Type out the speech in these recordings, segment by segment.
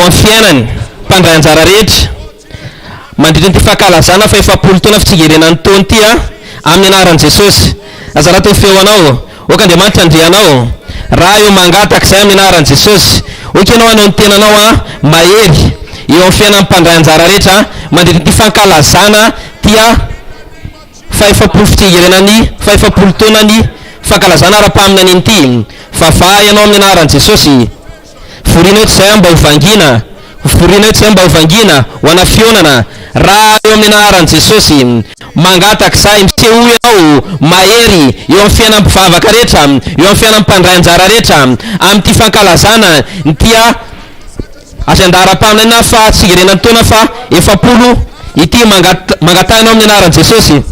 amin'ny fiainany mpandray anjara rehetra mandritra ity fankalazana fahefapolo taona fitsingerenan'ny taona ity a amin'ny anaran'i Jesosy. Azarato ny feo anao. Aoka Andriamanitra handre anao. Raha eo mangataka izay amin'ny anaran'i Jesosy. Aoka ianao hanao ny tenanao a mahery eo amin'ny fiainan'ny mpandray anjara rehetra mandritra ity fankalazana ity a fahefapolo fitsingerenan'ny fahefapolo taonan'ny fankalazana ara-paminaniana ity. Vavaha ianao amin'ny anaran'i Jesosy. Voriana eto izay mba ho vangiana, Voriana eto izay mba ho vangiana ho ana fionana, Raha eo amin'ny anaran'i Jesosy. Mangataka izahay, misehoa ianao mahery eo amin'ny fiainan'ny mpivavaka rehetra, eo amin'ny fiainan'ny mpandray anjara rehetra, amin'ity fankalazana ity asian-daharam-paminaniana fa tsingerenan'ny taona faha 40 ity. Mangataha ianao amin'ny anaran'i Jesosy.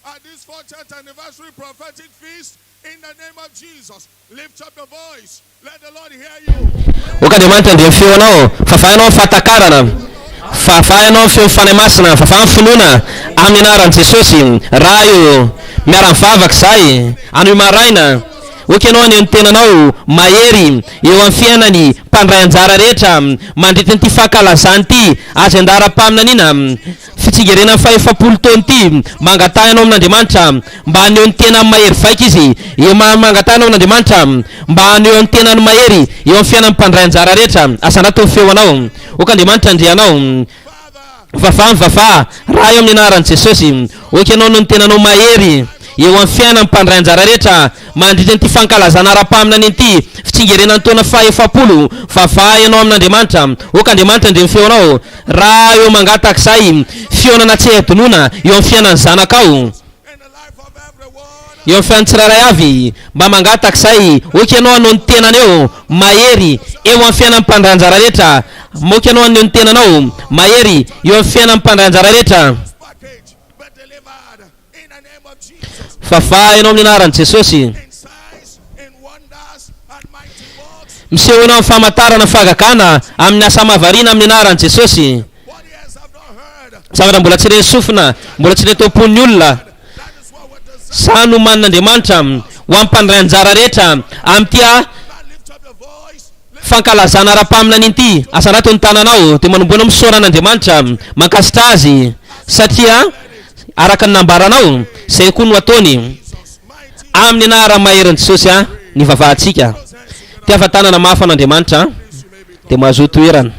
At this 40th anniversary prophetic feast, in the name of Jesus, lift up your voice, let the Lord hear you. Aoka Andriamanitra handre ny feonao, vavaha ianao amin'ny fahatakarana, vavaha ianao amin'ny feon'ny Fanahy Masina, vavaha amin'ny finoana, amin'ny anaran'i Jesosy. Ray ô, miara-mivavaka izahay, anio maraina. Aoka ianao haneho ny tenanao mahery eo amin'ny fiainan'ny mpandray anjara rehetra mandritra ity fankalazana ity azy an-daharam-paminaniana. Fitsingerenan'ny fahefapolo taona ity, mangataha ianao amin'Andriamanitra mba haneho ny tenany mahery vaika Izy. Eo mangataha ianao amin'Andriamanitra mba haneho ny tenany mahery eo amin'ny fiainan'ny mpandray anjara rehetra. Asandrato ny feo anao. Aoka Andriamanitra handre anao. Mivavaha, mivavaha, Ray ao amin'ny anaran'i Jesosy. Aoka ianao haneho ny tenanao mahery eo amin'ny fiainan'ny mpandray anjara rehetra mandritra ity fankalazana ara-paminaniana ity fitsingerenan'ny taona fahefapolo. Vavaha ianao amin'Andriamanitra. Aoka Andriamanitra handre ny feonao. Raha eo mangataka izay fihaonana tsy hay adinoina eo amin'ny fiainan'ny zanakao, eo amin'ny fiainan'ny tsirairay avy, mba mangataka izay, ok ianao hanao ny tenany eo, mahery, eo amin'ny fiainan'ny mpandray anjara rehetra, ok ianao haneho ny tenanao, mahery, eo amin'ny fiainan'ny mpandray anjara rehetra. Vavaha ianao amin'ny anaran'i Jesosy. Miseho ianao amin'ny famantarana fahagagana amin'ny asa mahavariana amin'ny anaran'i Jesosy. Zavatra mbola tsy ren'ny sofina, mbola tsy re tao-pon'ny olona. Za no omanin'Andriamanitra ho an'ny mpandray anjara rehetra amin'ity fankalazana ara-paminaniana ity. Asarato ny tananao dia manomboha anao misaora an'Andriamanitra, mankasitra Azy satria araka ny nambaranao, izay koa no ataony. Amin'ny anaran'ny maherin'i Jesosy a, ny vavahantsika. Tiava tanana mafy an'Andriamanitra dia mahazoa toerana.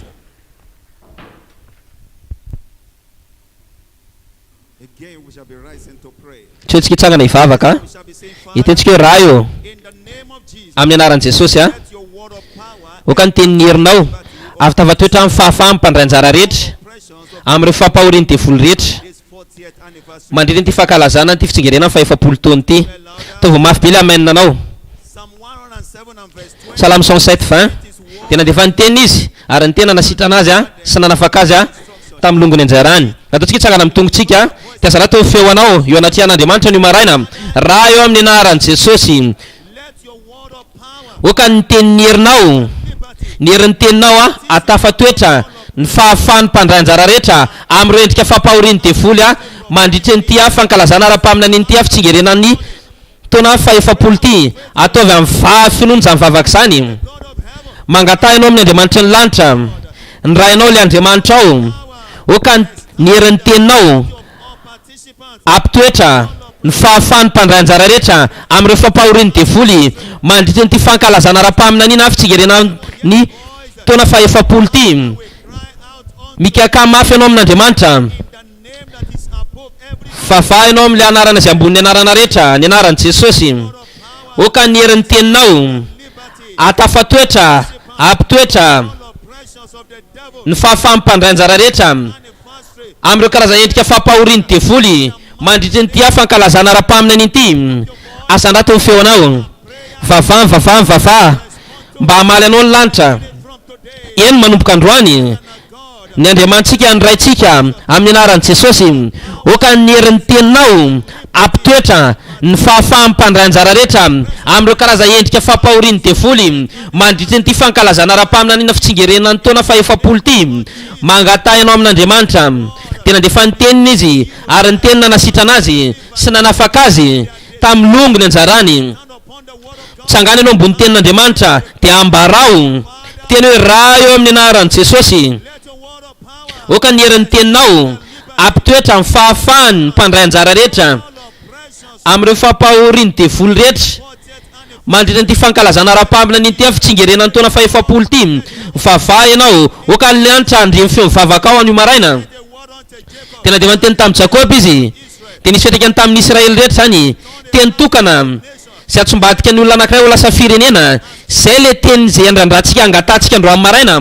Tsy hoe tsika hitsangana hivavaka, hitentsika hoe Ray ô, amin'ny anaran'i Jesosy a, aoka ny tenin'ny herinao avy tafatoetra amin'ny fahafahan'ny mpandray anjara rehetra amin'ireo fampahorian'ny devoly rehetra mandritra ity fankalazana ity fitsingerenana faha-efapolo taona ity. Ataovy mafy be ilay amen anao. Salamo 107 20 Dia nandefa ny teniny izy, ary ny tena nasitrana azy sy nanafaka azy tamin'ny longony anjarany. Nataontsika hitsangana amin'ny tongotsika, dia aza atao feo anao eo anatrehan'Andriamanitra anio maraina, raha eo amin'ny anaran'i Jesosy. Aoka ny tenin'ny herinao, ny herin'ny teninao hatafatoetra ny fahafahan'ny mpandray anjara rehetra amin'ireo endrika fampahorian'ny devoly mandritra ity fankalazana ara-paminaniana ity fitsingerenan'ny taona fahefapolo ity. Ataovy amin'ny vaha finoana izany vavaka izany. Mangataha ianao amin'ny Andriamanitry ny lanitra, ny Rainao ilay Andriamanitrao. Aoka ny herin'ny teninao hampitoetra ny fahafahan'ny mpandray anjara rehetra amin'ireo fampahorian'ny devoly mandritra ity fankalazana ara-paminaniana fitsingerenan'ny taona fahefapolo ity. Mikiakiaha mafy ianao amin'Andriamanitra. Vavaha ianao amin'ilay anarana izay ambonin'ny anarana rehetra, ny anaran'i Jesosy. Aoka ny herin'ny teninao hatafatoetra, hampitoetra ny fahafahan'ny mpandray anjara rehetra amin'ireo karazana endrika fampahorian'ny devoly mandritra ity fankalazana ara-paminaniana ity. Asandrato ny feonao. Vavaha, vavaha, vavaha mba hamaly anao ny lanitra. Eny, manomboka androany, ny Andriamanitsika, ny Raintsika, amin'ny anaran'i Jesosy, aoka ny herin'ny Teninao hampitoetra ny fahafahan'ny mpandray anjara rehetra amin'ireo karazana endrika fampahorian'ny devoly mandritra ity fankalazana ara-paminaniana fitsingerenan'ny taona fahefapolo ity. Mangataha ianao amin'Andriamanitra. Dia nandefa ny Teniny Izy, ary ny Teny nanasitrana azy sy nanafaka azy tamin'ny longo ny anjarany. Mitsangàna ianao ambony tenin'Andriamanitra dia ambarao. Teny hoe Ray eo amin'ny anaran'i Jesosy. Aoka ny herin'ny teninao hampitoetra ny fahafahan'ny mpandray anjara rehetra amin'ireo fampahorian'ny devoly rehetra mandritra an'ity fankalazana ara-paminaniana ity amin'ny fitsingerenan'ny taona fahefapolo ity. Mivavaha ianao. Aoka ny lanitra handre ny feon'ny vavakao anio maraina. Dia nandefa ny teny tamin'i Jakoba izy, dia nisy fiantraikany tamin'ny Israely rehetra izany. Teny tokana izay atsombadika ny olona anankiray ho lasa firenena. Izay ilay teny izay andrandrantsika angatahantsika androany maraina.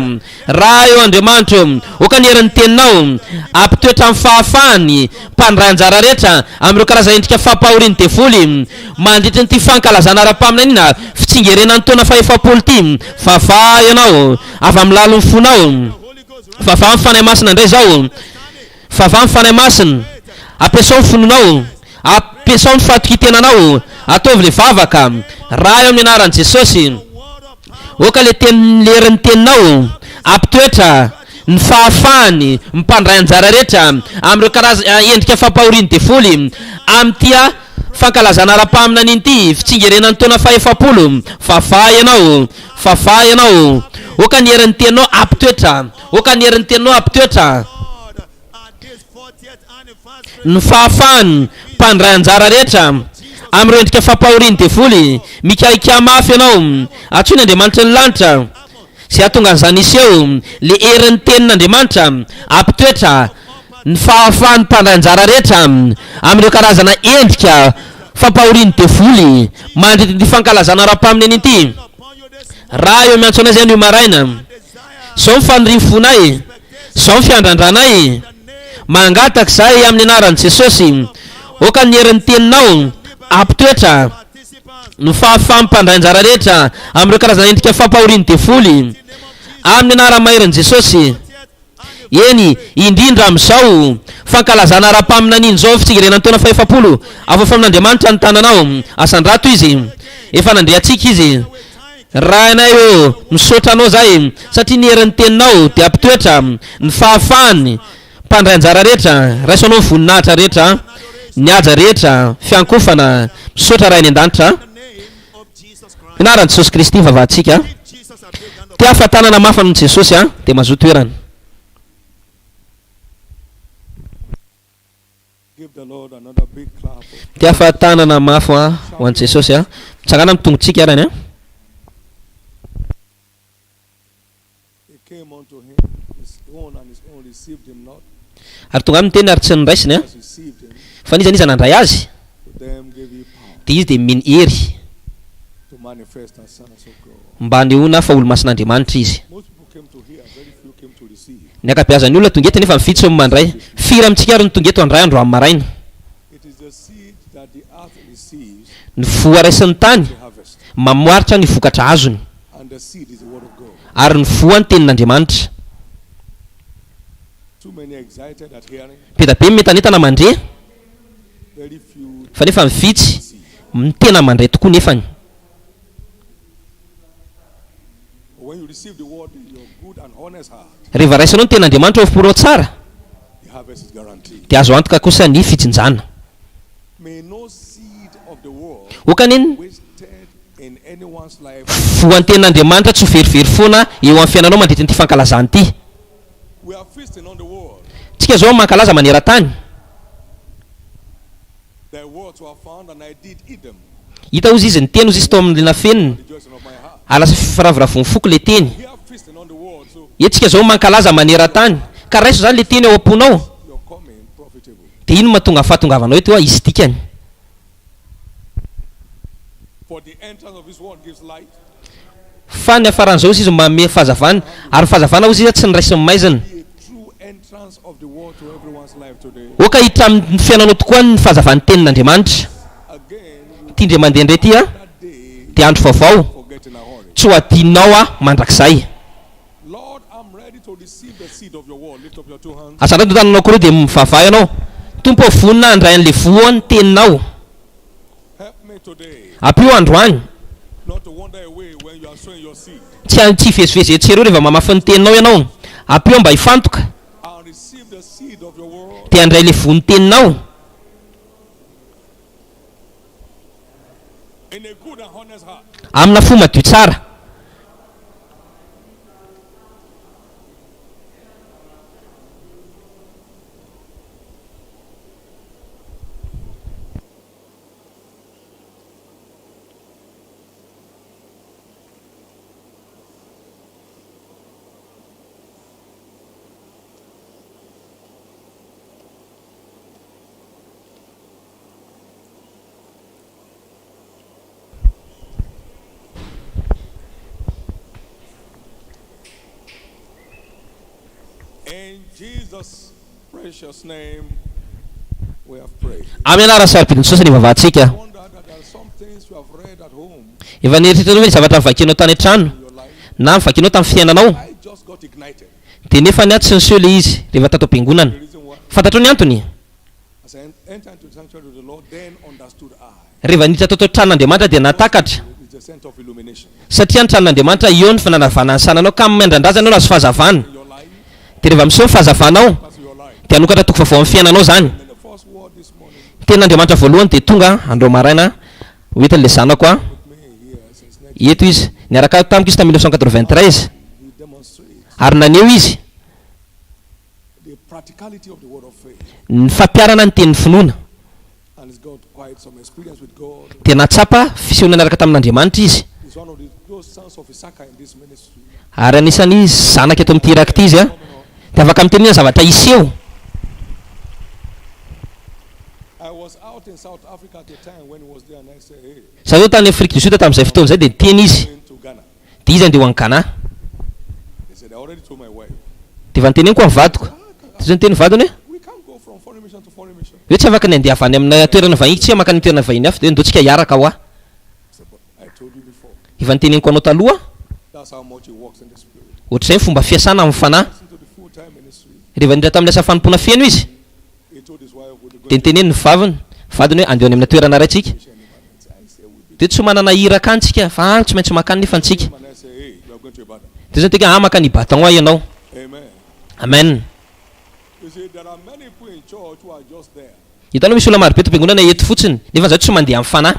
Raha eo Andriamanitra eo, aoka ny herin'ny teninao hampitoetra ny fahafahany mpandray anjara rehetra amin'ireo karazana endrika fampahorian'ny devoly mandritra ity fankalazana ara-paminaniana fitsingerenan'ny taona fahefapolo ity. Vavaha ianao avy amin'ny lalin'ny fonao. Vavaha ny Fanahy Masina indray izao. Vavaha ny Fanahy Masina. Ampiasao ny finoanao. Ampiasao ny fahatokian-tenanao. Ataovy ilay vavaka. Ray ao amin'ny anaran'i Jesosy. Aoka ilay teny, ilay herin'ny teninao hampitoetra ny fahafahany mpandray anjara rehetra amin'ireo karazana endrika fampahorian'ny devoly amin'ity fankalazana ara-paminaniana ity fitsingerenan'ny taona fahefapolo. Vavaha ianao. Vavaha ianao. Aoka ny herin'ny teninao hampitoetra. Aoka ny herin'ny teninao hampitoetra ny fahafahan'ny mpandray anjara rehetra amin'ireo endrika fampahorian'ny devoly. Mikaikaha mafy ianao. Antsoy ny Andriamanitry ny lanitra izay hahatonga an'izany hiseho. Ilay herin'ny tenin'Andriamanitra hampitoetra ny fahafahan'ny mpandray anjara rehetra amin'ireo karazana endrika fampahorian'ny devoly mandritra ity fankalazana ara-paminaniana ity. Raha eo miantso anay izay anio maraina, izao ny fanirian'ny fonay, izao ny fiandrandranay, mangataka izahay amin'ny anaran'i Jesosy, aoka ny herin'ny teninao hampitoetra ny fahafahan'ny mpandray anjara rehetra amin'ireo karazana endrika fampahorian'ny devoly, amin'ny anaran'ny maherin'i Jesosy. Eny, indrindra amin'izao fankalazana ara-paminaniana izao, fitsingerenan'ny taona fahefapolo, avoafy amin'Andriamanitra ny tananao, asandrato Izy. Efa nandre antsika Izy. Rainay ô, misaotra Anao izahay, satria ny herin'ny Teninao dia hampitoetra ny fahafahan'ny mpandray anjara rehetra. Raiso Anao ny voninahitra rehetra, ny haja rehetra, fiankofana. Misaotra Ray any An-danitra. Anaran'i Jesosy Kristy ivavahantsika. Te hafa-tanana mafy amin'i Jesosy an, dia mazoa toerana. Te hafa-tanana mafy ho an'i Jesosy an. Mitsangàna amin'ny tongotsika arany an. Ary tonga aminy ny teny ary tsy noraisiny an. Fa n'iza n'iza nandray azy, dia izy dia nomeny hery mba hanehoana fa olo-masin'Andriamanitra izy. Ny ankabeazan'ny olona tonga eto nefa ny vitsy no mandray. Firy amintsika ary no tonga eto handray androany maraina? Ny voa raisin'ny tany mamoaritra ny vokatra azony. Ary ny voa ny tenin'Andriamanitra. Be da be ny mientanentana mandre, fa nefa ny vitsy no tena mandray tokoa nefany. Rehefa raisinao ny tenin'Andriamanitra ao am-ponao tsara, dia azo antoka kosa ny fijinjana. Aoka anie ny voan-tenin'Andriamanitra tsy ho verivery foana eo amin'ny fiainanao mandritra ity fankalazana ity. Tsika izao mankalaza maneran-tany. Hita hozy izy niteny hozy izy tao amin'ny nafeniny ary lasa firavoravoan'ny foko ilay teny. Eto tsika izao mankalaza maneran-tany. Ka raiso izany ilay teny ao am-ponao. Dia ino mahatonga ny fahatongavanao eto hisy dikany. Fa ny hafaran'izao hozy izy manome fahazavana, ary ny fahazavana hozy izy tsy niraisin'ny maizina. Aoka hiditra amin'ny fiainanao tokoa ny fahazavan'ny tenin'Andriamanitra. Ity indray mandeha indray ity dia andro vaovao, tsy ho adinonao aho mandrakizay. Asandrato ny tananao koa dia mivavaha ianao. Tompo ô, vonona handray an'ilay voa ny teninao. Ampio androany. Tsy tsy hivezivezy etsy sy eroa rehefa mamafy ny teninao ianao. Ampio mba hifantoka. Dia handray ilay voa ny teninao. Amina fo madio tsara. In Jesus' precious name we have prayed. Amin'ny anaran'ny sarobidin'i Jesosy ny ivavahantsika. Wonder that there are some things you have read at home Efa nieritreritra ve ny zavatra novakianao tany an-trano in your life? na novakianao tamin'ny fiainanao? I just got ignited. Dia nefa ny ahy tsy niseho ilay izy rehefa tato am-piangonana. The reason why, Fantatrao ny antony? as I entered into the sanctuary of the Lord, then understood I. Rehefa niditra tato an-tranon'Andriamanitra dia nahatakatra. It's the center of illumination. Satria ny tranon'Andriamanitra eo ny fananavana ny sananao ka miandrandraza ianao nahazo fahazavana. In your life, Dia rehefa miseho ny fahazavanao that's your life. dia hanokatra toko vaovao amin'ny fiainanao izany. And the first word this morning Ny tenin'Andriamanitra voalohany dia tonga andro maraina ho entin'ilay zanako aho. with me here since 19 Eto izy. Niaraka tamiko izy tamin'ny 1993. he demonstrates Ary naneho izy the practicality of the word of faith. ny fampiharana ny tenin'ny finoana. And he's got quite some experience with God. Dia nahatsapa fisehoana niaraka tamin'Andriamanitra izy. He's one of the, those sons of Issachar in this ministry. Ary anisan'ny zanaka eto amin'ity iraka ity izy. Dia afaka miteny hoe ny zavatra hiseho. I was out in South Africa at the time when he was there, and I said, hey, Izaho izao tany Afrique du Sud tamin'izay fotoana izay dia niteny izy. going to Ghana. Dia izy handeha ho any Ghana. He said, I already told my wife, Dia efa noteneniko ny vadiko. Dia izao niteny ny vadiny hoe, we can't go from foreign mission to foreign mission. hoe tsy afaka ny handeha avy any amina toerana vahiny tsika mankany amin'ny toerana vahiny hafa. Dia hoe ndao tsika hiaraka hoa. I said, but I told you before. Efa noteneniko anao taloha. That's how much he works in the spirit. Ohatr'izay ny fomba fiasana amin'ny fanahy. Into the full-time ministry, Rehefa niditra tamin'ny asa fanompoana feno izy, he told his wife, we'll be dia going to niteneniny ny vaviny, vadiny hoe andeha any amina toerana iray tsika. mission in Ibadan. I said, we'll be Dia tsy manana iraka any tsika fa any tsy maintsy mankany nefa antsika. And I said, hey, we are going to Ibadan. Dia izao niteny hoe ah mankany Ibadan hoa ianao. Amen. Amen. You see, there are many people in church who are just there. Hitanao misy olona marobe eto am-piangonana eto fotsiny nefa izaho tsy mandeha amin'ny fanahy.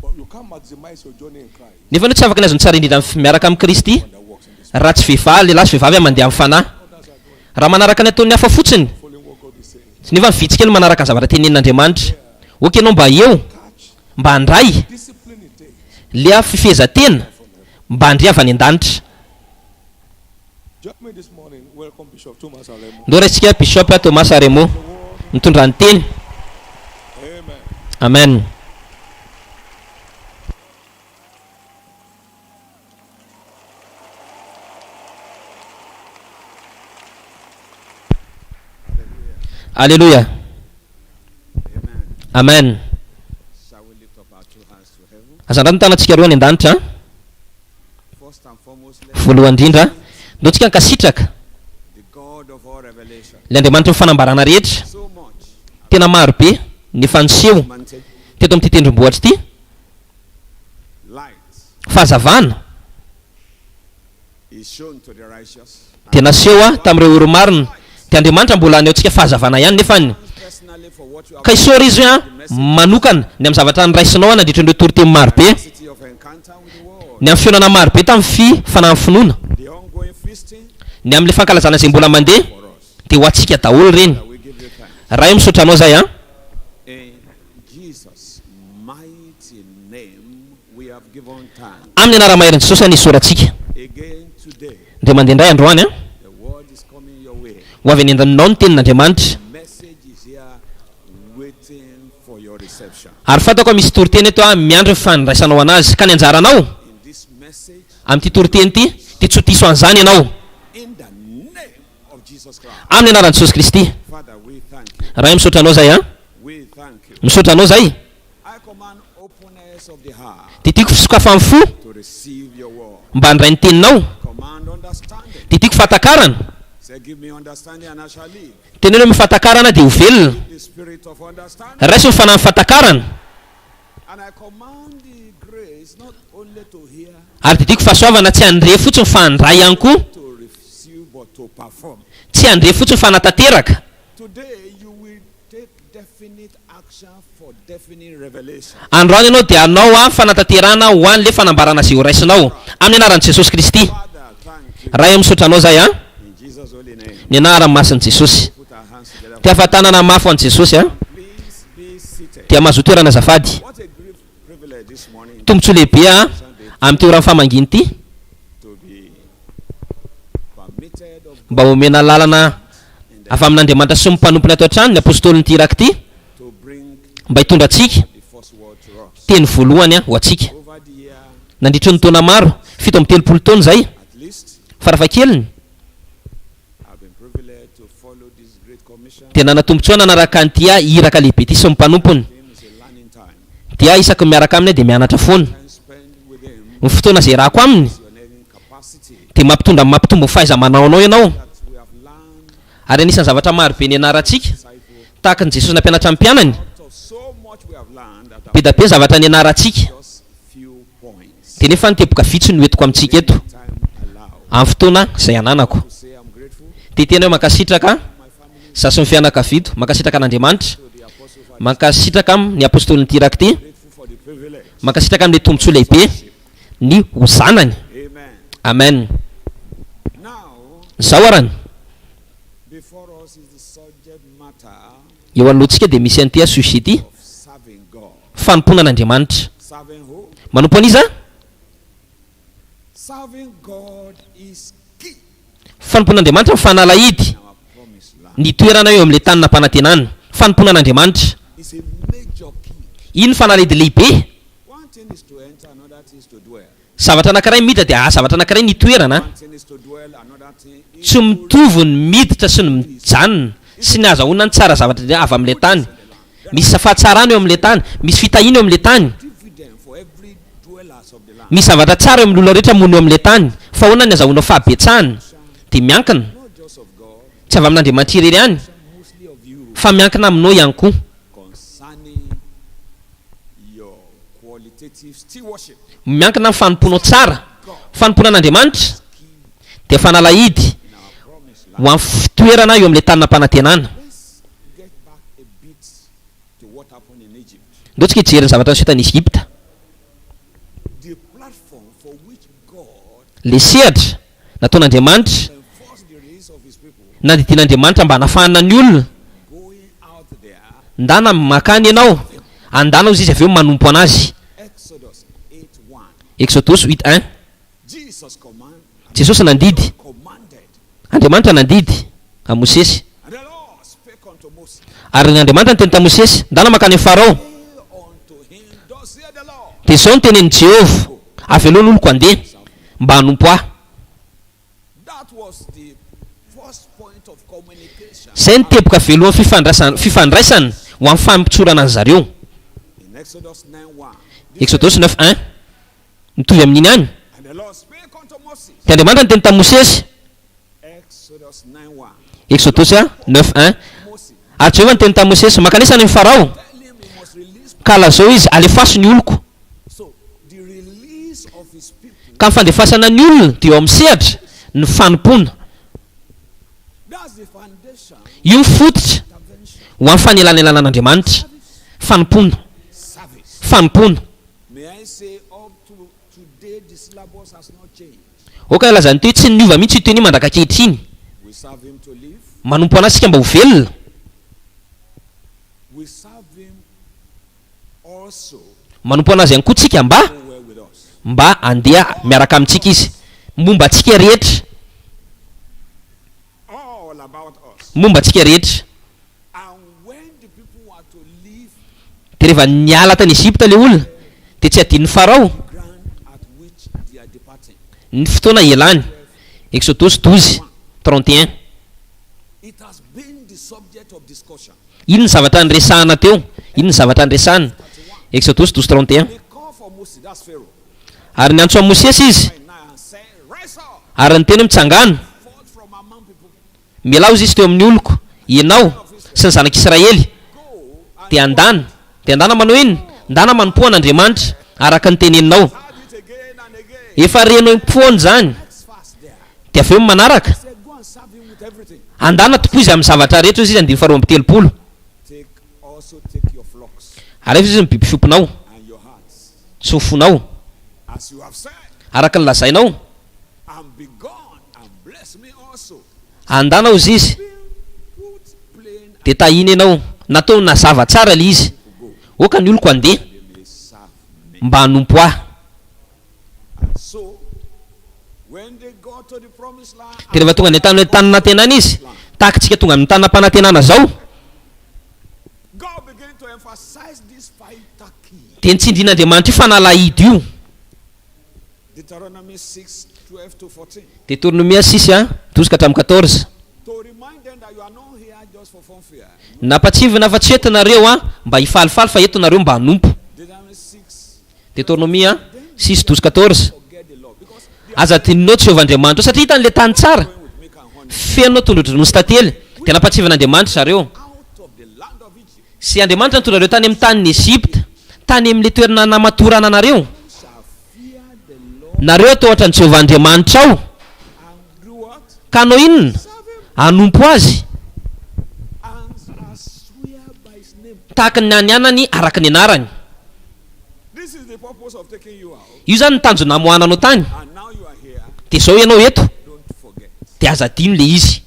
But you can't maximize your journey in Christ Nefa ianao tsy afaka ny azon'ny tsara indrindra amin'ny miaraka amin'i Kristy that works in the spirit. raha tsy vehivavy, lehilahy sy vehivavy mandeha amin'ny fanahy. Others are going, Raha manaraka ny ataon'ny hafa fotsiny following what God is saying. nefa ny vitsy kely manaraka ny zavatra tenenin'Andriamanitra. Ok ianao mba eo Catch mba handray discipline it takes ilay fifehezan-tena from heaven. mba handray avy any an-danitra. Join me this morning. Welcome Bishop Thomas Aremo. Ndao raisintsika Bishop Thomas Aremo The word. mitondra ny teny. Amen. Amen. Aleloia. Amen. Amen. Shall we lift up our two hands to heaven? Azandrato ny tanantsika roa any an-danitra. First and foremost, let us Voalohany indrindra, ndao tsika hankasitraka the God of all revelation. ilay Andriamanitry ny fanambarana rehetra. So much Tena maro be ny efa niseho mountain teto amin'ity tendrombohitra ity. light Fahazavana is shown to the righteous. dia naseho ahy tamin'ireo olo-marina. Dia Andriamanitra mbola haneho antsika fahazavana ihany nefany. Thanks personally for what you have Ka isaory Izy hoe manokana ny amin'ny zavatra noraisinao aho nandritra ireo toriteny maro be, city of encounter with the world. ny amin'ny fihaonana maro be tamin'ny fi fanahin'ny finoana, The ongoing feasting ny amin'ilay fankalazana izay mbola mandeha, for us. dia ho antsika daholo ireny. That we give you thanks. Ray o misaotra anao izay an. In Jesus' mighty name we have given thanks. Amin'ny anara-maherin'i Jesosy no isaorantsika. Again today, Indray mandeha indray androany an, the word is coming your way. ho avy any an-daninao ny tenin'Andriamanitra. The message is here waiting for your reception. Ary fantako fa misy toriteny eto an, miandry ny fandraisanao anazy. Ka ny anjaranao, In this message, amin'ity toriteny ity, dia tsy ho diso an'izany ianao. in the name of Jesus Christ. Amin'ny anaran'i Jesosy Kristy. Father, we thank you. Ray misaotra anao izay an. We thank you. Misaotra anao izay. I command openness of the heart Dia tiako fisokafan'ny fo to receive your word. mba handray ny teninao. Command understanding. Dia tiako fahatakarana. Say, give me understanding and I shall live. Teneno hoe fahatakarana dia ho velona. The spirit of understanding. Raiso ny fanahin'ny fahatakarana. And I command the grace not only to hear, Ary dia tiako fahasoavana tsy handre fotsiny fa handray ihany koa. to receive, but to perform. Tsy handre fotsiny fa hanatanteraka. Today you will take definite action for definite revelation. Androany ianao dia hanao a fanatanterahana ho an'le fanambarana izay horaisinao. Amin'ny anaran'i Jesosy Kristy. Father, thank you. Ray misaotra anao zahay a. In Jesus' holy name. Ny anaran'ny masin'i Jesosy. Put our hands together. Dia afa-tanana mafy ho an'i Jesosy a. Please be seated. Dia mahazoa toerana azafady. What a great privilege this morning Tombontsoa lehibe a amin'ity oran'ny famangiana ity to be permitted of mba homena lalana in the, avy amin'Andriamanitra sy ny mpanompony ato an-trano ny apostolin'ity iraka ity to bring mba hitondra antsika the first word to us. teny voalohany a ho antsika. Over the year, Nandritry ny taona maro, 37 taona izay, at least, farafahakeliny, I've been privileged to follow this great commission. dia nanatombontsoa nanaraka an'ity a iraka lehibe ity sy ny mpanompony. Him is a learning time. Dia isaky ny miaraka aminy aho dia mianatra foana. Time spent with him Ny fotoana izay irahako aminy is your learning capacity dia mampitondra mampitombo ny fahaiza-manao anao ianao. that we have learned Ary anisan'ny zavatra maro be nianarantsika, disciple. tahaka ny Jesosy nampianatra ny mpianany, Out of so much we have learned that be dia be ny zavatra nianarantsika, just few points. dia nefa ny teboka vitsy no entiko amintsika eto, Time allowed. amin'ny fotoana izay ananako. To say I'm grateful Dia tena hoe mankasitraka my family za sy ny fianakaviako, mankasitraka an'Andriamanitra, to the apostle for mankasitraka amin'ny apostolin'ity iraka ity, grateful for the privilege. mankasitraka amin'ilay tombontsoa lehibe ny ho zanany. Amen. Amen. Now, Izao arany, before us is the subject matter eo anoloantsika dia misy an'ity sujet ity, of serving God. fanompoana an'Andriamanitra. Serving who? Manompo an'iza? Serving God is key Fanompoana an'Andriamanitra ny fanalahidy in our promised land. ny toerana eo amin'ilay tany nampanantenana. Fanompoana an'Andriamanitra. It's a major key. Iny ny fanalahidy lehibe. One thing is to enter, another thing is to dwell. Zavatra anankiray miditra dia zavatra anankiray ny toerana. One thing is to dwell, another thing is Tsy to mitovy ny miditra sy ny mijanona sy ny azahoana ny tsara zavatra avy amin'ilay tany. Misy fahatsarana eo amin'ilay tany, misy fitahiana eo amin'ilay tany, dividend for every dwellers of the land. misy zavatra tsara eo amin'ny olona rehetra monina eo amin'ilay tany. Fa ahoana ny azahoana fahabetsahana? Dia miankina. Not just of God, Tsy avy amin'Andriamanitra irery ihany, mostly of you fa miankina aminao ihany koa. concerning your qualitative stewardship. Miankina amin'ny fanompoanao tsara. Fanompoana an'Andriamanitra Key dia fanalahidy in our promised ho land. amin'ny fitoerana eo amin'ilay tany nampanantenana. Let's get back a bit to what happened in Egypt. Ndao tsika hijery ny zavatra niseho tany Egypta. The platform for which God Le sehatra nataon'Andriamanitra enforced the release of his people nandidian'Andriamanitra mba hanafahana ny olona. going out there. Ndana makany ianao, andana hozy izy avy eo manompo anazy. Exodus 8:1. Exodus 8:1. Jesus command, Jesosy nandidy, commanded. Andriamanitra nandidy amin'i Mosesy. And the Lord spake unto Moses, Ary ny Andriamanitra niteny tamin'i Mosesy, ndana makany amin'ny Farao. Say unto him, Thus saith the Lord. Dia izao no tenenin'i Jehovah, avy aloha ny oloko handeha mba hanompo ahy. That was the first point of communication Izay no teboka voalohan'ny fifandraisana fifandraisana ho amin'ny fampitsorana an'i zareo. in Exodus 9:1. Exodus 9:1. Mitovy amin'iny ihany. And the Lord spake unto Moses. Dia Andriamanitra niteny tamin'i Mosesy, Exodus 9:1. Exodus 9:1. Moses, Ary Jehovah niteny tamin'i Mosesy, mankanesa any amin'ny Farao, tell him he must release. ka lazao izy, alefaso ny oloko. So the release of his people, Ka ny fandefasana ny olona dia eo amin'ny sehatra ny fanompoana. that's the foundation Io ny fototra intervention ho amin'ny fanelanelanan'Andriamanitra. Fanompoana, service. fanompoana. May I say up to today the syllabus has not changed. Aoka ilazany teo tsy niova mihitsy io teny io mandraka ankehitriny. We serve him to live. Manompo anazy isika mba ho velona. We serve him also Manompo anazy ihany koa tsika mba go well with us. mba andeha miaraka amintsika izy. Momba antsika rehetra, All about us. momba antsika rehetra. And when the people were to leave Dia rehefa niala tany Egypta ilay olona, dia tsy adinon'ny Farao the ground at which they are departing, ny fotoana ialany. Exodus 12 31. it has been the subject of discussion. Ino ny zavatra niresahana teo? Ino ny zavatra niresahana? Exodus 12 31. They called for Moses, that's Pharaoh, Ary niantso an'i Mosesy izy, right now and said, Rise up, ary niteny hoe mitsangana. forth from among people, Mialao izy izy teo amin'ny oloko, ianao sy ny zanak'Israely. go and Dia andana, dia andana manao inona? Ndana manompoa an'Andriamanitra araka ny teneninao. heard it again and again. Efa renao impoana izany, Next fast there. dia avy eo ny manaraka. Said, Go and serve him with everything. Andana tompo izy amin'ny zavatra rehetra izy andininy faharoa amby telopolo. Take Alaivo izy ny biby fiompinao sy ny fonao, araka ny lazainao. Andana hozy izy, dia tahiny ianao. Nataony nazava tsara ilay izy. Aoka ny oloko handeha mba hanompo ahy. Dia rehefa tonga any an-tany tany nantenaina izy, tahaka antsika tonga amin'ny tany nampanantenana izao, dia nitsindrin'Andriamanitra io fanalahidy io. Deoteronomia 6 a, 12 ka hatramin'ny 14. Nampatsivina fa tsy eto nareo a, mba hifalifaly fa eto nareo mba hanompo. Deoteronomia 6, 12, 14. Aza adinonao Jehovah Andriamanitrao, satria hitany ilay tany tsara, feno tondro-dronono sy tantely. Dia nampatsivin'Andriamanitra zareo. Sy Andriamanitra nitondra anareo tany amin'ny tanin'i Egypta, tany amin'ilay toerana namatorana anareo. Nareo hatahotra an'i Jehovah Andriamanitrao, ka hanao inona? Hanompo Azy, tahaka ny nianianany araka ny anarany. Io izany ny tanjona hamoahana anao tany. Dia izao ianao eto, dia aza adino ilay izy.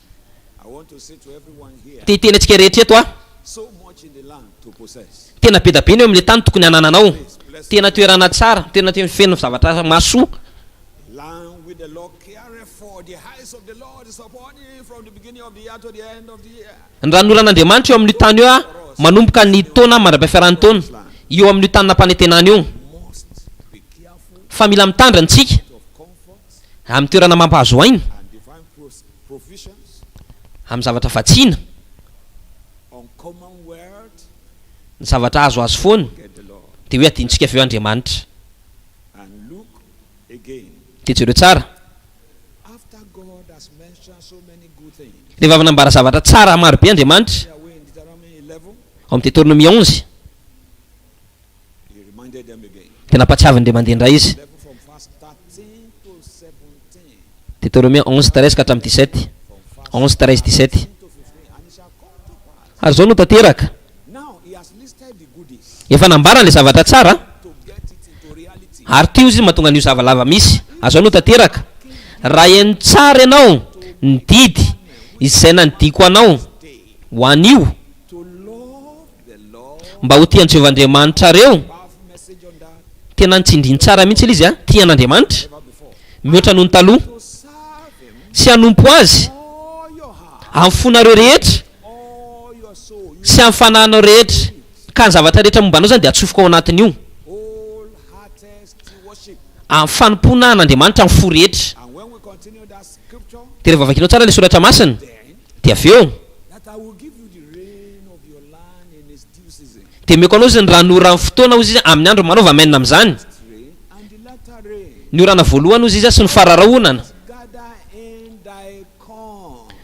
Te hiteny antsika rehetra eto aho. Tena be da be ny eo amin'ilay tany tokony hanananao. Tena toerana tsara, tena feno zavatra mahasoa. Ny ranoran'Andriamanitra eo amin'io tany io manomboka ny taona mandra-piafaran'ny taona, eo amin'io tany nampanantenana io. Fa mila mitandrina isika amin'ny toerana mampahazo aina. Amin'ny zavatra vatsiana, ny zavatra azoazo foana, dia hoe adinontsika avy eo Andriamanitra. Dia jereo tsara. Rehefa avy nambara zavatra tsara marobe Andriamanitra, ao amin'ny Deoteronomia 11, Dia nampatsiavy indray mandeha indray izy. Deutéronome 11, 13 ka hatramin'ny 17. 11, 13, 17. Ary izao no tanteraka. Efa nambarany ilay zavatra tsara, ary teo izy mahatonga an'io zava-lava misy. Ary izao no tanteraka. Raha heno tsara ianao ny didy izay nandidiako anao ho anio, Mba ho tia an'i Jehovah Andriamanitrareo. Tena nitsindriny tsara mihitsy ilay izy an! Tia an'Andriamanitra mihoatra noho ny taloha. Sy hanompo Azy amin'ny fonareo rehetra sy amin'ny fanahinao rehetra. Ka ny zavatra rehetra momba anao izany dia atsofoka ao anatin'io. Amin'ny fanompoana an'Andriamanitra amin'ny fo rehetra. Dia rehefa vakinao tsara ilay soratra masina, dia avy eo, Dia omeko anao izy ny ranoran'ny fotoana, hozy izy, amin'ny andro manaova amen amin'izany. Ny orana voalohany, hozy izy, sy ny fararahonana.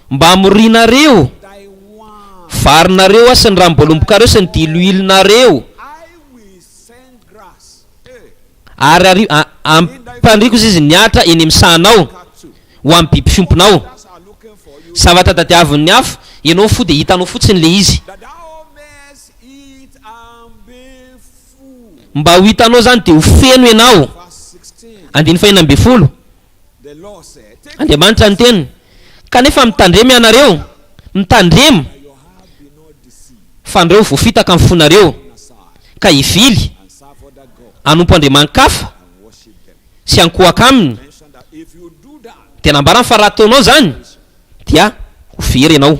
Mba hamorianareo varinareo sy ny ranom-boalobokareo sy ny diloilonareo. Ary ary ampandriko izy ny ahitra eny amin'ny sahanao, ho amin'ny biby fiompinao. Zavatra tadiavin'ny hafa, ianao fo dia hitanao fotsiny ilay izy. Mba ho hitanao izany dia ho feno ianao. Andininy fahenina ambin'ny folo. Andriamanitra niteny, Kanefa mitandrema ianareo, mitandrema, fandrao voafitaka ny fonareo, ka hivily hanompo andriamani-kafa sy hankohaka aminy. Dia nambarany fa raha ataonao izany, dia ho very ianao.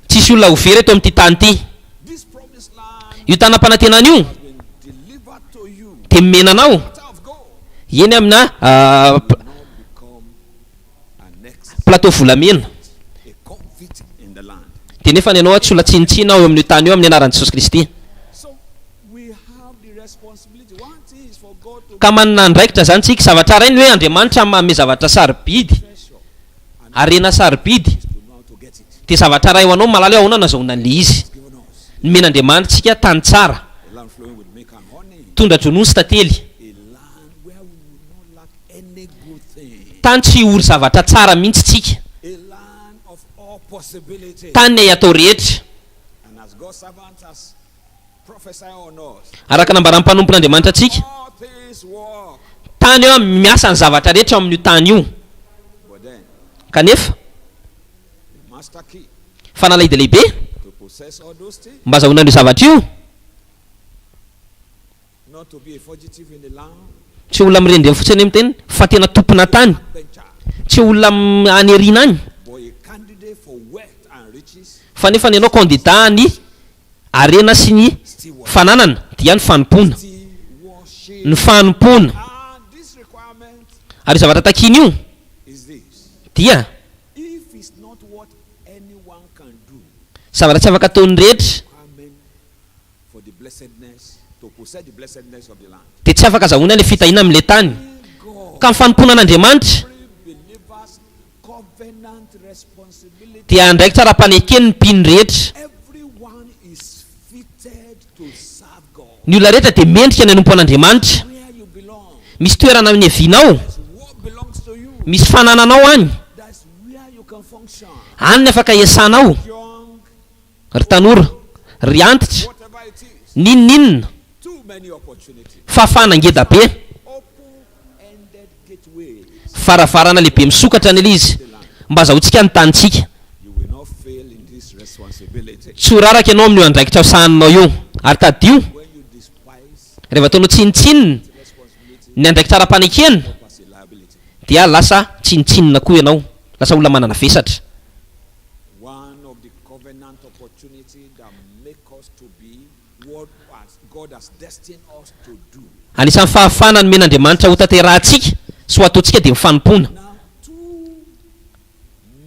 Tsisy olona ho very eto amin'ity tany ity. Io tany nampanantenana io dia nomena anao eny amina plateau volamena. Dia nefa ny anao tsy olona tsinontsinona ao amin'io tany io amin'ny anaran'i Jesosy Kristy. Ka manana andraikitra izany tsika. Zavatra iray ny hoe Andriamanitra manome zavatra sarobidy, harena sarobidy, dia zavatra iray ho anao mahalala hoe ahoana no azahoana an'ilay izy. Nomen'Andriamanitra antsika tany tsara, tondra-dronono sy tantely. Tany tsy ory zavatra tsara mihitsy tsika. Tany ny hay atao rehetra. prophesied on us. Araka nambaran'ny mpanompon'Andriamanitra antsika, All things work. tany eo miasa ny zavatra rehetra ao amin'io tany io. But then, Kanefa, the master key fanalahidy lehibe to possess all those things, mba azahoana an'io zavatra io, not to be a fugitive in the land, tsy olona mirenireny fotsiny anie miteny fa tena tompona tany, bencher, tsy olona any aoriana any, but a candidate for wealth and riches, fa nefa ny ianao candidat ny harena sy ny steward. fananana dia ny fanompoana. Stewardship. Ny fanompoana. And this requirement Ary io zavatra takiana io is this. dia If it's not what anyone can do, zavatra tsy afaka ataon'ny rehetra, requirement for the blessedness, to possess the blessedness of the land. dia tsy afaka azahoana ilay fitahiana amin'ilay tany. God, Ka ny fanompoana an'Andriamanitra every believer's covenant responsibility. dia andraikitra ara-paneken'ny mpino rehetra. Everyone is fitted to serve God. Ny olona rehetra dia mendrika ny hanompo an'Andriamanitra. Where you belong, Misy toerana niavianao, that's what belongs to you. misy fanananao any, That's where you can function. any ny afaka iasanao, Young, ry tanora, ry antitra, whatever it is, n'inon'inona, too many opportunities. fahafahana ngeda be, Open-ended gateways. varavarana lehibe misokatra any ilay izy, mba azahoantsika ny tanintsika. You will not fail in this responsibility. Tsy ho raraka ianao amin'io andraikitra sahaninao io. Ary tadidio, When you despise rehefa ataonao tsinontsinona responsibility, ny andraikitra ara-panekena, up as a liability. dia lasa tsinontsinona koa ianao, lasa olona manana vesatra. One of the covenant opportunity that make us to be what has God has destined us to do. Anisan'ny fahafahana nomen'Andriamanitra hotanterahantsika sy ho ataontsika dia ny fanompoana. Now, two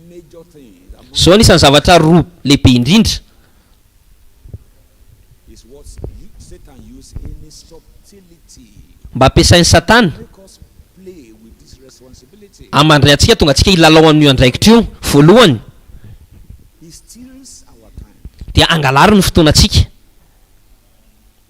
major things among Izao anisan'ny zavatra roa lehibe indrindra is what Satan used in his subtlety. mba ampiasain'i Satana Make us play with this responsibility. hamandray antsika tonga antsika hilalao amin'io andraikitra io. Voalohany He steals our time. dia angalary ny fotoanantsika.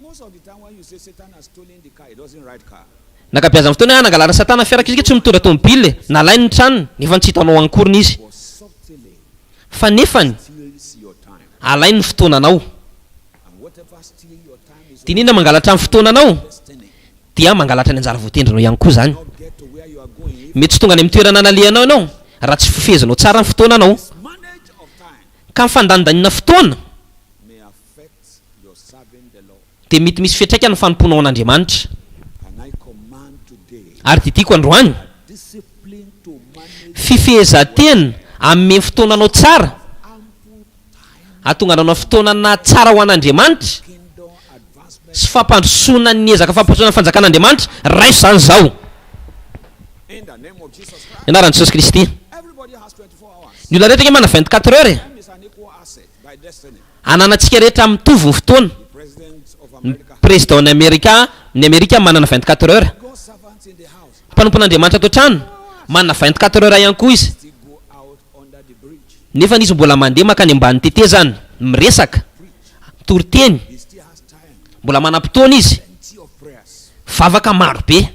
Most of the time when you say Satan has stolen the car, he doesn't ride car. Nankabeazan'ny fotoana hoe nangalar'i Satana fiara izy tsy mitondra tomobile, nalainy ny tranony nefa tsy hitanao ankoriny izy. But subtly Fa nefany steals your time. alainy ny fotoananao. And whatever steal your time is Dia n'inona mangalatra ny fotoananao destiny. dia mangalatra ny anjara voatendrinao ihany koa izany. Not get to where you are going if Mety tsy tonga any amin'ny toerana nalehanao ianao raha tsy fofezinao tsara ny fotoananao. mismanage of time Ka ny fandanindaniana fotoana may affect your serving the Lord. dia mety misy fiantraikany ny fanompoanao an'Andriamanitra. And I command today Ary didiako androany, discipline to manage fifehezan-tena hanome ny fotoananao tsara, ample time hahatonga anao hanao fotoanana tsara ho an'Andriamanitra kingdom advancement sy fampandrosoana ny ezaka fampandrosoana ny fanjakan'Andriamanitra, raiso izany izao. in the name of Jesus Christ. Ny anaran'i Jesosy Kristy. Everybody has 24 hours. Ny olona rehetra ange manana 24 heures e. Time is an equal asset by destiny. Ananantsika rehetra mitovy ny fotoana. The president of Ny America has président ny Amerika, ny Amerika manana 24 heures. God's servants in the house Mpanompon'Andriamanitra ato an-trano, manana 24 heures ihany koa izy. still go out under the bridge, Nefa izy mbola mandeha mankany ambany tetezana, miresaka, preach. mitory teny. He still has time, Mbola manam-potoana izy. plenty of prayers, Vavaka maro be.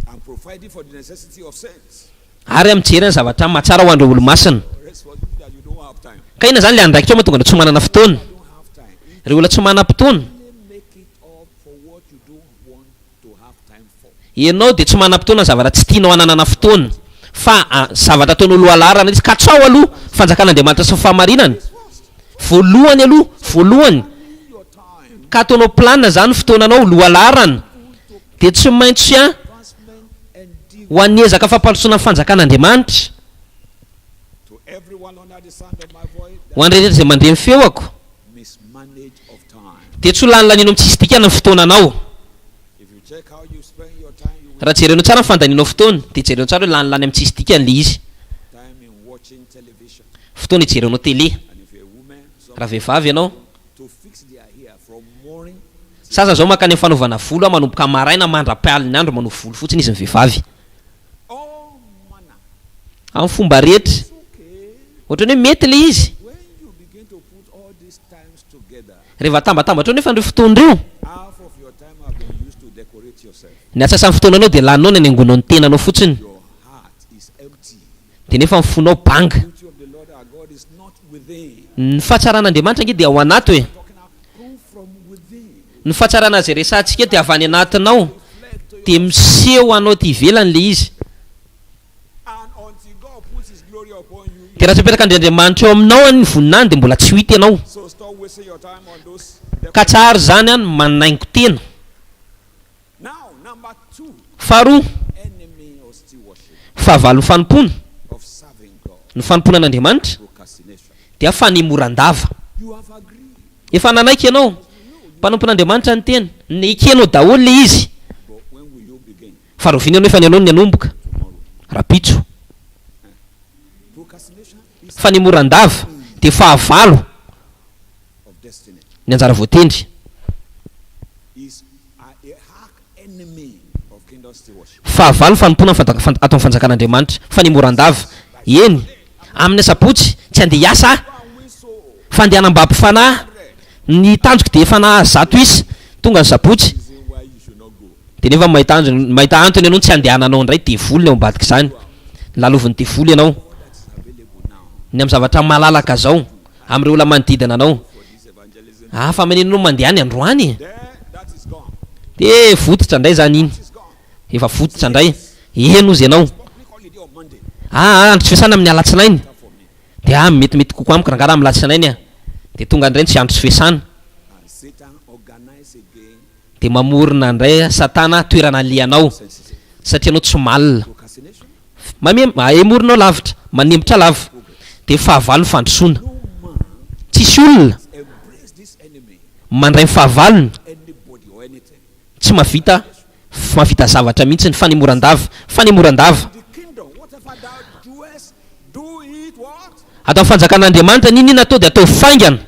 and providing for the necessity of saints. Ary mijery ny zavatra mahatsara ho an'ireo olo-masina. Responsibility that you don't have time. Ka inona izany ilay andraikitra eo mahatonga anao tsy manana fotoana? You don't have time. You Ireo olona tsy manam-potoana. only make it up for what you don't want to have time for. Ianao dia tsy manam-potoana ny zavatra tsy tianao hananana fotoana. Fa zavatra ataonao lohalaharana izy. Katsaho aloha fanjakan'Andriamanitra sy ny fahamarinany. Voalohany aloha, voalohany. Planning your time, Ka ataonao planina izany ny fotoananao, lohalaharana. Dia tsy maintsy advancement endeavor ho an'ny ezaka fampandrosoana ny fanjakan'Andriamanitra. to everyone under the sound of my voice Ho an'ny rehetra izay mandre ny feoko, that mismanage of time. dia tsy ho lanilanino amin'ny tsisy dikany ny fotoananao. If you check how you spend your time, you will Raha jerenao tsara ny fandanianao fotoana, dia jerenao tsara hoe lanilany amin'ny tsisy dikany ilay izy. time in watching television. Fotoana ijerenao télé. And if you're a woman, some Raha vehivavy ianao, to fix their hair from morning sasany izao mankany amin'ny fanaovana volo manomboka maraina mandra-pialin'ny andro manao volo fotsiny izy ny vehivavy. all manner. Amin'ny fomba rehetra. It's okay Ohatran'ny hoe mety ilay izy. when you begin to put all these times together. Rehefa atambatambatra eo nefa ireo fotoana ireo, Half of your time have been used to decorate yourself. ny antsasan'ny fotoananao dia laninao ny hanaingoanao ny tenanao fotsiny, Your heart is empty. dia nefa ny fonao banga. Beauty of the Lord our God is not within. Ny fahatsaran'Andriamanitra ange dia ao anaty e. Talking out. Ny fahatsarana izay resahantsika eto dia avy any anatinao, dia miseho anao aty ivelany ilay izy. Dia raha tsy apetrak'Andriandriamanitra eo aminao ny voninahiny dia mbola tsy ho hita ianao. Ka tsara izany an manaingo tena. Faharoa, fahavalon'ny fanompoana, ny fanompoana an'Andriamanitra dia fanemoran-dava. Efa nanaiky ianao, mpanompon'Andriamanitra niteny, nekenao daholo ilay izy. Fa rahoviana anefa ny anao no hanomboka? Rapitso. Fanemoran-dava dia fahavalo ny anjara voatendry. Fahavalo ny fanompoana ny ato amin'ny fanjakan'Andriamanitra. Fanemoran-dava. Eny, amin'ny asabotsy tsy handeha hiasa aho fa handeha hanambabo fanahy. Ny tanjoko dia efa nahazo 100 isa. Tonga ny sabotsy. Dia nefa mahita andro, mahita antony ianao tsy handehananao indray, devoly ny ao ambadik'izany. Lalovin'ny devoly ianao. Ny amin'ny zavatra malalaka zao, amin'ireo olona manodidina anao. Ah, fa manino ianao mandeha any androany e? Dia votitra indray izany iny. Efa votitra indray. Eny hozy ianao. Ah, andro tsy fiasana amin'ny alatsinainy. Dia ah, metimety kokoa amiko rangahy raha amin'ny alatsinainy ah. Dia tonga indray ny tsy andro tsy fiasana. Dia mamorona indray satana toerana alehanao satria ianao tsy malina. Mame, ahemorinao lavitra, manempotra lava. Dia fahavalo ny fandrosoana. Tsisy olona mandray ny fahavalony tsy mahavita mahavita zavatra mihitsy ny fanemoran-dava. Fanemoran-dava. Ato amin'ny fanjakan'Andriamanitra, n'inon'inona atao dia ataovy faingana.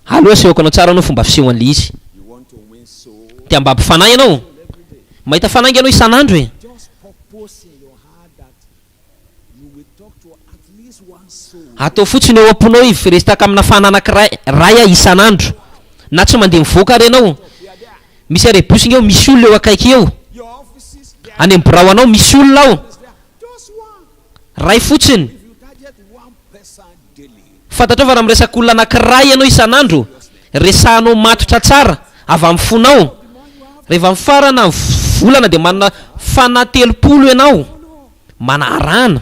Aleo asehoko anao tsara anao fomba fisehoan'le izy. Te hambabo fanahy ianao? Mahita fanahy ange ianao isan'andro e! Atao fotsiny eo am-ponao hoe hiresaka amina fanahy anankiray ray aho isan'andro. Na tsy mandeha mivoaka ary ianao. Misy arrêt bus nge eo, misy olona eo akaiky eo. Any amin'ny birao anao misy olona ao. Ray fotsiny. Fantatrao fa raha miresaka olona anankiray ianao isan'andro, resahanao matotra tsara, avy amin'ny fonao, rehefa mifarana ny volana dia manana fanahy 30 ianao, manarahana.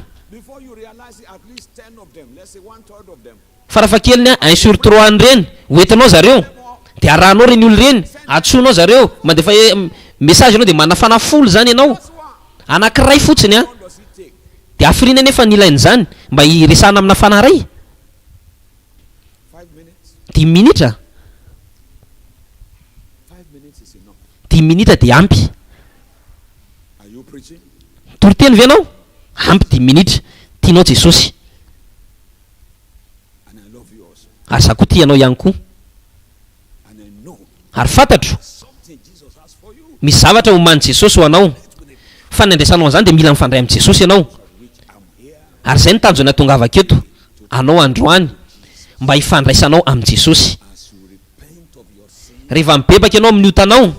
Farafahakeliny un sur trois an'ireny, ho entinao zareo, dia arahanao ireny olona ireny, antsoinao zareo, mandefa message ianao dia manana fanahy 10 izany ianao. Anankiray fotsiny an! Dia hafiriana anefa ny ilain'izany mba hiresahana amina fanahy iray? Dimy minitra? Dimy minitra dia ampy. Mitory teny ve ianao? Ampy dimy minitra. Tianao Jesosy. Ary izaho koa tia anao ihany koa. Ary fantatro, misy zavatra omanin'i Jesosy ho anao. Fa ny handraisanao an'izany dia mila mifandray amin'i Jesosy ianao. Ary izay no tanjona tongavako eto, anao androany, mba hifandraisanao amin'i Jesosy. Rehefa mibebaka ianao amin'ny otanao,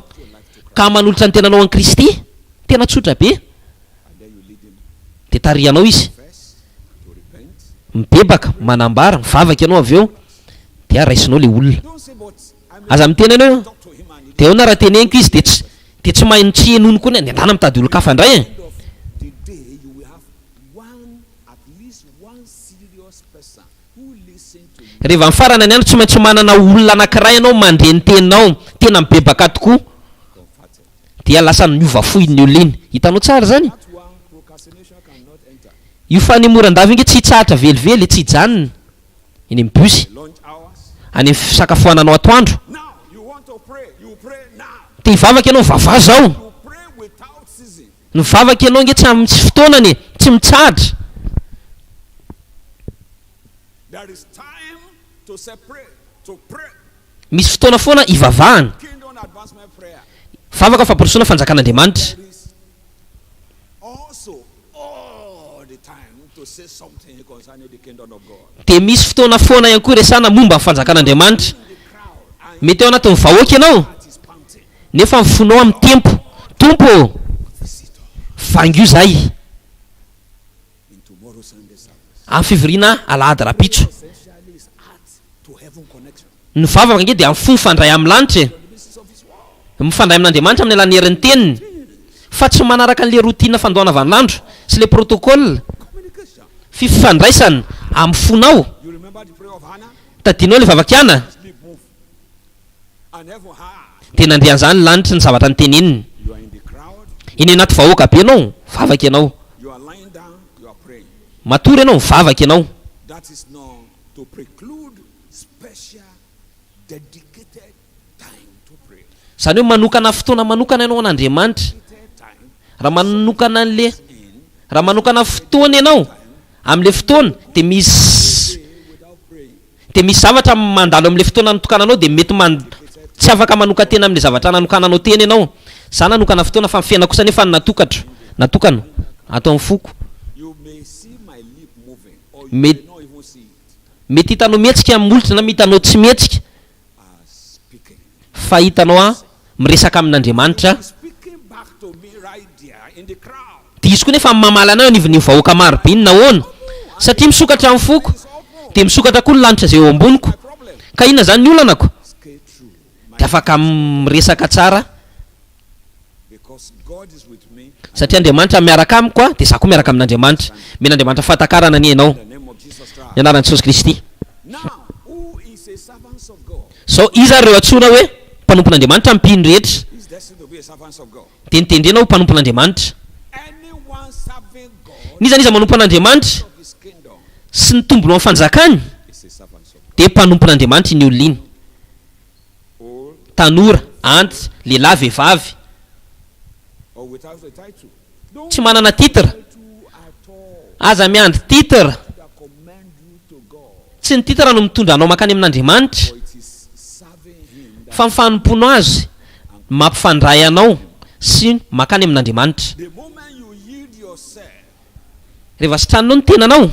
ka manolotra ny tenanao an'i Kristy, tena tsotra be, dia tarihanao Izy. Mibebaka, manambara, mivavaka ianao avy eo, dia raisinao ilay olona. Aza miteny anao hoe, dia ahoana raha teneniko izy dia tsy dia tsy mahay tsy henony koa ny andana mitady olon-kafa indray e. Rehefa mifarana ny andro tsy maintsy manana olona anankiray ianao mandre ny teninao, tena mibebaka tokoa. Dia lasa miova fo iny olona iny. Hitanao tsara izany? Io fanemoran-dava io nge tsy hitsahatra velively e, tsy hijanona. Eny amin'ny bus, any amin'ny fisakafoananao atoandro. Te hivavaka ianao, vavaha zao. Ny vavaka ianao nge tsy amin'ny tsy fotoanany e, tsy mitsahatra. Misy fotoana foana hivavahana. Vavaka fampandrosoana fanjakan'Andriamanitra. Dia misy fotoana foana ihany koa iresahana momba ny fanjakan'Andriamanitra. Mety ao anatin'ny vahoaka ianao, nefa ny fonao mitempo, Tompo ô, vangio izahay amin'ny fivoriana alahady rahampitso. Ny vavaka ange dia amin'ny fo mifandray amin'ny lanitra e. Mifandray amin'Andriamanitra amin'ny alalan'ny herin'ny teniny. Fa tsy manaraka an'ilay routine fandoavana vaninandro sy ilay protocole. Fifandraisana amin'ny fonao. Tadidinao ilay vavak'i Ana? Dia nandre an'izany ny lanitra ny zavatra noteneniny. Eny anaty vahoaka be ianao, mivavaka ianao. Matory ianao, mivavaka ianao. Izany hoe manokana fotoana manokana ianao ho an'Andriamanitra. Raha manokana an'le, raha manokana fotoana ianao amin'ilay fotoana dia misy dia misy zavatra mandalo amin'ilay fotoana nitokananao dia mety man, tsy afaka manokan-tena amin'ilay zavatra nanokananao tena ianao. Za nanokana fotoana fa ny fiainako kosa anefa no natokatro, natokana ato amin'ny foko. Mety mety hitanao mihetsika ny molotra na hitanao tsy mihetsika fa hitanao aho miresaka amin'Andriamanitra. Dia izy koa nefa mamaly anao eo anivon'iny vahoaka maro be iny. Nahoana? Satria misokatra ny foko, dia misokatra koa ny lanitra izay eo amboniko. Ka inona izany ny olanako? Dia afaka miresaka tsara. Satria Andriamanitra miaraka amiko dia izaho koa miaraka amin'Andriamanitra. Omen'Andriamanitra fahatakarana anie ianao. Ny anaran'i Jesosy Kristy. Izao, iza ary ireo antsoina hoe mpanompon'Andriamanitra? Ny mpino rehetra. Dia notendrena ho mpanompon'Andriamanitra. N'iza n'iza manompo an'Andriamanitra sy ny tombony ho amin'ny fanjakany dia mpanompon'Andriamanitra iny olona iny. Tanora, antitra, lehilahy, vehivavy. Tsy manana titre. Aza miandry titre. Tsy ny titre no mitondra anao mankany amin'Andriamanitra fa ny fanompoanao Azy no mampifandray anao sy mankany amin'Andriamanitra. Rehefa sitraninao ny tenanao,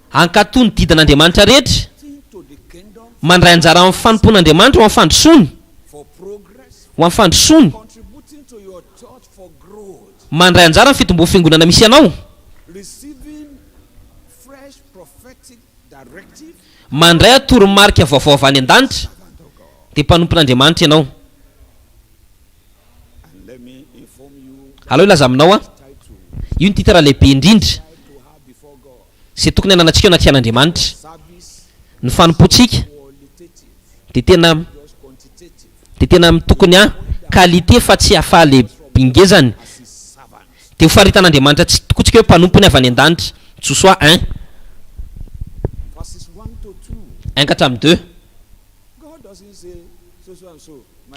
hankatò ny didin'Andriamanitra rehetra, mandray anjara amin'ny fanompoan'Andriamanitra ho amin'ny fandrosoany, ho amin'ny fandrosoany, mandray anjara amin'ny fitomboan'ny fiangonana misy anao, mandray toromarika vaovao avy any an-danitra, dia mpanompon'Andriamanitra ianao. Aleo hilaza aminao aho, io ny titre lehibe indrindra izay tokony hananantsika eo anatrehan'Andriamanitra. Ny fanompoantsika dia tena dia tena tokony ha qualité fa tsy hafahalehibingezany. Dia ho faritan'Andriamanitra tsy tokoa tsika hoe mpanompony avy any an-danitra. Josoa un. Un ka hatramin'ny deux.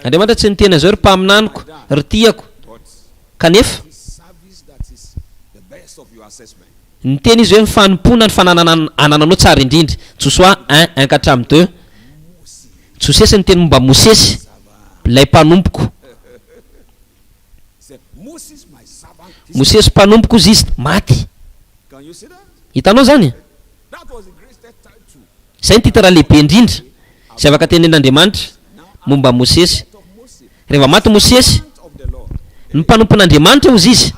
Andriamanitra tsy niteny an'izao, ry mpaminaniko, ry tiako. Kanefa, niteny Izy hoe ny fanompoana ny fananana anananao tsara indrindra. Josoa un, un ka hatramin'ny deux. Josesy niteny momba an'i Mosesy, ilay mpanompoko. Mosesy mpanompoko hozy izy, maty. Hitanao izany? Izay ny titre lehibe indrindra izay afaka tenenin'Andriamanitra momba an'i Mosesy. Rehefa maty Mosesy, ny mpanompon'Andriamanitra hozy izy.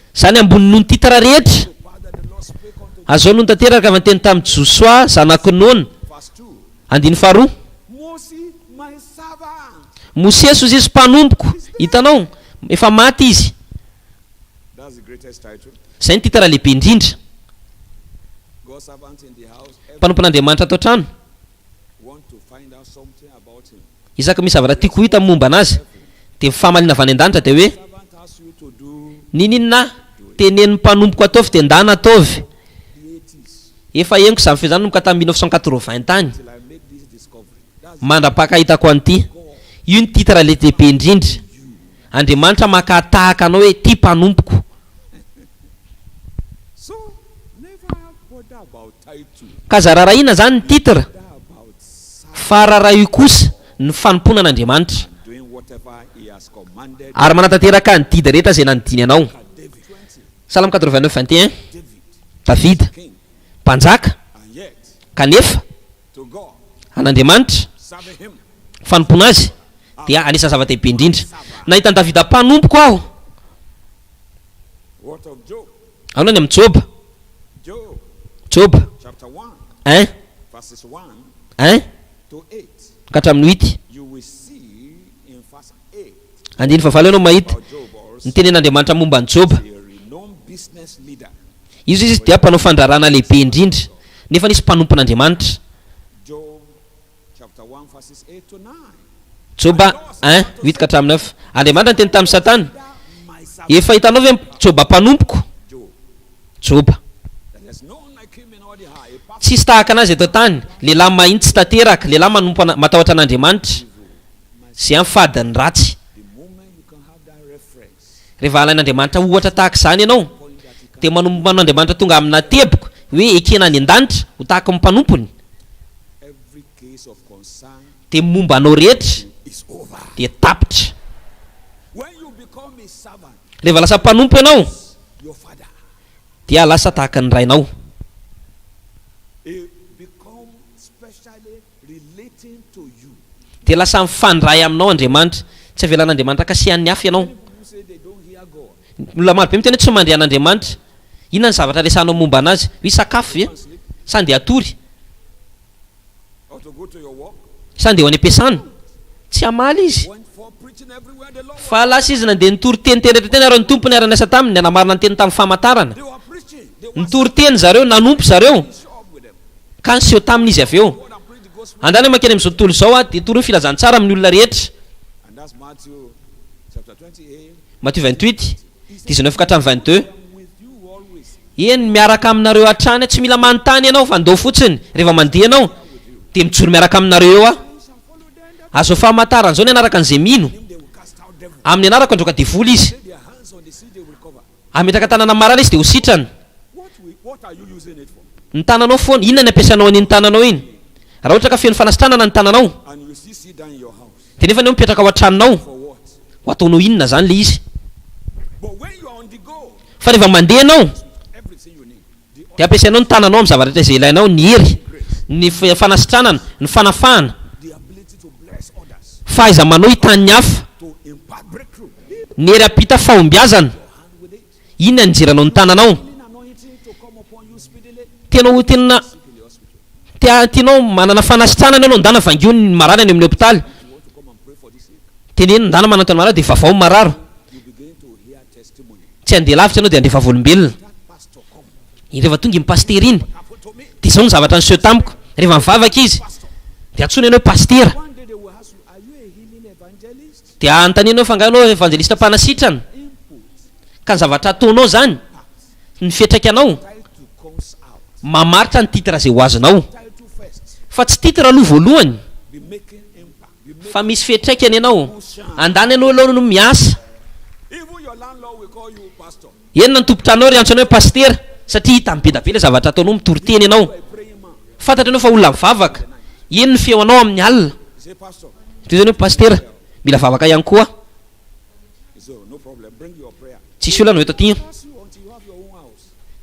Izany ambony noho ny titre rehetra. Azao no notanteraka avy niteny tamin'i Josoa zanak'i Nona. Andininy faharoa. Mosesy hozy izy mpanompoko. Hitanao? Efa maty izy. Izay ny titre lehibe indrindra. Mpanompon'Andriamanitra ato an-trano. Isaky misy zavatra tiako ho hita momba an'azy, dia ny famaliana avy any an-danitra dia hoe, Ninininona tenenin'ny mpanompoko ataovy dia ndana ataovy. Efa henoko izany feo izany nanomboka tamin'ny 1980 tany, mandra-pankahitako an'ity. Io ny titre lehibe indrindra. Andriamanitra maka tahaka anao hoe ity mpanompoko. Ka aza rarahina zany ny titre fa rarahio kosa ny fanompoana an'Andriamanitra. Ary manatanteraka ny didy rehetra izay nandidiany anao. Salamo 89 21 Davida, mpanjaka, kanefa an'Andriamanitra, fanompoana Azy dia anisan'ny zava-dehibe indrindra. Nahita an'i Davida mpanompoko aho. Ahoana ny amin'i Joba? Joba 1. 1 ka hatramin'ny 8. Andininy fahavalo ianao mahita ny tenin'Andriamanitra momba an'i Joba. Izy izy dia mpanao fandraharahana lehibe indrindra, nefa nisy mpanompon'Andriamanitra. Joba 1, 8 ka hatramin'ny 9. Andriamanitra niteny tamin'i Satana, Efa hitanao ve Joba mpanompoko? Joba. Tsisy tahaka anazy eto an-tany, lehilahy mahitsy tanteraka, lehilahy manompo ana, matahotra an'Andriamanitra, izay an fady ny ratsy. Rehefa alain'Andriamanitra ohatra tahaka izany ianao, dia manompo an'Andriamanitra tonga amina teboka hoe ekena any an-danitra ho tahaka ny mpanompony, dia ny momba anao rehetra dia tapitra. Rehefa lasa mpanompo ianao, dia lasa tahaka ny rainao. Dia lasa mifandray aminao Andriamanitra. Tsy avelan'Andriamanitra kasihan'ny hafa ianao. Olona maro be miteny hoe tsy mandre an'Andriamanitra. Inona ny zavatra resahanao momba an'azy? Hoe hisakafo ve? Sa handeha hatory? Sa handeha ho any am-piasana? Tsy hamaly izy. Fa lasa izy nandeha nitory teny teny rehetra teny ary ny Tompo niara-niasa taminy nanamarina ny teny tamin'ny famantarana. Nitory teny zareo, nanompo zareo. Ka niseho taminy izy avy eo. Andana mankeny amin'izao tontolo izao aho dia torio ny filazantsara amin'ny olona rehetra. Matio 28, 19 ka hatramin'ny 22. Eny, miaraka aminareo hatrany aho. Tsy mila manontany ianao fa ndao fotsiny. Rehefa mandeha ianao dia mijoro miaraka aminareo eo aho. Azao famantarana izao ny hanaraka an'izay mino. Amin'ny anarako handroaka devoly izy. Hametraka tanana amin'ny marary izy dia ho sitrana. Ny tananao foana, inona ny ampiasanao an'iny tananao iny? Raha ohatra ka feno fanasitranana ny tananao, dia nefa ianao mipetraka ao an-tranonao, ho ataonao inona izany ilay izy? Fa rehefa mandeha ianao, dia ampiasainao ny tananao amin'ny zavatra rehetra izay ilainao, ny hery, ny fanasitranana, ny fanafahana, fahaiza-manao hitan'ny hafa, ny hery hampita fahombiazana. Inona ny nijeranao ny tananao? Tianao ho tena tia tianao manana fanasitranana ianao, ndana vangio ny marary any amin'ny hopitaly. Teneno ndana manantona marary dia vavao ny marary. Tsy handeha lavitra ianao dia handeha vavolombelona. Rehefa tonga iny pasitera iny dia izao ny zavatra niseho tamiko. Rehefa nivavaka izy dia antsoina ianao hoe pasitera. Dia anontaniana hoe fa angaha ianao evanjelista mpanasitrana? Ka ny zavatra ataonao izany, ny fiantraikanao, mamaritra ny titre izay ho azonao. Fa tsy titre aloha voalohany fa misy fiantraikany ianao. Andany ianao aloha no miasa. Eny na ny tompon-tranonao ry antso anao hoe pasitera satria hitany be da be ilay zavatra ataonao, mitory teny ianao. Fantatra ianao fa olona mivavaka. Eny ny feo anao amin'ny alina. Toy izany hoe pasitera, mila vavaka ihany koa aho. Tsisy olana eto aty an.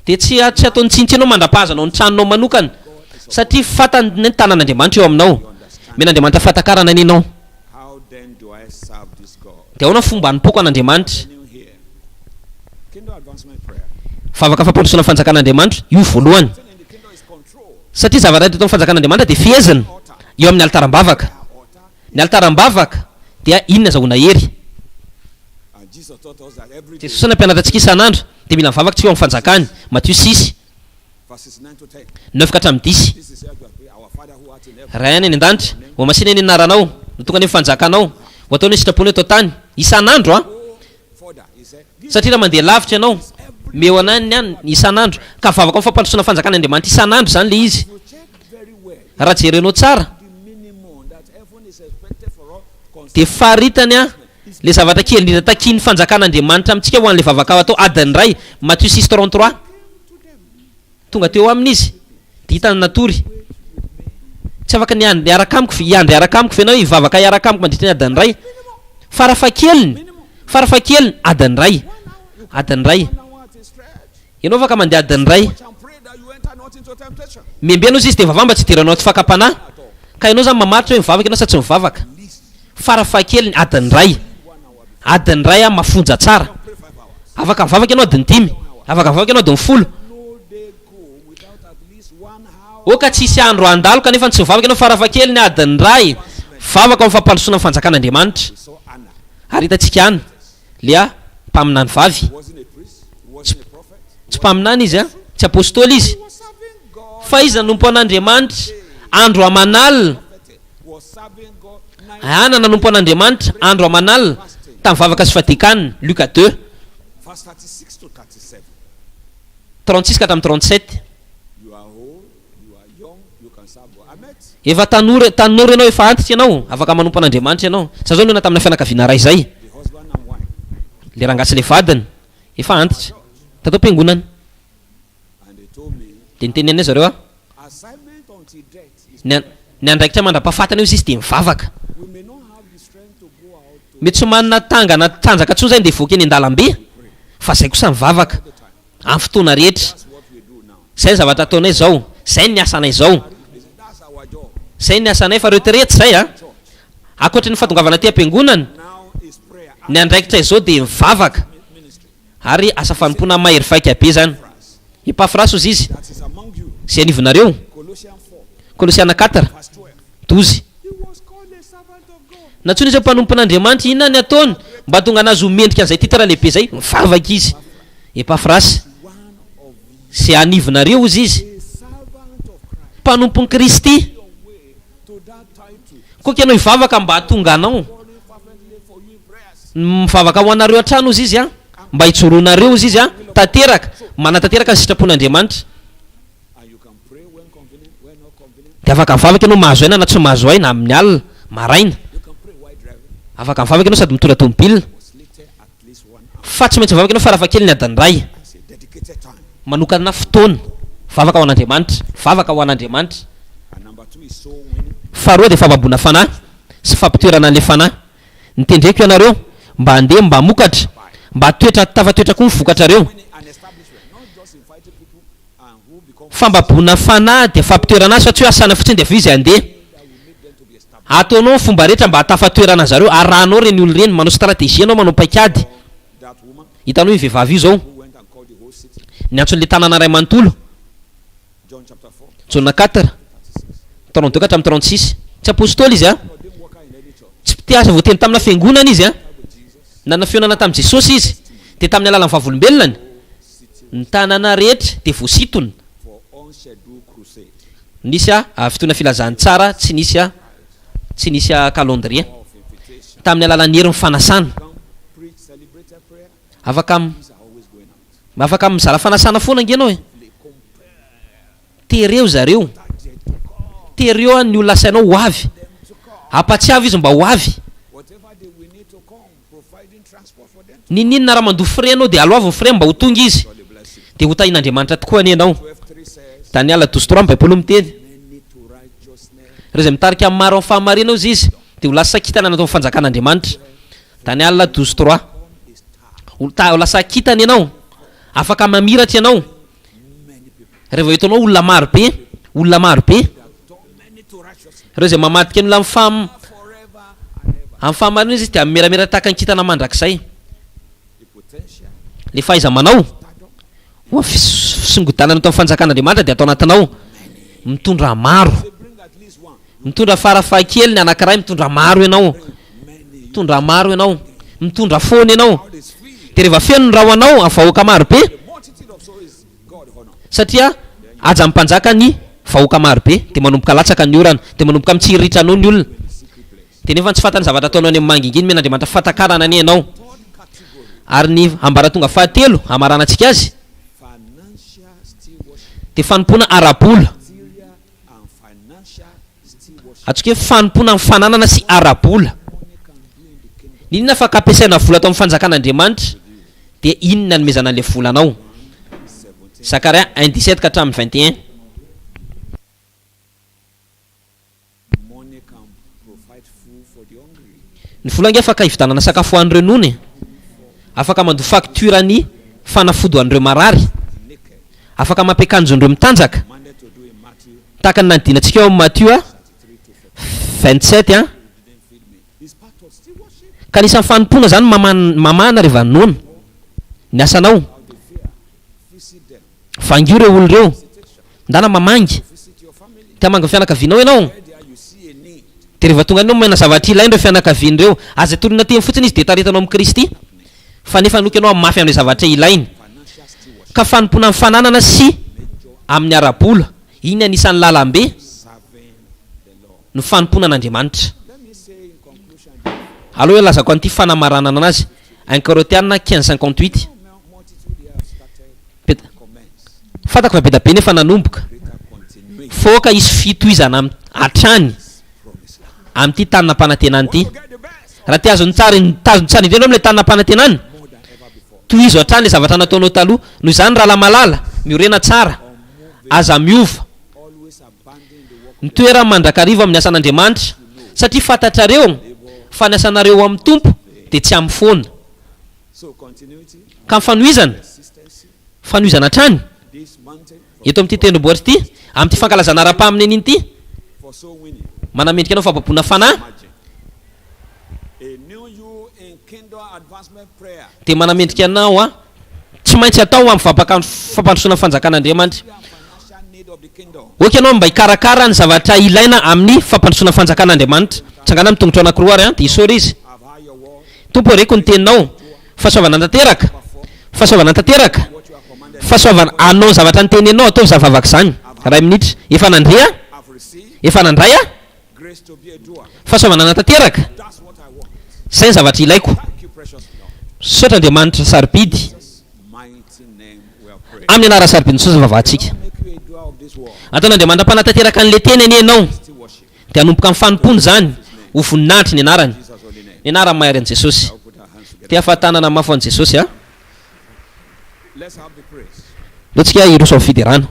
Dia tsy tsy ataony tsinontsinona ianao mandra-pahazanao ny tranonao manokana satria fantany ny tanan'Andriamanitra eo aminao. Omen'Andriamanitra fahatakarana anie ianao. Dia ahoana ny fomba hanompoako an'Andriamanitra? Vavaka fampandrosoana ny fanjakan'Andriamanitra, io voalohany. Satria zavatra rehetra eto amin'ny fanjakan'Andriamanitra dia fehezina eo amin'ny alitaram-bavaka. Ny alitaram-bavaka dia inona azahoana hery? Jesosy nampianatra antsika isan'andro dia mila mivavaka tsika eo amin'ny fanjakany, Matio 6, 9 ka hatramin'ny 10. Ray any an-danitra, hohamasina anie ny anaranao, ho tonga anie ny fanjakanao, ho atao anie ny sitraponao eto an-tany, isan'andro an! Satria raha mandeha lavitra ianao, meo anay ny any isan'andro, ka vavaka amin'ny fampandrosoana fanjakan'Andriamanitra isan'andro izany ilay izy. Raha jerenao tsara, dia faritany an, ilay zavatra kely indrindra takian'ny fanjakan'Andriamanitra amintsika ho an'ilay vavaka atao adiny iray, Matio 6, 33. Tonga teo aminy izy, dia hitany natory. Tsy afaka ny hiaraka amiko ve, hiandry hiaraka amiko ve ianao, hivavaka hiaraka amiko mandritra ny adiny iray? Farafahakeliny, farafahakeliny, adiny iray. Adiny iray. Ianao afaka mandeha adiny iray. Miambena ozy izy dia mivavaha mba tsy hidiranao anaty fakam-panahy. Ka ianao izany mamaritra hoe mivavaka ianao sa tsy mivavaka. Farafahakeliny, adiny iray. Adiny iray aho mafonja tsara. Afaka mivavaka ianao adiny dimy. Afaka mivavaka ianao adiny 10. Oka tsy hisy andro handalo kanefa tsy mivavaka ianao farafahakeliny adiny iray. Vavaka ho amin'ny fampandrosoana ny fanjakan'Andriamanitra. Ary hitantsika any, Lea, mpaminany vavy. Tsy, tsy mpaminany izy an, tsy apostoly izy. Fa izy nanompo an'Andriamanitra andro aman'alina. Ana nanompo an'Andriamanitra andro aman'alina tamin'ny vavaka sy fadian-kanina, Luka deux. 36 ka hatramin'ny 37. Efa tanora, tanora ianao, efa antitra ianao, afaka manompo an'Andriamanitra ianao. Za zao nihaona tamina fianakaviana iray izay, le rangahy sy le vadiny, efa antitra, tato am-piangonana. Dia niteny anay zareo aho, ny, ny andraikitra mandra-pahafatiny hozy izy dia mivavaka. Mety tsy manana tangana tanjaka intsony zay ndeha hivoaka eny an-dalambe, fa zay kosa mivavaka. Amin'ny fotoana rehetra. Izay ny zavatra ataonay izao. Izay ny asanay izao. Izay ny asanay fa retraite izay a. Ankoatry ny fahatongavana aty am-piangonana, ny andraikitra izao dia mivavaka. Ary asa fanompoana mahery vaika be izany. Epafrasy hozy izy, izay anivonareo. Kolosiana 4, 12. Nantsoina izy hoe mpanompon'Andriamanitra. Inona ny ataony mba hahatonga anazy ho mendrika an'izay titre lehibe izay? Mivavaka izy. Epafrasy, izay anivonareo, hozy izy, mpanompon'i Kristy. Koa ianao hivavaka mba hahatonga anao. Mivavaka ho anareo hatrany, hozy izy, mba hijoroanareo, hozy izy, tanteraka, manatanteraka ny sitrapon'Andriamanitra. Dia afaka mivavaka ianao mahazo aina na tsy mahazo aina, amin'ny alina, maraina. Afaka mivavaka ianao sady mitondra tomobile. Fa tsy maintsy mivavaka ianao farafahakeliny adiny iray. Manokana fotoana. Vavaka ho an'Andriamanitra. Vavaka ho an'Andriamanitra. Faharoa dia fahababoana fanahy sy fampitoerana an'ilay fanahy. Notendreko ianareo mba handeha mba hamokatra, mba hatoetra tafatoetra koa ny vokatrareo. Fambaboana fanahy dia fampitoerana azy fa tsy hoe asana fotsiny dia avy eo izy handeha. Ataonao ny fomba rehetra mba hahatafatoerana an'zareo, arahanao ireny olona ireny, manao stratégie ianao, manao paikady. Hitanao io vehivavy io izao, niantso an'ilay tanàna iray manontolo, Jaona 4, 32 ka hatramin'ny 36. Tsy apostoly izy an, tsy mpiasa voatendry tamina fiangonana izy an, nanana fihaonana tamin'i Jesosy izy, dia tamin'ny alalan'ny vavolombelonany, Ny tanàna rehetra dia voasintona. Nisy fotoana filazantsara tsy nisy tsy nisy calendrier. Tamin'ny alalan'ny herin'ny fanasana. Afaka afaka mizara fanasana foana ange ianao e. Tereo zareo. Tereo ny olona asainao ho avy. Ampatsiavo izy mba ho avy. N'inon'inona raha mandoa frais ianao dia aloavy ny frais mba ho tonga izy. Dia ho tahian'Andriamanitra tokoa anie ianao. Daniala 12 trois ny baiboly miteny. Ireo izay mitarika ny maro amin'ny fahamarinana hozy izy dia ho lasa kintana any amin'ny fanjakan'Andriamanitra. Daniala 12 trois. Ho lasa kintana ianao. Afaka mamiratra ianao. Rehefa hitanao olona maro be, olona maro be, ireo izay mamadika ny olona amin'ny faham, amin'ny fahamarinana izy dia mimeramera tahaka ny kintana mandrakizay. Ilay fahaiza-manao ho amin'ny fisongodanana eto amin'ny fanjakan'Andriamanitra dia atao anatinao. Mitondra maro. Mitondra farafahakeliny anankiray, mitondra maro ianao. Mitondra maro ianao. Mitondra foana ianao. Dia rehefa feno ny rahonao amin'ny vahoaka maro be, satria hajan'ny mpanjaka ny vahoaka maro be, dia manomboka latsaka ny orana, dia manomboka mitsiriritra anao ny olona. Dia nefa tsy fantany ny zavatra ataonao any amin'ny mangingina, omen'Andriamanitra fahatakarana anie ianao. Ary ny ambaratonga fahatelo hamaranantsika azy, dia fanompoana ara-bola. Antsoiko hoe fanompoana amin'ny fananana sy ara-bola. N'inona afaka ampiasaina vola ato amin'ny fanjakan'Andriamanitra dia iny ny anomezana an'ilay vola anao. Zakaria 1 17 ka hatramin'ny 21. Ny vola ange afaka hividianana sakafo ho an'ireo noana e. Afaka mandoa facture ny fanafody ho an'ireo marary. Afaka mampiakanjo an'ireo mitanjaka. Tahaka ny nanidinantsika ao amin'ny Matio 27 an. Ka anisan'ny fanompoana izany mamahana rehefa noana. Ny asanao. Vangio ireo olona ireo. Ndana mamangy. Te hamangy ny fianakavianao ianao? Dia rehefa tonga any ianao manana zavatra ilainy ireo fianakaviana ireo. Aza atorina teny fotsiny izy dia taritanao amin'i Kristy. Fa nefa anoka ianao mafy amin'ilay zavatra ilainy. Ka fanompoana amin'ny fananana sy amin'ny ara-bola. Iny anisan'ny lalambe ny fanompoana an'Andriamanitra. Aleo hilazako an'ity fanamaranana anazy, Un Korintiana 15:58. Be, fantako fa be da be nefa nanomboka. Fa aoka hisy fitohizana hatrany amin'ity tany nampanantenana ity. Raha te hahazo ny tsara, tazony tsara indrindra ianao amin'ilay tany nampanantenana, tohizo hatrany ilay zavatra nataonao taloha. Noho izany, rahalahy malala, miorena tsara. Aza miova. Mitoera mandrakariva amin'ny asan'Andriamanitra, satria fantatrareo fa ny asanareo ao amin'ny Tompo dia tsy amin'ny foana. Ka ny fanohizana, fanohizana hatrany, eto amin'ity tendrombohitra ity, amin'ity fankalazana ara-paminaniana ity, manamendrika anao fahababoana fanahy, dia manamendrika anao aho, tsy maintsy atao amin'ny fampakandro fampandrosoana ny fanjakan'Andriamanitra. Ok ianao mba hikarakara ny zavatra ilaina amin'ny fampandrosoana ny fanjakan'Andriamanitra. Tsangana amin'ny tongotrao anankiroa ary an, dia isaory Izy. Tompo ô, reko ny teninao. Fahasoavana tanteraka. Fahasoavana tanteraka. Fahasoavana hanao ny zavatra noteneninao, ataovy izany vavaka izany. Iray minitra. Efa nandre aho. Efa nandray aho. Fahasoavana hanatanteraka. Izay ny zavatra ilaiko. Misaotra Andriamanitra sarobidy. Amin'ny anaran'ny sarobidin'i Jesosy vavahantsika. Ataon'Andriamanitra mpanatanteraka an'ilay teny anie ianao. Dia hanomboka amin'ny fanompoana izany ho voninahitry ny anarany. Ny anaran'ny mahery an'i Jesosy. Te hafa-tanana mafy ho an'i Jesosy a. Ndao tsika hiroso amin'ny fiderana.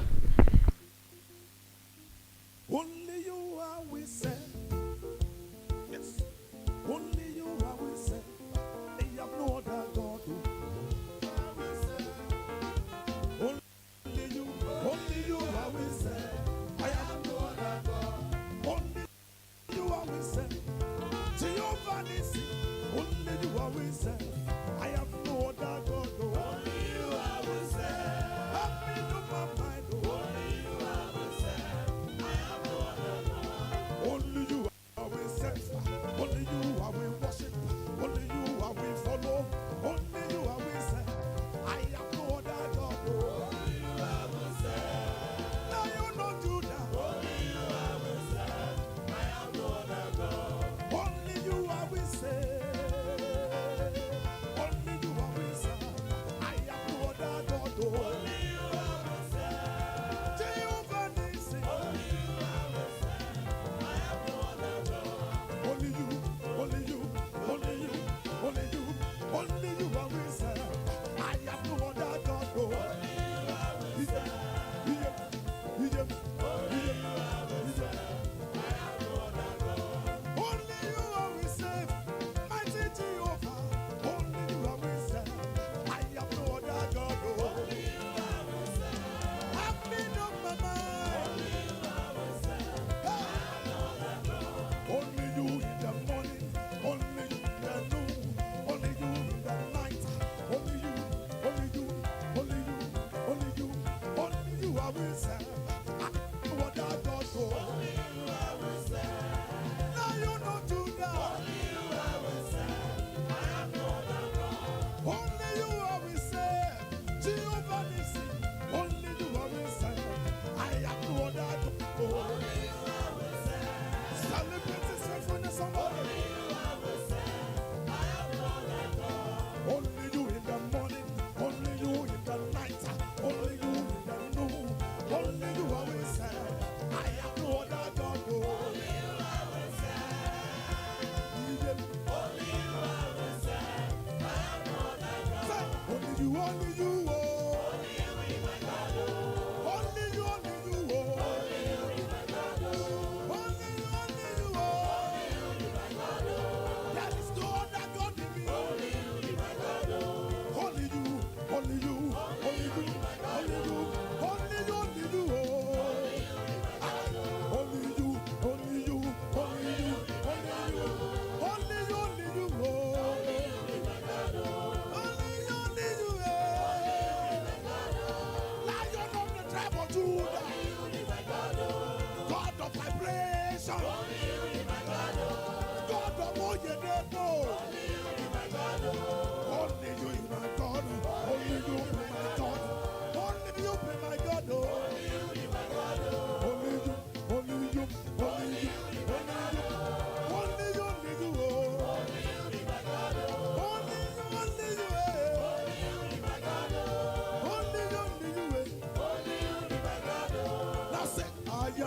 Only you are we serve. Yes. Only you are we serve. I have no other God. Only you, only you are we serve. I have no other God. Only you are we serve. Jehovah Nissi. Only you are we serve. I have no other God. Only you are we serve. I've made up my mind.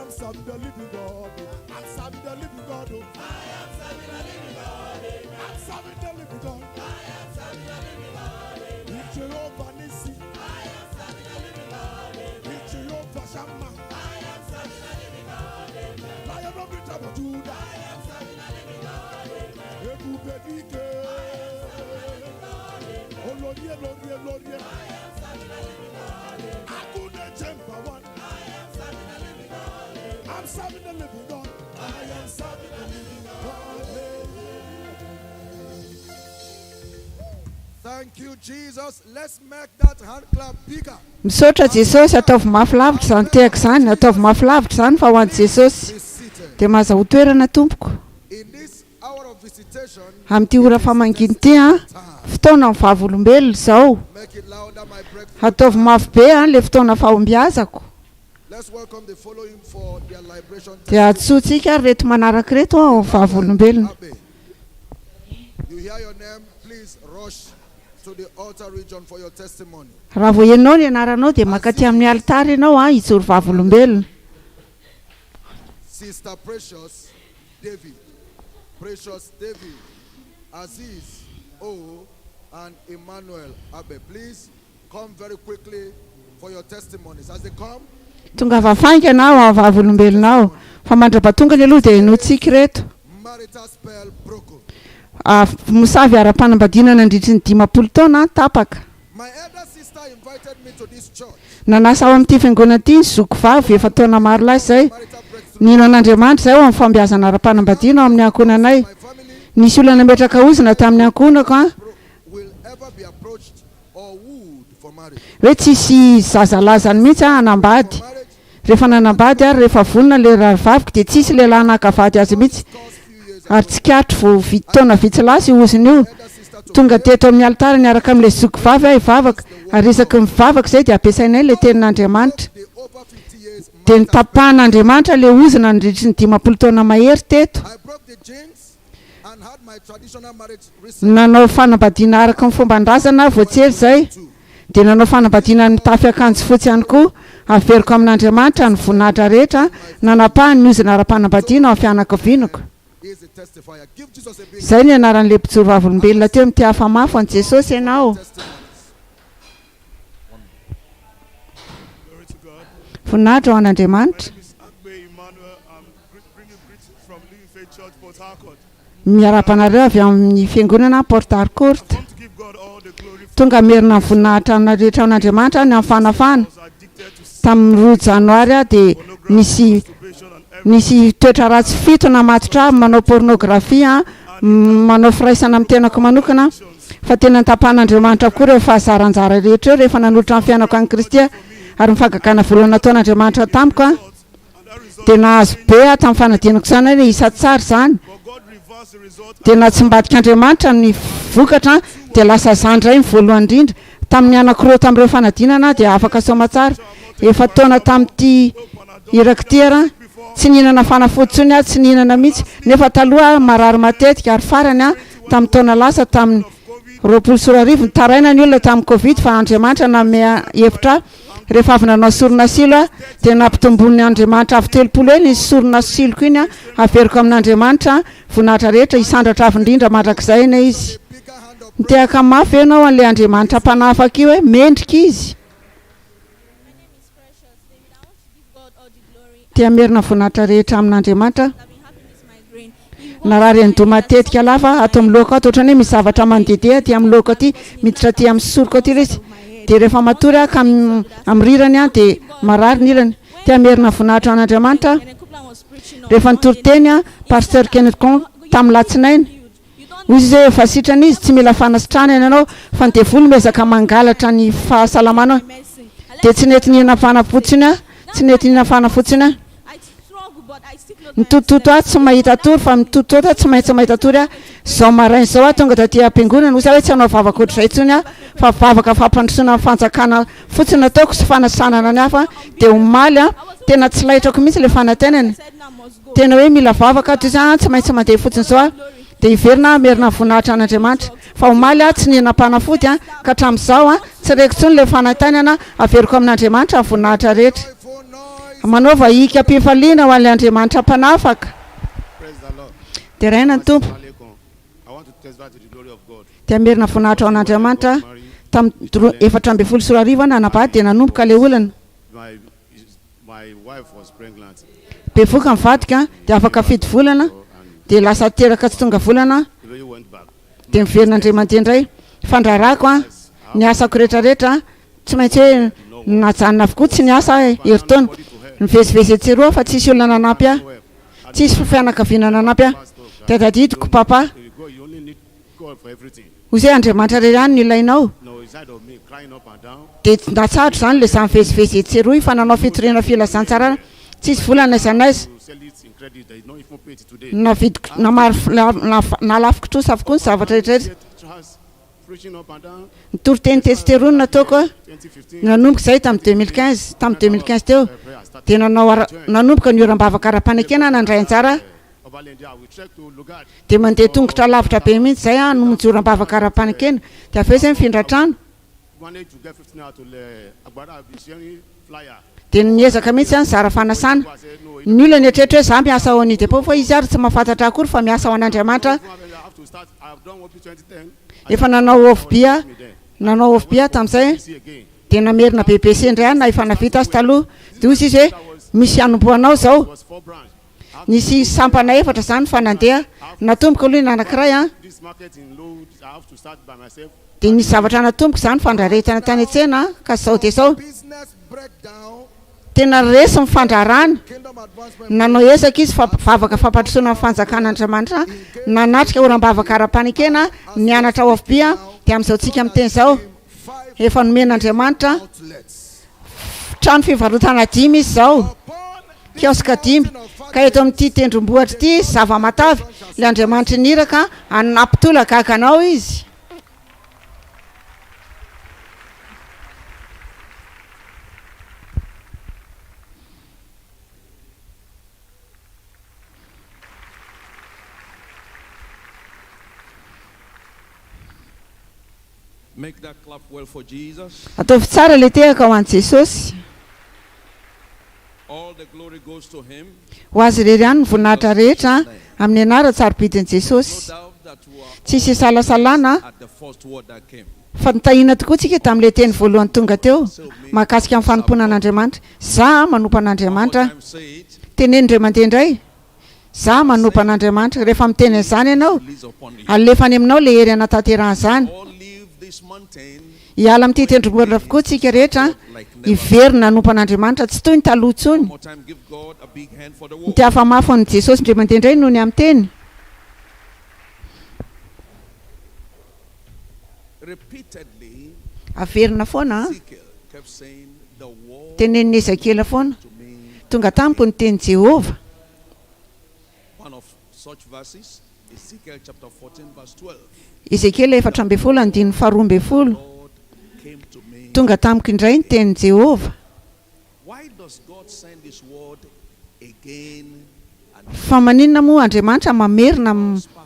am serving the living God. I'm serving the living God. oh. I am serving the living God. I'm serving the living God. I am serving the living God. It's Jehovah Nissi. I am serving the living God. It's Jehovah Shammah. I am serving the living God. Lion of the tribe of Judah. I am serving the living God. Ebube dike. Olórí olórí olórí. I am serving the living God. Agude chamber one. I am serving the living God. I'm serving the living God. I am serving the living God. Thank you, Jesus. Let's make that hand clap bigger. Misaotra Jesosy, ataovy mafy lavitra izany tehaka izany, ataovy mafy lavitra izany fa ho an'i Jesosy. Be seated. Dia mahazahoa toerana tompoko. In this hour of visitation, Amin'ity ora famangiana ity an, fotoana ny vavolombelona izao. make it louder, my breakthrough. Ataovy mafy be an ilay fotoana fahombiazako. Let's welcome the following for their liberation Dia antsointsika ary ireto manaraka ireto an, ho vavolombelona. Abe. You hear your name, please rush to the altar region for your testimony. Raha vao henonao ny anaranao dia mankaty amin'ny alitara ianao an, hijoro vavolombelona. Sister Precious David, Precious David, Aziz O, and Emmanuel Abe. Please come very quickly for your testimonies. As they come, Tongava faingana aho amin'ny vavolombelonao, fa mandra-pahatongany aloha dia henointsika ireto. marital spell broken. Ah, mosavy ara-panambadiana nandritry ny 50 taona an, tapaka. My elder sister invited me to this church. Nanasa ao amin'ity fiangonana ity ny zoko vavy efa taona maro lasa izay. Marital breakthrough. Nino an'Andriamanitra izahay ao amin'ny fahombiazana ara-panambadiana ao amin'ny ankohonanay. My family Nisy olona nametraka ozona tamin'ny ankohonako an, will ever be approached or wooed for marriage. hoe tsisy zaza lazany mihitsy aho hanambady. For marriage, Rehefa nanambady ary rehefa vonona ilay rahavaviko dia tsisy lehilahy naka vady azy mihitsy. course few years Ary tsikaritro vao taona vitsy lasa io ozona io. elder sister to Tonga teto amin'ny alitara niaraka amin'ilay zoky vavy aho hivavaka, ary isaky ny mivavaka izay dia ampiasainay ilay tenin'Andriamanitra. the over 50 years Dia marital notapahan'Andriamanitra ilay ozona nandritry ny 50 taona mahery teto. I broke the jinx and had my traditional marriage recently. Nanao fanambadiana araka ny fomban-drazana aho vao tsy ela izay. Dia nanao fanambadiana mitafy akanjo fotsy ihany koa. Averiko amin'Andriamanitra ny voninahitra rehetra nanapahany ny ozona ara-panambadiana ao amin'ny fianakavianako. He is a testifier. Give Jesus a big Izay ny anaran'ilay mpijoro vavolombelona teo amin'ity hafa mafy ho an'i Jesosy ianao. testimonies. Glory to God. Voninahitra ho an'Andriamanitra. My name is Agbe Emmanuel. I'm bringing greetings from Living Faith Church, Port Harcourt. Miarahaba anareo avy amin'ny fiangonana Port Harcourt. I've come to give God all the glory for Tonga merina ny voninahitra rehetra ho an'Andriamanitra ny amin'ny fanafahana. I was addicted to sin, Tamin'ny 2 janoary aho dia nisy masturbation, and everything. nisy toetra ratsy fito namatotra ahy manao pornografia, manao firaisana amin'ny tenako manokana, fa tena notapahan'Andriamanitra avokoa ireo fahazaran-jara rehetra ireo rehefa nanolotra ny fiainako an'i Kristy aho, ary ny fahagagana voalohany nataon'Andriamanitra tamiko aho And that result, dia nahazo be aho tamin'ny fanadinako izany hoe isa tsara izany. but God reversed the result. Dia natsimbadik'Andriamanitra ny vokatra dia lasa za indray ny voalohany indrindra tamin'ny anankiroa tamin'ireo fanadinana dia afaka soamatsara. Efa taona tamin'ity iraka ity ary tsy nihinana fanafody intsony aho, tsy nihinana mihitsy, nefa taloha aho marary matetika ary farany aho tamin'ny taona lasa tamin'ny 2020 nitaraina ny olona tamin'ny covid fa Andriamanitra nanome hevitra ahy rehefa avy nanao sorona silo aho dia nampitomboin'ny Andriamanitra avy 30 eny ny sorona siloko iny aho averiko amin'Andriamanitra voninahitra rehetra hisandratra avy indrindra mandrakizay anie izy. Bigger hand of Nitehaka mafy ianao an'ilay Andriamanitra mpanafaka io hoe mendrika izy. My name is Precious David. I want to give God all the glory. Te hamerina voninahitra rehetra amin'Andriamanitra. I've been having this migraine. He walks Narary in my andoha head and matetika lava sometimes ato amin'ny lohako ato ohatran'ny hoe misy zavatra mandehandeha aty amin'ny lohako aty, miditra aty amin'ny soroko aty ilay izy. Dia rehefa matory aho ka amin'ny rirany aho dia marary ny ilany. Te hamerina voninahitra an'Andriamanitra aho. and Kuplan was preaching on Rehefa nitory Monday teny night. aho, Pasteur Kenneth Kong tamin'ny latsinainy. You don't Hoy izy hoe efa sitrana izy, tsy mila fanasitranana ianao fa ny devoly miezaka mangalatra ny fahasalamanao. medicine. I Dia left tsy nety nihinana fanafody intsony aho, tsy nety nihinana fanafody intsony aho. I struggle, but I still close my eyes. Mitototo aho tsy mahita tory fa mitototo aho tsy maintsy mahita tory aho. Izao maraina izao aho tonga taty am-piangonana hoy izy hoe tsy hanao vavaka ohatr'izay intsony aho fa vavaka fampandrosoana ny fanjakana fotsiny nataoko sy fanasanana ny hafa dia omaly aho tena tsy laitrako mihitsy ilay fanantenana. Said now must go. Tena hoe mila vavaka aho toy izany tsy maintsy mandeha fotsiny izao aho dia hiverina aho hamerina ny voninahitra an'Andriamanitra. Fa omaly aho tsy nihinam-panafody aho ka hatramin'izao aho tsy reko intsony ilay fanantenana averiko amin'Andriamanitra ny voninahitra rehetra. joyful noise. Manaova hikam-pifaliana ho an'ilay Andriamanitra Mpanafaka. Deraina ny Tompo. Dia hamerina voninahitra ho an'Andriamanitra. Tamin'ny 2014 aho nanambady dia nanomboka ilay olana. Bevohoka ny vadiko dia afaka fito volana dia lasa teraka tsy tonga volana dia miverina indray mandeha indray. Fandraharahako ny asako rehetra rehetra tsy maintsy hoe najanona avokoa tsy niasa aho herintaona. Nivezivezy etsy sy eroa aho fa tsisy olona nanampy ahy. Tsisy fianakaviana nanampy ahy. Dia tadidiko papa. Hoy izy hoe Andriamanitra irery ihany no ilainao. Dia natsahatro izany ilay izaho nivezivezy etsy sy eroa fa nanao fitoriana filazantsarana. Tsisy vola n'aiza n'aiza. Navidiko, namary, nahalafiko trosa avokoa ny zavatra rehetra rehetra. Nitory teny tetsy teroa no nataoko nanomboka izay tamin'ny 2015, tamin'ny 2015 teo dia nanao ara, nanomboka ny oram-bavaka ara-panekena nandray anjara dia mandeha tongotra lavitra be mihitsy izay aho hamonjy oram-bavaka ara-panekena dia avy eo izay mifindra trano. Dia niezaka mihitsy aho nizara fanasana. Ny olona nieritreritra hoe izaho miasa ao Onidepo fa izy ary tsy mahafantatra akory fa miasa ho an'Andriamanitra aho. Efa nanao OFB aho, nanao OFB aho tamin'izay, dia namerina BBC indray aho na efa navita azy taloha. Dia hoy izy hoe misy hanombohanao izao. Nisy sampana efatra izany fa nandeha. Natomboka aloha ny anankiray an. Dia nisy zavatra natomboka izany fandraretana tany an-tsena ka izao dia izao. Tena resy ny fandraharahana. Nanao ezaka izy fa vavaka fampandrosoana ny fanjakan'Andriamanitra, nanatrika oram-bavaka ara-panekena, nianatra ao Afbia, dia amin'izao tsika miteny izao, efa nomen'Andriamanitra trano fivarotana dimy izy izao, kioska dimy, ka eto amin'ity tendrombohitra ity, zava-matavy, ilay Andriamanitry ny iraka, nampitolagaga anao izy. Make that clap well for Jesus. Ataovy tsara ilay tehaka ho an'i Jesosy. All the glory goes to him. Ho Azy irery ihany ny voninahitra rehetra, amin'ny anaran-tsarobidin'i Jesosy. No doubt that we are Tsisy isalasalana at the first word that came. fa nitahiana tokoa tsika tamin'ilay teny voalohany tonga teo, mahakasika ny fanompoana an'Andriamanitra. Za manompo an'Andriamanitra. Time say it. Teneno indray mandeha indray. Za manompo an'Andriamanitra. Rehefa miteny an'izany ianao, alefa any aminao ilay hery hanatanterahana izany. All leave this mountain Hiala amin'ity tendrombohitra avokoa tsika rehetra, hiverina hanompo an'Andriamanitra, tsy toy ny taloha intsony. one more time give God a big hand for the word. Mitehafa mafy an'i Jesosy indray mandeha indray noho ny amin'ny teny. Repeatedly Averina foana an. Ezekiel kept saying the word Tenenin'i Ezekiela foana. to me. Tonga tamiko ny tenin'i Jehovah. One of such verses, Ezekiel chapter 14 verse 12. Ezekiela 14 andininy faharoa ambin'ny folo. Lord came to me. Tonga tamiko indray ny tenin'i Jehovah. Why does God send his word again and Fa maninona moa Andriamanitra mamerina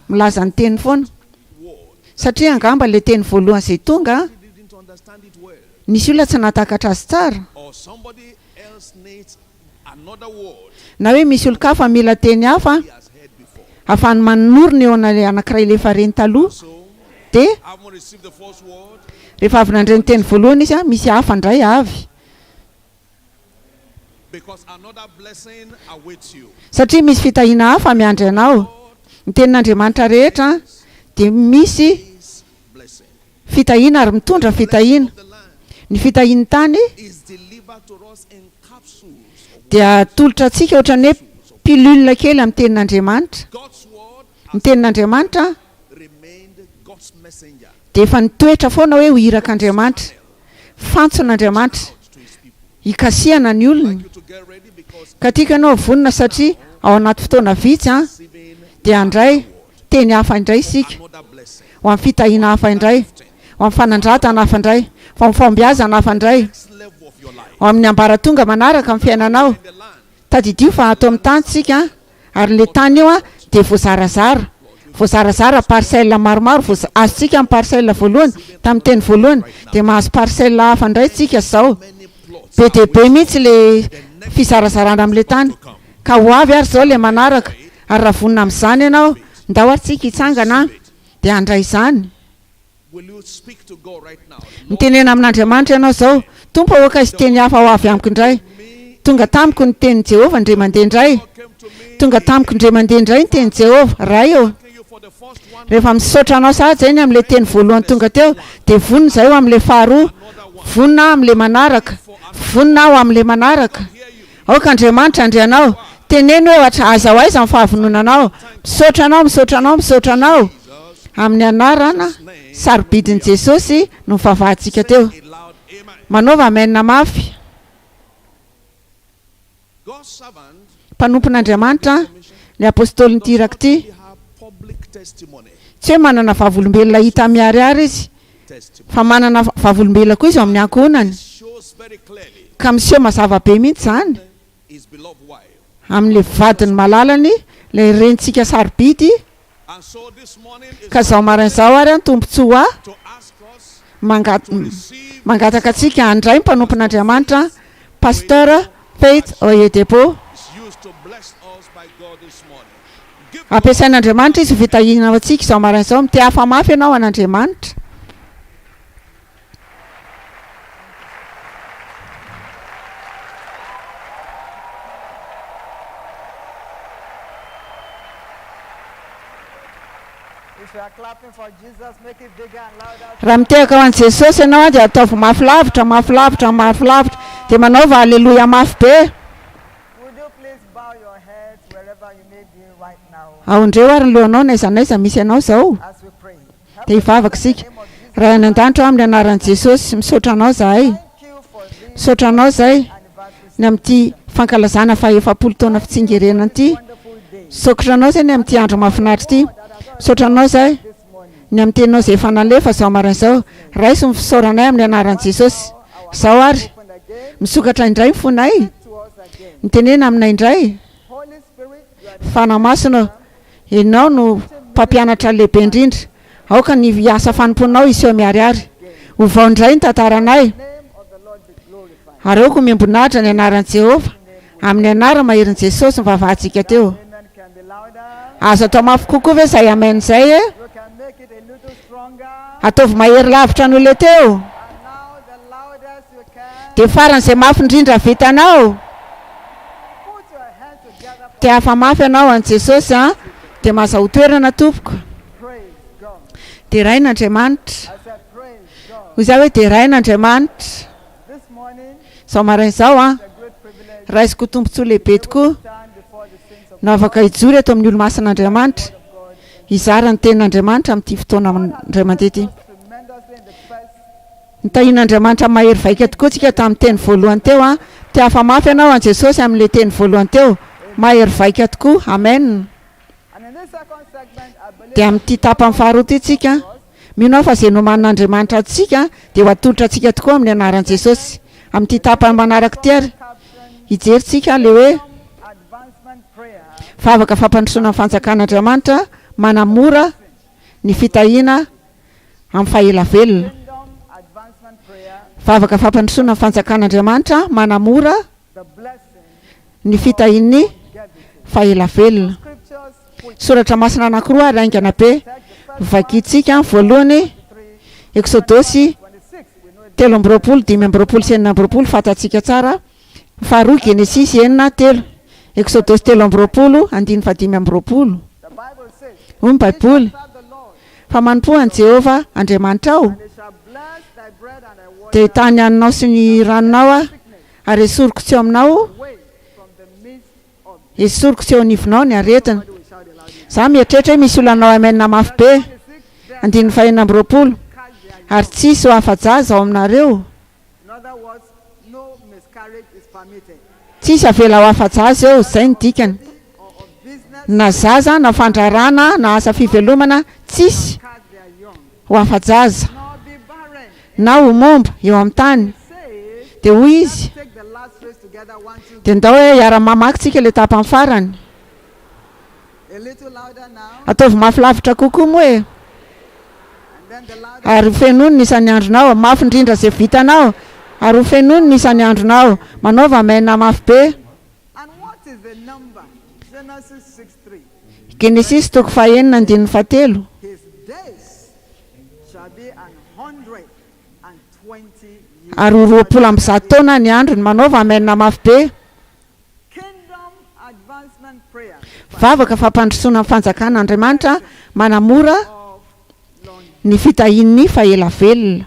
milaza ny teny foana? word? Satria angamba ilay teny voalohany izay tonga, He didn't understand it well. nisy olona tsy nahatakatra azy tsara. Or somebody else needs another word Na hoe misy olon-kafa mila teny hafa he has heard before. ahafahany manorina eo an'ilay anankiray ilay efa reny taloha. So, Dia having received the first word, rehefa avy nandre ny teny voalohany izy, misy hafa indray avy. because another blessing awaits you. Satria misy fitahiana hafa miandry anao. Ny tenin'Andriamanitra rehetra dia misy Is blessing. fitahiana ary mitondra fitahiana. The land Ny fitahian'ny tany is delivered to us in capsules. of dia atolotra antsika ohatran'ny hoe pilule kely amin'ny tenin'Andriamanitra. God's word Ny tenin'Andriamanitra remained God's messenger dia efa nitoetra foana hoe ho irak'Andriamanitra. Fantson'Andriamanitra to his people. hikasihana ny olony. You to get ready because Ka tiako ianao vonona satria ao anaty fotoana vitsy an receiving dia handray teny hafa indray isika. another blessing. Ho amin'ny fitahiana hafa indray, ho amin'ny fanandratana hafa indray, ho amin'ny fahombiazana hafa indray, Next level of your life. ho amin'ny ambaratonga manaraka amin'ny fiainanao. The land Tadidio fa ato amin'ny tany tsika ary ilay tany io dia voazarazara. Voazarazara parcelle maromaro, voa- azontsika ny parcelle voalohany, tamin'ny teny voalohany, dia mahazo parcelle hafa indray tsika izao. many plots. Be dia be mihitsy ilay The fizarazarana amin'ilay tany. Ka ho avy ary izao ilay manaraka, ary raha vonona amin'izany ianao, ndao ary tsika hitsangana dia handray izany. Mitenena amin'Andriamanitra ianao izao, Tompo, aoka hisy teny hafa ho avy amiko indray. Tonga tamiko ny tenin'i Jehovah indray mandeha indray. Tonga tamiko indray mandeha indray ny tenin'i Jehovah. Ray ô, rehefa misaotra Anao sahady izay ny amin'ilay teny voalohany tonga teo, dia vonona izahay ho amin'ilay faharoa. Vonona aho amin'ilay manaraka. Vonona aho amin'ilay manaraka. Aoka Andriamanitra handre anao. Teneno hoe ohatra aiza ho aiza ny fahavononanao. Misaotra Anao, misaotra Anao, misaotra Anao. Amin'ny anarana sarobidin'i Jesosy no nivavahantsika teo. Manaova amen mafy. Mpanompon'Andriamanitra, ny apostolin'ity iraka ity. Tsy hoe manana vavolombelona hita miharihary izy, fa manana vavolombelona koa izy ao amin'ny ankohonany. Ka miseho mazava be mihitsy izany amin'ilay vadiny malalany, ilay renintsika sarobidy. Ka izao maraina izao ary an, tombontsoa ho ahy, mangataka antsika handray ny mpanompon'Andriamanitra, Pasteur Faith Oyedepo. Ampiasain'Andriamanitra izy ho fitahiana ho antsika izao maraina izao. Mitehafa mafy ianao an'Andriamanitra. Raha mitehaka ho an'i Jesosy ianao dia ataovy mafy lavitra, mafy lavitra, mafy lavitra. Dia manaova Aleloia mafy be. Aondreho ary ny lohanao n'aiza n'aiza misy anao izao. Dia hivavaka isika. Ray any an-danitra ô, amin'ny anaran'i Jesosy, misaotra Anao izahay. Misaotra Anao izahay ny amin'ity fankalazana faha-efapolo taona fitsingerenana ity. Misaotra Anao izahay ny amin'ity andro mahafinaritra ity. Misaotra Anao izahay ny amin'ny teninao izay efa nalefa izao maraina izao. Raiso ny fisaoranay amin'ny anaran'i Jesosy. Izao ary, misokatra indray ny fonay. Mitenena aminay indray. Fanahy Masina ô, Ianao no Mpampianatra lehibe indrindra. Aoka ny asa fanompoanao hiseho miharihary. Ovao indray ny tantaranay. Ary aoka homem-boninahitra ny anaran'i Jehovah. Amin'ny anarana maherin'i Jesosy nivavahantsika teo. Azo atao mafy kokoa ve izay amen izay e? Ataovy mahery lavitra noho ilay teo. Dia faran'izay mafy indrindra vitanao. Te hafa mafy ianao an'i Jesosy an! Dia mahazahoa toerana tompoko. Deraina Andriamanitra. Hoy za hoe deraina Andriamanitra. Izao maraina izao an! Raisiko ho tombontsoa lehibe tokoa no afaka hijoro eto amin'ny olomasin'Andriamanitra, hizara ny tenin'Andriamanitra amin'ity fotoana indray mandeha ity. Nitahian'Andriamanitra mahery vaika tokoa tsika tamin'ny teny voalohany teo an! Te hafa mafy ianao an'i Jesosy amin'ilay teny voalohany teo. Mahery vaika tokoa. Amen. Dia amin'ity tapany faharoa ity tsika, mino aho fa izay nomanin'Andriamanitra antsika dia ho atolotra antsika tokoa amin'ny anaran'i Jesosy. Amin'ity tapany manaraka ity ary, hijery tsika ilay hoe vavaka fampandrosoana ny fanjakan'Andriamanitra manamora ny fitahiana amin'ny faha-ela velona. Vavaka fampandrosoana ny fanjakan'Andriamanitra manamora ny fitahian'ny faha-ela velona. Soratra masina anankiroa ary haingana be vakintsika, ny voalohany Eksodosy 23, 25 sy 26 fantatsika tsara, ny faharoa Genesisy 6, 3. Eksodosy 23 andininy fahadimy amby roapolo. Hoy ny Baiboly, Fa manompoa an'i Jehovah Andriamanitrao, dia hitahy ny haninao sy ny ranonao Aho, ary hesoriko tsy eo aminao, hesoriko tsy eo anivonao ny aretina. Izaho mieritreritra hoe misy olona hanao amen mafy be. Andininy fahenina amby roapolo. Ary tsy hisy ho afa-jaza ao aminareo. Tsy hisy avela ho afa-jaza eo, izay no dikany. Na zaza, na fandrarana, na asa fivelomana, tsisy ho afa-jaza na ho momba eo amin'ny tany. Dia hoy izy, dia ndao hoe hiara-mamaky tsika ilay tapany farany. Ataovy mafy lavitra kokoa moa e! Ary ho fenoiny ny isan'ny andronao, mafy indrindra izay vitanao, ary ho fenoiny ny isan'ny andronao. Manaova amen mafy be. Genesisy toko fahenina andininy fahatelo. Ary ho 120 taona ny androny. Manaova amen mafy be. Vavaka fampandrosoana ny fanjakana Andriamanitra manamora ny fitahian'ny fahela velona.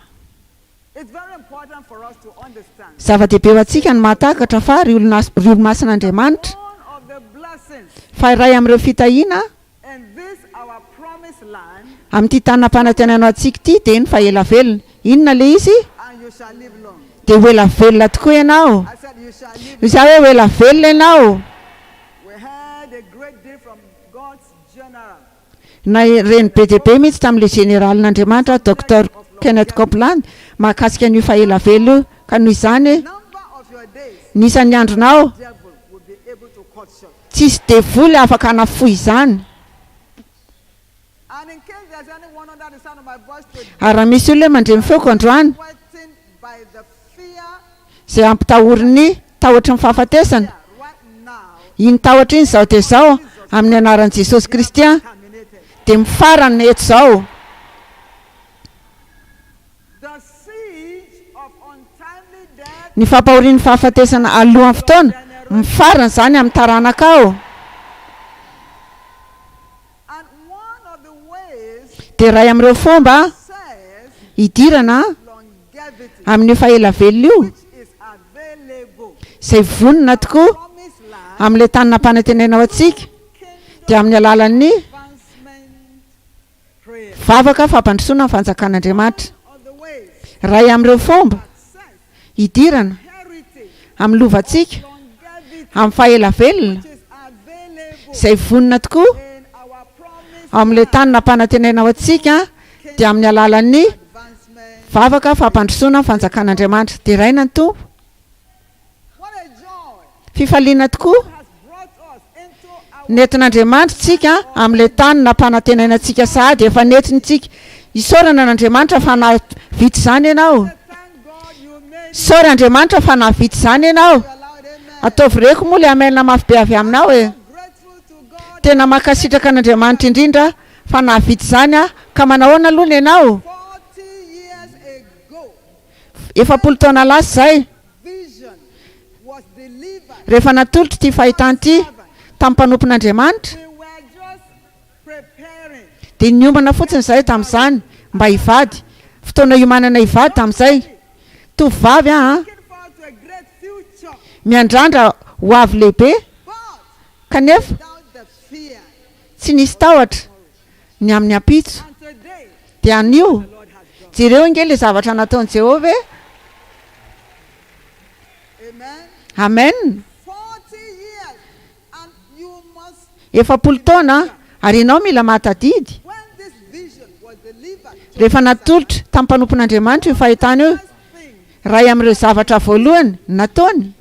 Zava-dehibe ho antsika ny mahatakatra fa ry olona ry olomasin'Andriamanitra fa iray amin'ireo fitahiana amin'ity tany nampanantenaina ho antsika ity dia ny fahela velona. Inona ilay izy? Dia ho ela velona tokoa ianao. Izaho hoe ho ela velona ianao. Na ireny be dia be mihitsy tamin'ilay jeneralin'Andriamanitra, Docteur Kenneth Copeland, mahakasika an'io fahela velona io. Ka noho izany, ny isan'ny andronao, tsisy devoly afaka hanafohy izany. Ary raha misy olona mandre ny feoko androany, izay ampitahorin'ny tahotry ny fahafatesana, iny tahotra iny izao dia izao, amin'ny anaran'i Jesosy Kristy, dia mifarana eto izao. Ny fampahorian'ny fahafatesana alohan'ny fotoana, mifarana izany amin'ny taranakao. Dia iray amin'ireo fomba hidirana amin'io fahela velona io, izay vonona tokoa amin'ilay tany nampanantenaina ho antsika, dia amin'ny alalan'ny vavaka fampandrosoana ny fanjakan'Andriamanitra. Iray amin'ireo fomba hidirana amin'ny lovantsika amin'ny fahela velona, izay vonona tokoa ao amin'ilay tany nampanantenaina ho antsika, dia amin'ny alalan'ny vavaka fampandrosoana ny fanjakan'Andriamanitra. Deraina ny Tompo. Fifaliana tokoa nentin'Andriamanitra tsika amin'ilay tany nampanantenaina antsika sahady efa nentiny tsika. Isaorana an'Andriamanitra fa nahavita izany ianao. Isaory Andriamanitra fa nahavita izany ianao. Ataovy reko moa ilay amen mafy be avy aminao e. Tena mankasitraka an'Andriamanitra indrindra fa nahavita izany aho. Ka manahoana aloha ny anao? 40 taona lasa izay, rehefa natolotro ity fahitana ity tamin'ny mpanompon'Andriamanitra, dia niomana fotsiny izahay tamin'izany mba hivady. Fotoana hiomanana hivady tamin'izay. Tovovavy aho an! Miandrandra ho avy lehibe, kanefa tsy nisy tahotra ny amin'ny ampitso. Dia anio, jereo ange ilay zavatra nataon'i Jehovah e! Amen! 40 taona ary ianao mila mahatadidy. Rehefa natolotra tamin'ny mpanompon'Andriamanitra io fahitana io, iray amin'ireo zavatra voalohany nataony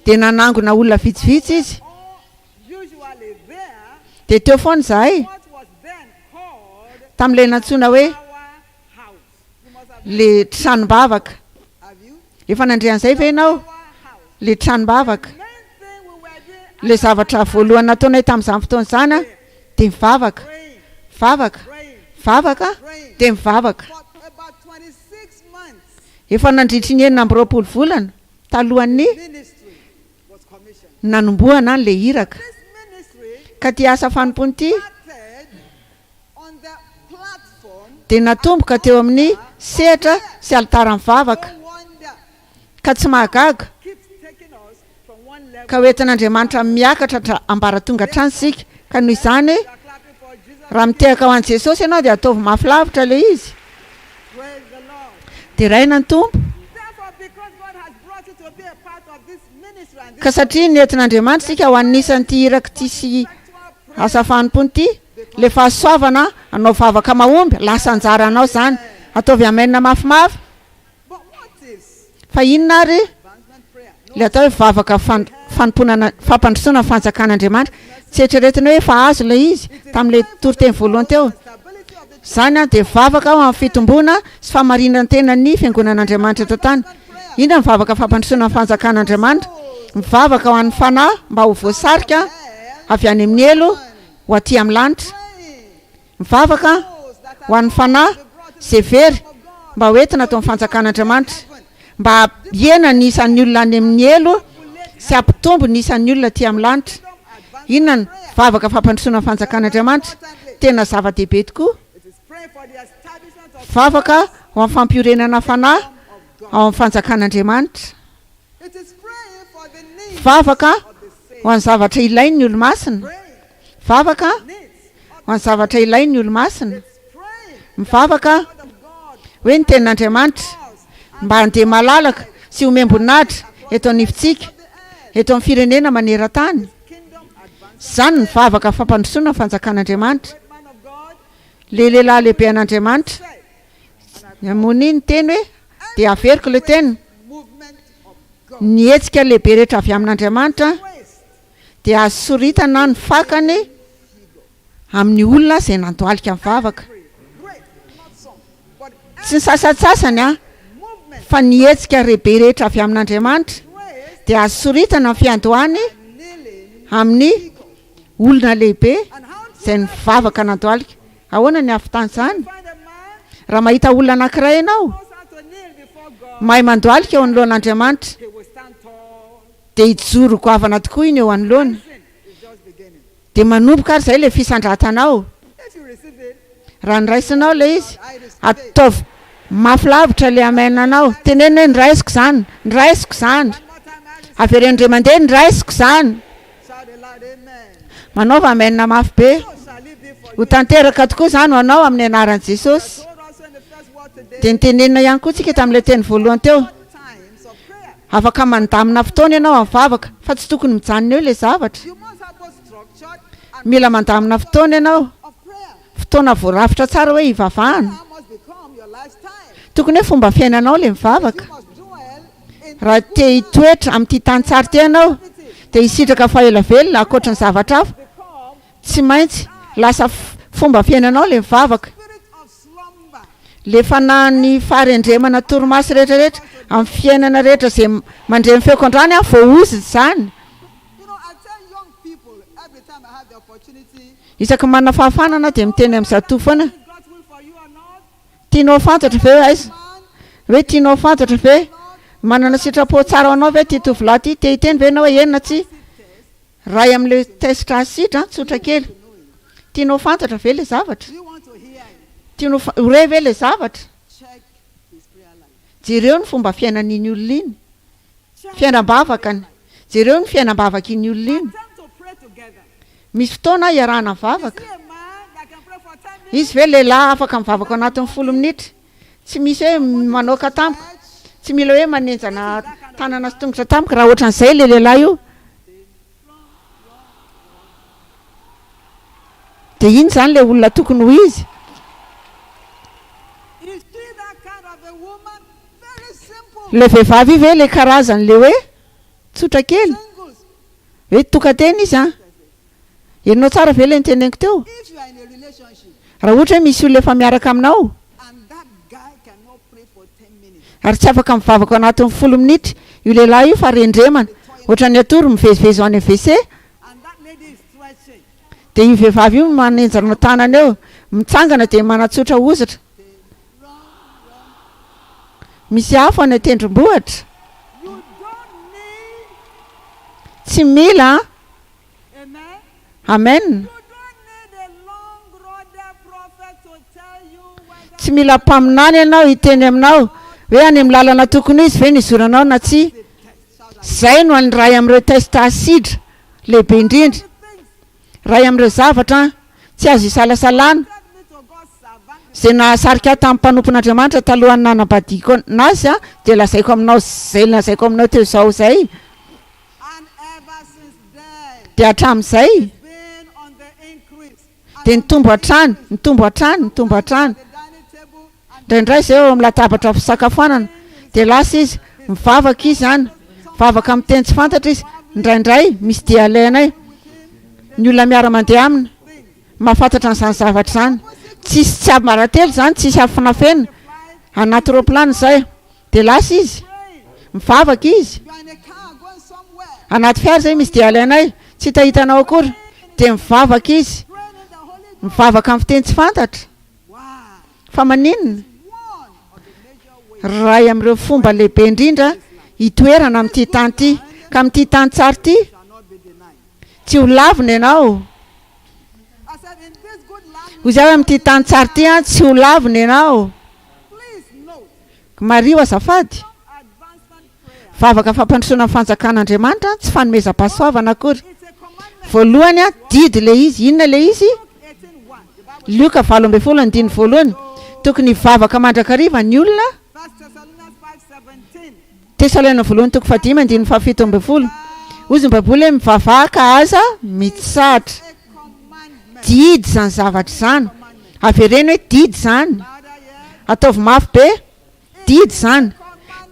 dia nanangona olona vitsivitsy izy. Dia teo foana izahay tamin'ilay nantsoina hoe ilay tranom-bavaka. Efa nandre an'izay ve ianao? Ilay tranom-bavaka. Ilay zavatra voalohany nataonay tamin'izany fotoana izany dia mivavaka, vavaka, vavaka, dia mivavaka. Efa nandritry ny 26 volana talohan'ny nanombohana an'ilay iraka. Ka ity asa fanompoana ity dia natomboka teo amin'ny sehatra sy alitaran'ny vavaka, ka tsy mahagaga ka hoentin'Andriamanitra miakatra hatra ambaratonga hatrany isika. Ka noho izany, raha mitehaka ho an'i Jesosy ianao dia ataovy mafy lavitra ilay izy. Deraina ny Tompo. Ka satria nentin'Andriamanitra isika ho anisan'ity iraka ity sy asa fanompoana ity, ilay fahasoavana hanao vavaka mahomby, lasa anjaranao izany. Ataovy amen mafimafy. Fa inona ary ilay atao hoe vavaka fanompoana fampandrosoana ny fanjakan'Andriamanitra? Tsy eritreretina hoe efa azo ilay izy tamin'ilay toriteny voalohany teo. Izany dia vavaka ho amin'ny fitomboana sy famarinan-tenan'ny fiangonan'Andriamanitra eto an-tany. Inona ny vavaka fampandrosoana ny fanjakan'Andriamanitra? Mivavaka ho an'ny fanahy mba ho voasarika. avy any amin'ny helo ho aty amin'ny lanitra. Mivavaka ho an'ny fanahy izay very mba ho entina ato amin'ny fanjakan'Andriamanitra, mba hampihena ny isan'ny olona any amin'ny helo sy hampitombo ny isan'ny olona aty amin'ny lanitra. Inona ny vavaka fampandrosoana ny fanjakan'Andriamanitra? Tena zava-dehibe tokoa. Vavaka ho amin'ny fampiorenana fanahy ao amin'ny fanjakan'Andriamanitra. Vavaka ho an'ny zavatra ilain'ny olomasina. Vavaka ho an'ny zavatra ilain'ny olomasina. Mivavaka hoe ny tenin'Andriamanitra mba handeha malalaka sy homem-boninahitra eto anivontsika, eto amin'ny firenena maneran-tany. Izany ny vavaka fampandrosoana ny fanjakan'Andriamanitra. Ilay lehilahy lehibe an'Andriamanitra, Moni niteny hoe, dia averiko ilay teny, Ny hetsika lehibe rehetra avy amin'Andriamanitra dia azo soritana ny fakany amin'ny olona izay nandohalika nivavaka. Tsy ny sasantsasany an, fa ny hetsika lehibe rehetra avy amin'Andriamanitra dia azo soritana ny fiandohany amin'ny olona lehibe izay nivavaka nandohalika. Ahoana ny hahavitana izany? Raha mahita olona anankiray ianao, mahay mandohalika eo anoloan'Andriamanitra, dia hijoro goavana tokoa iny eo anoloany. Dia manomboka ary izay ilay fisandratanao. Raha noraisinao ilay izy, ataovy mafy lavitra ilay amen anao. Teneno hoe noraisiko izany, noraisiko izany. Avereno indray mandeha, noraisiko izany. Manaova amen mafy be. Ho tanteraka tokoa izany ho anao amin'ny anaran'i Jesosy. Dia notenenina ihany koa tsika tamin'ilay teny voalohany teo. Afaka mandamina fotoana ianao amin'ny vavaka fa tsy tokony mijanona eo ilay zavatra. Mila mandamina fotoana ianao. Fotoana voarafitra tsara hoe hivavahana. Tokony hoe fomba fiainanao ilay mivavaka. Raha te hitoetra amin'ity tany tsara ity ianao, dia hisitraka faha-ela velona ankoatry ny zavatra hafa. Tsy maintsy lasa fomba fiainanao ilay mivavaka. Ilay fanahin'ny faharendremana torimaso rehetra rehetra amin'ny fiainana rehetra izay mandre ny feoko androany aho, voaozona izany. Isaky ny manana fahafahana aho dia miteny amin'ny zatovo foana. Tianao fantatra ve hoe aiza? Hoe tianao fantatra ve? Manana sitrapo tsara ho anao ve ity tovolahy ity? Te hiteny ve ianao hoe eny na tsia? Ray amin'ilay test asidra an, tsotra kely. Tianao fantatra ve ilay zavatra? Tianao ho re ve ilay zavatra? Jereo ny fomba fiainan'iny olona iny. Fiainam-bavakany. Jereo ny fiainam-bavak'iny olona iny. Misy fotoana iarahana mivavaka. Izy ve lehilahy afaka mivavaka ao anatin'ny folo minitra? Tsy misy hoe manoaka tampoka. Tsy mila hoe manenjana tanana sy tongotra tampoka. Raha ohatran'izay ilay lehilahy io, dia iny izany ilay olona tokony ho izy. Ilay vehivavy io ve ilay karazan'ilay hoe tsotra kely? Hoe tokan-tena izy an! Henonao tsara ve ilay noteneniko teo? Raha ohatra hoe misy olona efa miaraka aminao ary tsy afaka mivavaka ao anatin'ny folo minitra io lehilahy io fa rendremana ohatran'ny atoro mivezivezy ho any amin'ny WC dia io vehivavy io manenjana tanana eo, mitsangana dia manatsotra hozatra. Misy afo any an-tendrombohitra. Tsy mila an. Amen. Tsy mila mpaminany ianao hiteny aminao hoe any amin'ny lalana tokony ho izy ve ny hizoranao na tsia. Izay no an'ny iray amin'ireo test asidra lehibe indrindra. Iray amin'ireo zavatra tsy azo isalasalana izay nahasarika ahy tamin'ny mpanompon'Andriamanitra talohan'ny nanambadiako azy dia lazaiko aminao izay lazaiko aminao teo izao izay. Dia hatramin'izay dia nitombo hatrany, nitombo hatrany, nitombo hatrany. Indraindray izay eo amin'ny latabatra fisakafoanana dia lasa izy, mivavaka izy any, mivavaka amin'ny teny tsy fantatra izy, indraindray misy dia alehanay, ny olona miara-mandeha aminy mahafantatra an'izany zavatra izany, tsisy tsiambaratelo izany, tsisy afinafenina, anaty roaplanina izay, dia lasa izy, mivavaka izy, anaty fiara izay misy dia alehanay, tsy hitahitanao akory, Dia mivavaka izy, mivavaka amin'ny fiteny tsy fantatra. Fa maninona? Iray amin'ireo fomba lehibe indrindra hitoerana amin'ity tany ity, ka amin'ity tany tsara ity, tsy ho lavina ianao. Hoy izaho hoe amin'ity tany tsara ity, tsy ho lavina ianao. Mariho azafady. Vavaka fampandrosoana ny fanjakan'Andriamanitra tsy fanomezam-pahasoavana akory. Voalohany, didy ilay izy. Inona ilay izy? Lioka 18 andininy voalohany. Tokony hivavaka mandrakariva ny olona. Tesaloniana voalohany toko fahadimy andininy faha-17. Hozy ny Baiboly hoe mivavaha ka aza mitsahatra. Didy izany zavatra izany. Avereno hoe didy izany. Ataovy mafy be. Didy izany.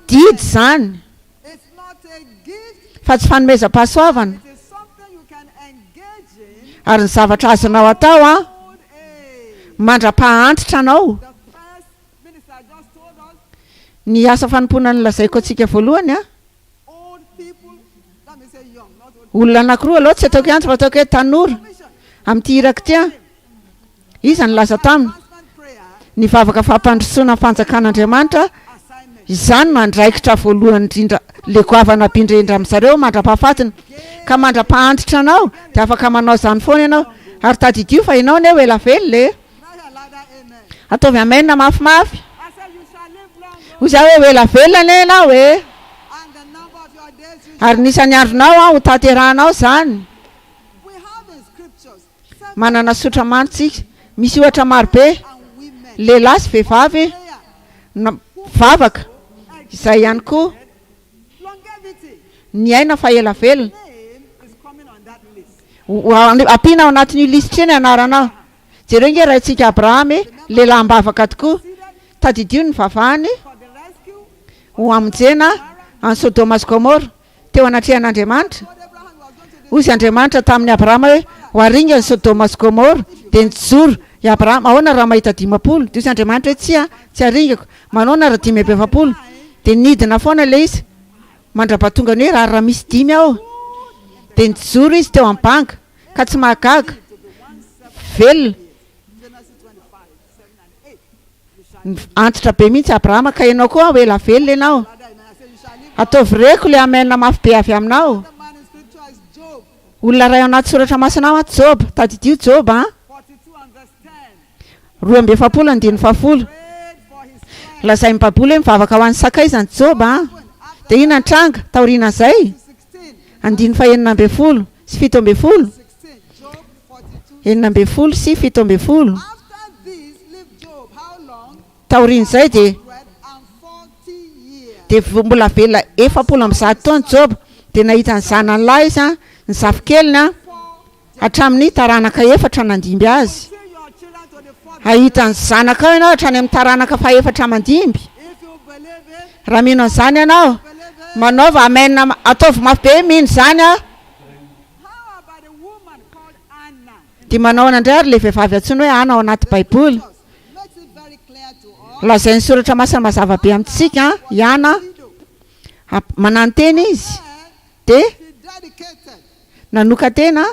Didy izany. Fa tsy fanomezam-pahasoavana. Ary ny zavatra azonao atao an, mandra-paha-antitra anao. Ny asa fanompoana nolazaiko antsika voalohany an, olona anankiroa aloha tsy ataoko antitra fa ataoko hoe tanora, amin'ity iraka ity an. Iza no nilaza taminy? Ny vavaka fampandrosoana ny fanjakan'Andriamanitra, izany no andraikitra voalohany indrindra, le goavana be indrindra amin-dry zareo mandra-pahafatiny. Ka mandra-pahantitra anao dia afaka manao izany foana ianao. Ary tadidio fa ianao anie ho ela velona e! Ataovy amen mafimafy. Hoy izaho hoe ho ela velona anie ianao e! Ary ny isan'ny andronao ho tanterahanao izany. Manana sotra maro tsika. Misy ohatra maro be, lehilahy sy vehivavy nivavaka, izay ihany koa niaina fa ela velona. Ampiana ao anatin'io lisitra io ny anaranao. Jereo ange raintsika Abrahama e, lehilahy am-bavaka tokoa. Tadidio ny nivavahany ho hamonjena an'i Sodoma sy Gomora. teo anatrehan'Andriamanitra. Hoy Andriamanitra tamin'i Abrahama hoe, Ho aringany Sodoma sy Gomora. Dia nijoro i Abrahama, Ahoana raha mahita 50? Dia hoy Andriamanitra hoe, Tsia, tsy haringako. Manaona raha 45? Dia nidina foana ilay izy, mandra-pahatonga ny hoe, Ary raha misy dimy aho? Dia nijoro izy teo amin'ny banga, ka tsy mahagaga, velona. Antitra be mihitsy Abrahama ka ianao koa ho ela velona ianao. Ataovy reko le amen mafy be avy aminao. Olona iray ao anaty soratra masina ao an, Joba, tadidio Joba an. 42 andininy fahafolo. Lazain'ny Baiboly hoe mivavaka ho an'ny sakaizany Joba an. Dia inona ny tranga taorianan'izay? Andininy fahenina ambin'ny folo sy 17. 16 sy 17. Taorian'izay dia dia mbola velona 140 taona Joba, dia nahita ny zanany lahy izy, ny zafikeliny, hatramin'ny taranaka efatra nandimby azy. Hahita ny zanakao ianao hatrany amin'ny taranaka fahefatra mandimby. Raha mino an'izany ianao, manaova amen, ataovy mafy be mino izany aho. Dia manao ahoana indray ary ilay vehivavy antsoina hoe Ana ao anaty Baiboly? Lazain'ny Soratra Masina mazava be amintsika i Ana, manantena izy, dia nanokan-tena,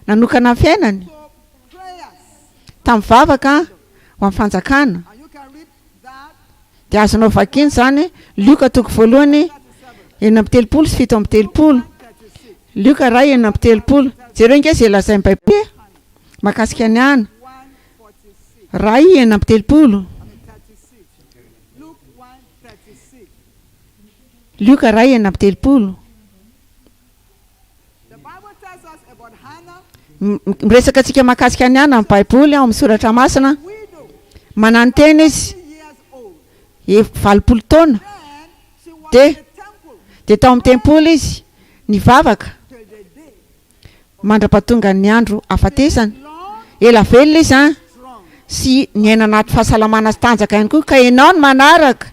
nanokana ny fiainany tamin'ny vavaka ho amin'ny fanjakana. Dia azonao vakiana izany, Lioka toko voalohany, 36 sy 37. Lioka iray, 36. Jereo ange izay lazain'ny Baiboly mahakasika an'i Ana. Iray, 36. Lioka iray, 36. Miresaka antsika mahakasika an'i Ana ny Baiboly ao amin'ny Soratra Masina. Manantena izy, 80 taona, dia dia tao amin'ny tempoly izy nivavaka mandra-pahatongan'ny andro hafatesany. Ela velona izy an, sy niaina anaty fahasalamana sy tanjaka ihany koa, ka ianao no manaraka.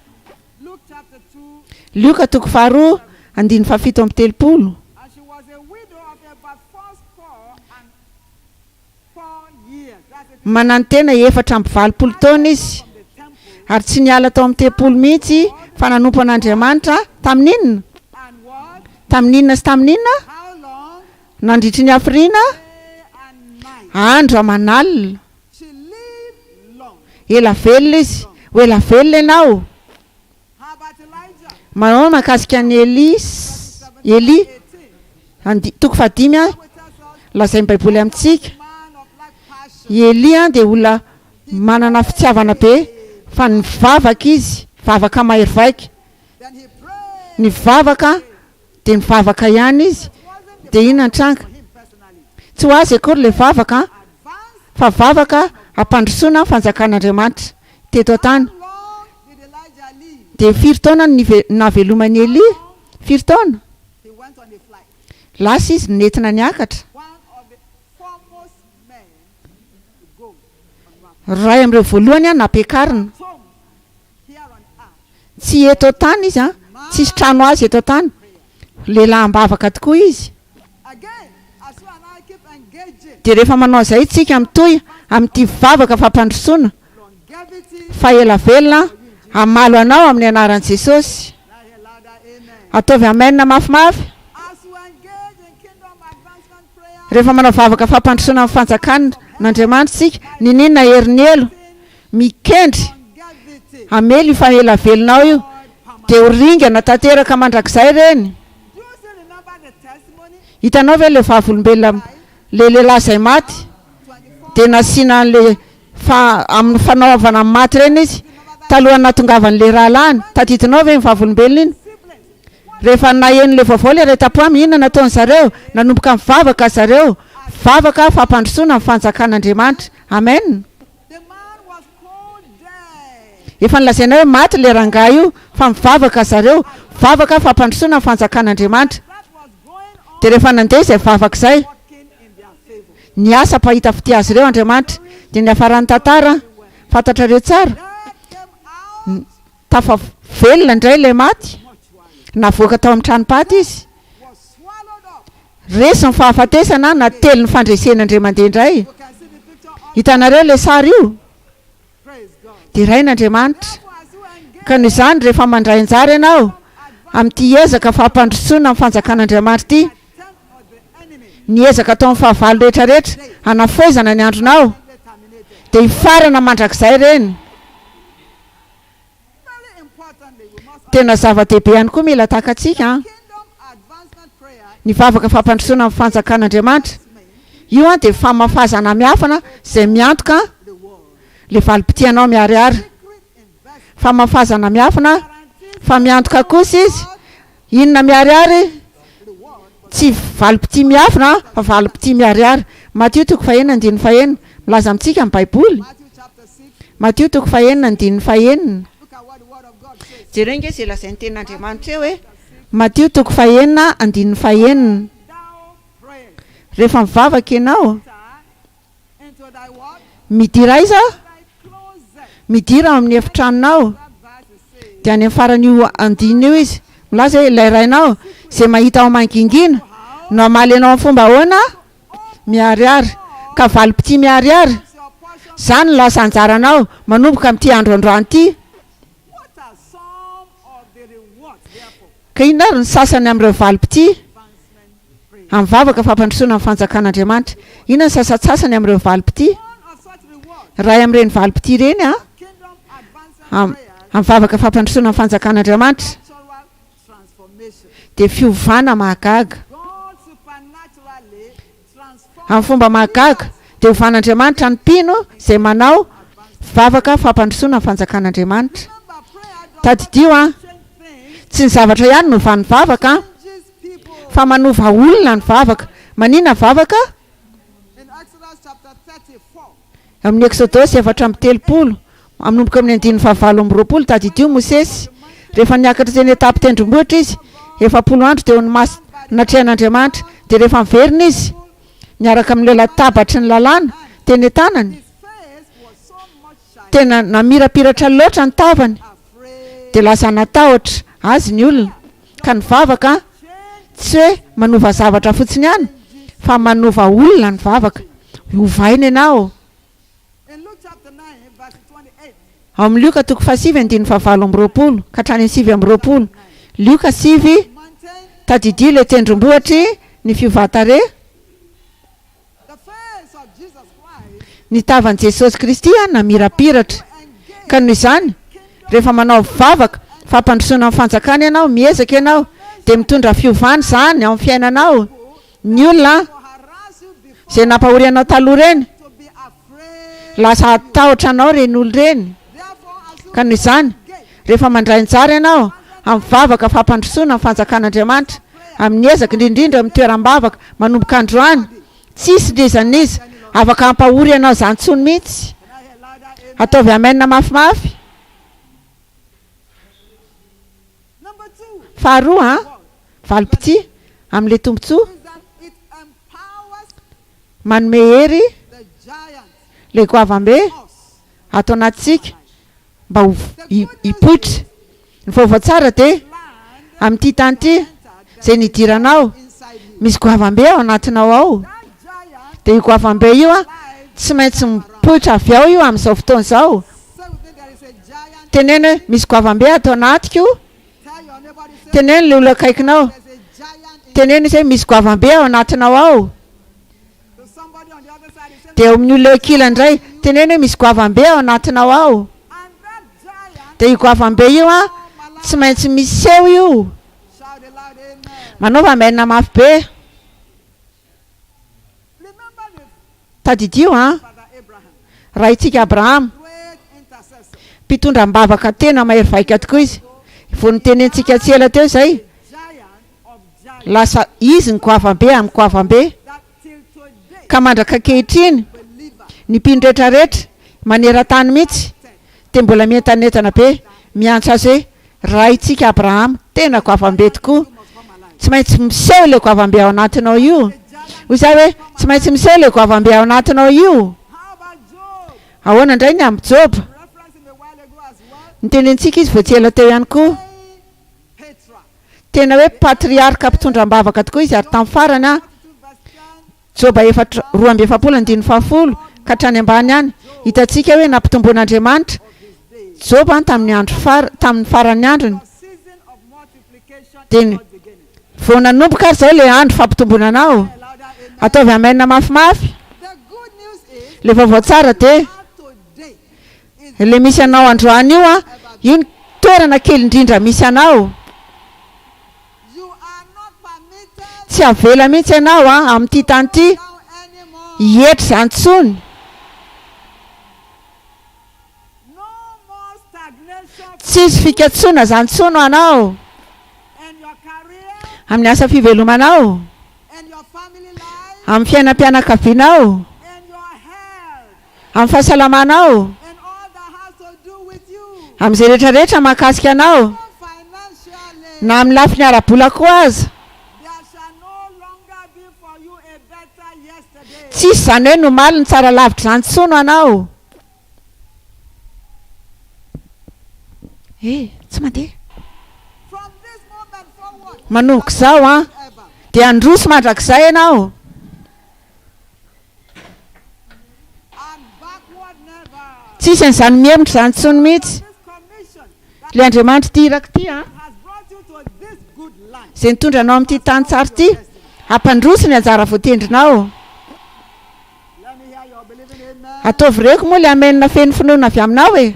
Lioka toko faharoa andininy faha-37. Manantena 84 taona izy, ary tsy niala tao amin'ny tempoly mihitsy fa nanompo an'Andriamanitra tamin'inona? Tamin'inona sy tamin'inona? Nandritry ny hafiriana? Andro aman'alina. Ela velona izy. Ho ela velona ianao. Manao mahakasika an'i Elia, Elia, andi, toko fahadimy a, lazain'ny Baiboly amintsika. I Elia dia olona manana fitiavana be, fa nivavaka izy, vavaka mahery vaika. Nivavaka dia nivavaka ihany izy, dia inona ny tranga? Tsy ho azy akory ilay vavaka an, fa vavaka hampandrosoana ny fanjakan'Andriamanitra teto an-tany. Dia firy taona no nahaveloman'i Elia? Firy taona? Lasa izy nentina niakatra. Iray amin'ireo voalohany nampiakarina. Tsy eto an-tany izy an, tsisy trano azy eto an-tany. Lehilahy am-bavaka tokoa izy. Dia rehefa manao izay isika mitohy amin'ity vavaka fampandrosoana fa ela velona hamaly anao amin'ny anaran'i Jesosy. Ataovy amen mafimafy. Rehefa manao vavaka fampandrosoana amin'ny fanjakan'Andriamanitra isika, niniana herin'ny helo. Mikendry hamely io faha velonao io dia ho ringana tanteraka mandrakizay ireny. Hitanao ve ilay vavolombelona ilay lehilahy izay maty dia nasiana an'ilay fa amin'ny fanaovana ny maty ireny izy talohan'ny nahatongavan'ilay rahalahiny. Tadidinao ve iny vavolombelona iny? Rehefa naheno ilay vaovao ilay iray tampo aminy, inona nataony zareo? Nanomboka nivavaka zareo, vavaka fampandrosoana ny fanjakan'Andriamanitra. Amen. Efa nolazaina hoe maty ilay rangahy io fa mivavaka zareo, vavaka fampandrosoana ny fanjakan'Andriamanitra. Dia rehefa nandeha izay vavaka izay, niasa mpahita fitia azy ireo Andriamanitra. Dia niafaran'ny tantara, fantatrareo tsara, tafavelona indray ilay maty, navoaka tao amin'ny tranom-paty izy. Resy ny fahafatesana na telin'ny fandresena indray mandeha indray. Hitanareo ilay sary io? Deraina Andriamanitra. Ka noho izany rehefa mandray anjara ianao amin'ity ezaka fampandrosoana ny fanjakan'Andriamanitra ity, ny ezaka ataon'ny fahavalo rehetra rehetra hanafohezana ny andronao dia hifarana mandrakizay ireny. Tena zava-dehibe ihany koa mila takatsika an! Ny vavaka fampandrosoana ny fanjakan'Andriamanitra. Io an dia famafazana miafina izay miantoka le valim-pitianao miharihary. Famafazana miafina fa miantoka kosa izy inona miharihary? Tsy valim-pitia miafina fa valim-pitia miharihary. Matio toko fahenina andininy fahenina. Milaza amintsika ny Baiboly. Matio toko fahenina andininy fahenina. Jereo ange izay lazain'ny tenin'Andriamanitra eo e. Matio toko fahenina andininy fahenina. Rehefa mivavaka ianao, midira aiza? Midira ao amin'ny efitranonao. Dia any amin'ny faran'io andininy io izy milaza hoe ilay rainao izay mahita ao mangingina no hamaly anao amin'ny fomba ahoana? Miharihary. Ka valim-pitia miharihary. Izany no lasa anjaranao manomboka amin'ity andro androany ity. Ka inona ary ny sasany amin'ireo valim-pitia amin'ny vavaka fampandrosoana ny fanjakan'Andriamanitra? Inona ny sasantsasany amin'ireo valim-pitia? Iray amin'ireny valim-pitia ireny an, amin'ny vavaka fampandrosoana ny fanjakan'Andriamanitra dia fiovana mahagaga. Amin'ny fomba mahagaga, dia hovan'Andriamanitra ny mpino izay manao vavaka fampandrosoana ny fanjakan'Andriamanitra. Tadidio an, tsy ny zavatra ihany no ovan'ny vavaka an, fa manova olona ny vavaka. Manina vavaka? Amin'ny Eksodosy 34, manomboka amin'ny andininy fahavalo amby roapolo, tadidio Mosesy, rehefa niakatra teny an-tampon-tendrombohitra izy, 40 andro teo ny natrehan'Andriamanitra, dia rehefa niverina izy, niaraka amin'ilay latabatry ny lalàna teny an-tanany, tena namirapiratra loatra ny tavany, dia lasa natahotra azy ny olona, ka nivavaka, tsy hoe manova zavatra fotsiny ihany, fa manova olona ny vavaka. Ovaina ianao. Ao amin'ny Lioka toko fahasivy andininy fahavalo amby roapolo ka hatrany amin'ny 29. Lioka sivy, Tadidio ilay tendrombohitry ny fiovan-tarehy. Ny tavan'i Jesosy Kristy namirapiratra. Ka noho izany, rehefa manao vavaka fampandrosoana ny fanjakana ianao, miezaka ianao, dia mitondra fiovana izany ao amin'ny fiainanao. Ny olona izay nampahory anao taloha ireny, lasa hatahotra anao ireny olona ireny. Ka noho izany, rehefa mandray anjara ianao amin'ny vavaka fampandrosoana ny fanjakan'Andriamanitra, amin'ny ezaka, indrindra indrindra amin'ny toeram-bavaka manomboka androany, tsisy n'iza n'iza afaka hampahory anao izany intsony mihitsy. Ataovy amen mafimafy. Faharoa, valim-pitia amin'ilay tombontsoa manome hery ilay goavambe ato anatintsika mba ho hipoitra. Ny vaovao tsara dia amin'ity tany ity izay nidiranao, misy goavambe ao anatinao ao. Dia io goavambe io tsy maintsy mipoitra avy ao io amin'izao fotoana izao. Teneno hoe misy goavambe ato anatiko. Teneno ilay olona akaikinao. Teneno izy hoe misy goavambe ao anatinao ao. Dia eo amin'ny olona eo ankilany indray, teneno hoe misy goavambe ao anatinao ao. Dia io goavambe io an, tsy maintsy miseho io. Manaova amen mafy be. Tadidio an, raintsika Abrahama, mpitondra am-bavaka tena mahery vaika tokoa izy. Vao notenentsika tsy ela teo izay, lasa izy ny goavambe amin'ny goavambe, ka mandraka ankehitriny, ny mpino rehetra rehetra maneran-tany mihitsy dia mbola mientanentana be miantso azy hoe Raintsika Abrahama, tena goavambe tokoa. Tsy maintsy miseho ilay goavambe ao anatinao io. Hoy izaho hoe, Tsy maintsy miseho ilay goavambe ao anatinao io. Ahoana indray ny amin'i Joba? Notenenintsika izy vao tsy ela teo ihany koa. Tena hoe patriarka mpitondra am-bavaka tokoa izy ary tamin'ny farany an, Joba efatra, 42 andininy fahafolo ka hatrany ambany any, hitantsika hoe nampitomboin'Andriamanitra Joba tamin'ny andro fara, tamin'ny faran'ny androny. Dia vao nanomboka ary izao ilay andro fampitomboana anao. Ataovy amen mafimafy. Ilay vaovao tsara dia ilay misy anao androany io an, io ny toerana kely indrindra misy anao. Tsy avela mihitsy ianao an, amin'ity tany ity hietry izany intsony. Tsisy fikatsoana izany intsony ho anao amin'ny asa fivelomanao, amin'ny fiainam-pianakavianao, amin'ny fahasalamanao, amin'izay rehetra rehetra mahakasika anao, na amin'ny lafiny ara-bola koa aza. Tsisy izany hoe ny omaly no tsara lavitra izany intsony ho anao. Eh, tsy mandeha. Manomboka izao an, dia handroso mandrakizay ianao. Tsisy an'izany mihemotra izany intsony mihitsy. Ilay Andriamanitra ity iraka ity an, izay nitondra anao amin'ity tany tsara ity, hampandroso ny anjara voatendrinao. Ataovy reko moa ilay amen feno finoana avy aminao e.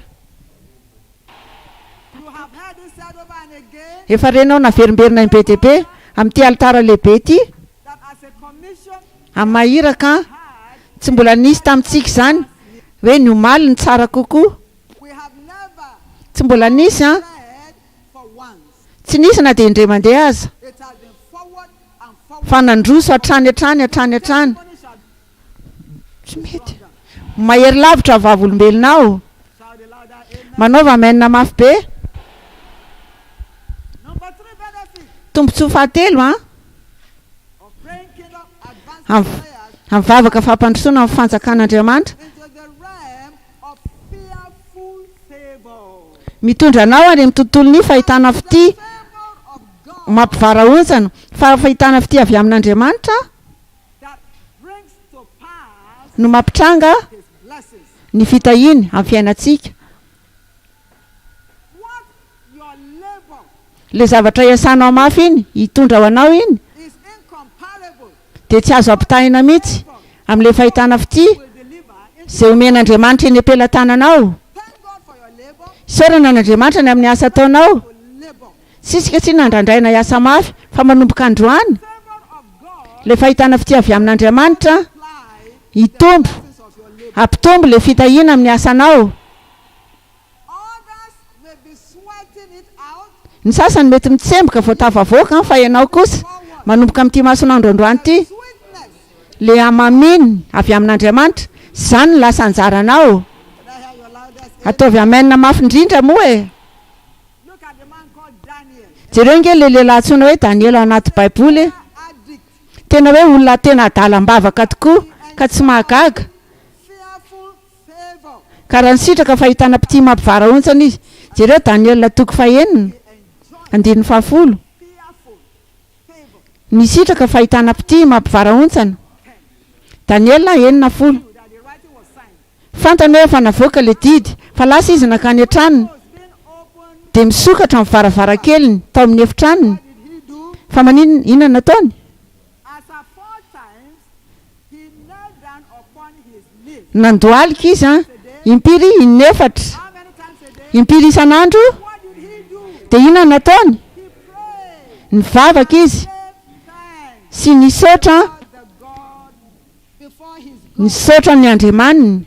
Efa renao naverimberina im-be dia be amin'ity alitara lehibe ity. Amin'ny maha iraka an, tsy mbola nisy tamintsika izany hoe ny omaly no tsara kokoa. Tsy mbola nisy an! Tsy nisy na dia indray mandeha aza. Fa nandroso hatrany hatrany hatrany hatrany. Tsy mety. Mahery lavitra vavolombelona aho. Manaova amen mafy be. Tombontsoa fahatelo an. Amin'ny vavaka fampandrosoana ny fanjakan'Andriamanitra. Mitondra anao any amin'ny tontolon'ny fahitana fitia mampivarahontsana. Fa fahitana fitia avy amin'Andriamanitra no mampitranga ny fitahiany amin'ny fiainantsika. Ilay zavatra iasanao mafy iny, hitondra ho anao iny, dia tsy azo ampitahaina mihitsy amin'ilay fahitana fitia. Izay omen'Andriamanitra eny am-pelatananao. Isaorana an'Andriamanitra ny amin'ny asa ataonao. Tsy isika tsy nandrandraina hiasa mafy fa manomboka androany ilay fahitana fitia avy amin'Andriamanitra hitombo, hampitombo ilay fitahiana amin'ny asanao. Ny sasany mety mitsemboka vao tafavoaka fa ianao kosa manomboka amin'ity mason'andro androany ity ilay hamaminy avy amin'Andriamanitra, izany no lasa anjaranao. Ataovy amen mafy indrindra moa e! Jereo ange ilay lehilahy antsoina hoe Daniela ao anaty Baiboly e! Tena hoe olona tena adalam-bavaka tokoa ka tsy mahagaga ka raha nisitraka fahitana mpitia mampivarahontsana izy. Jereo Daniela toko fahenina, andininy fahafolo. Nisitraka fahitana mpitia mampivarahontsana. Daniela 6 folo. Fantany hoe efa navoaka ilay didy, fa lasa izy nankany an-tranony, dia misokatra ny varavarakeliny tao amin'ny efitranony. Fa maninona? Inona no nataony? Nandohalika izy an! Impiry? Inefatra. Impiry isan'andro? Dia inona no nataony? Nivavaka izy sy nisaotra Nisaotra ny Andriamaniny.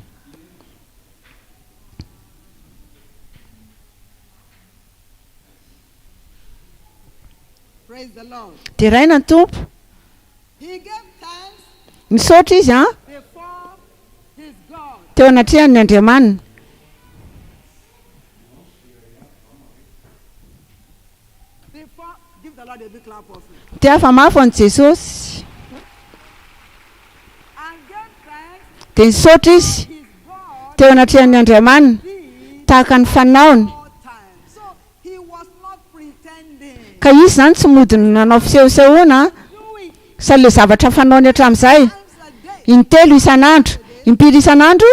Deraina ny Tompo. Nisaotra izy an, teo anatrehan'ny Andriamaniny. Tiafa mafy an'i Jesosy. Dia nisaotra izy teo anatrehan'ny Andriamaniny, tahaka ny fanaony. Ka izy izany tsy mody nanao fisehosehoana sa ilay zavatra fanaony hatramin'izay, intelo isan'andro, impiry isan'andro?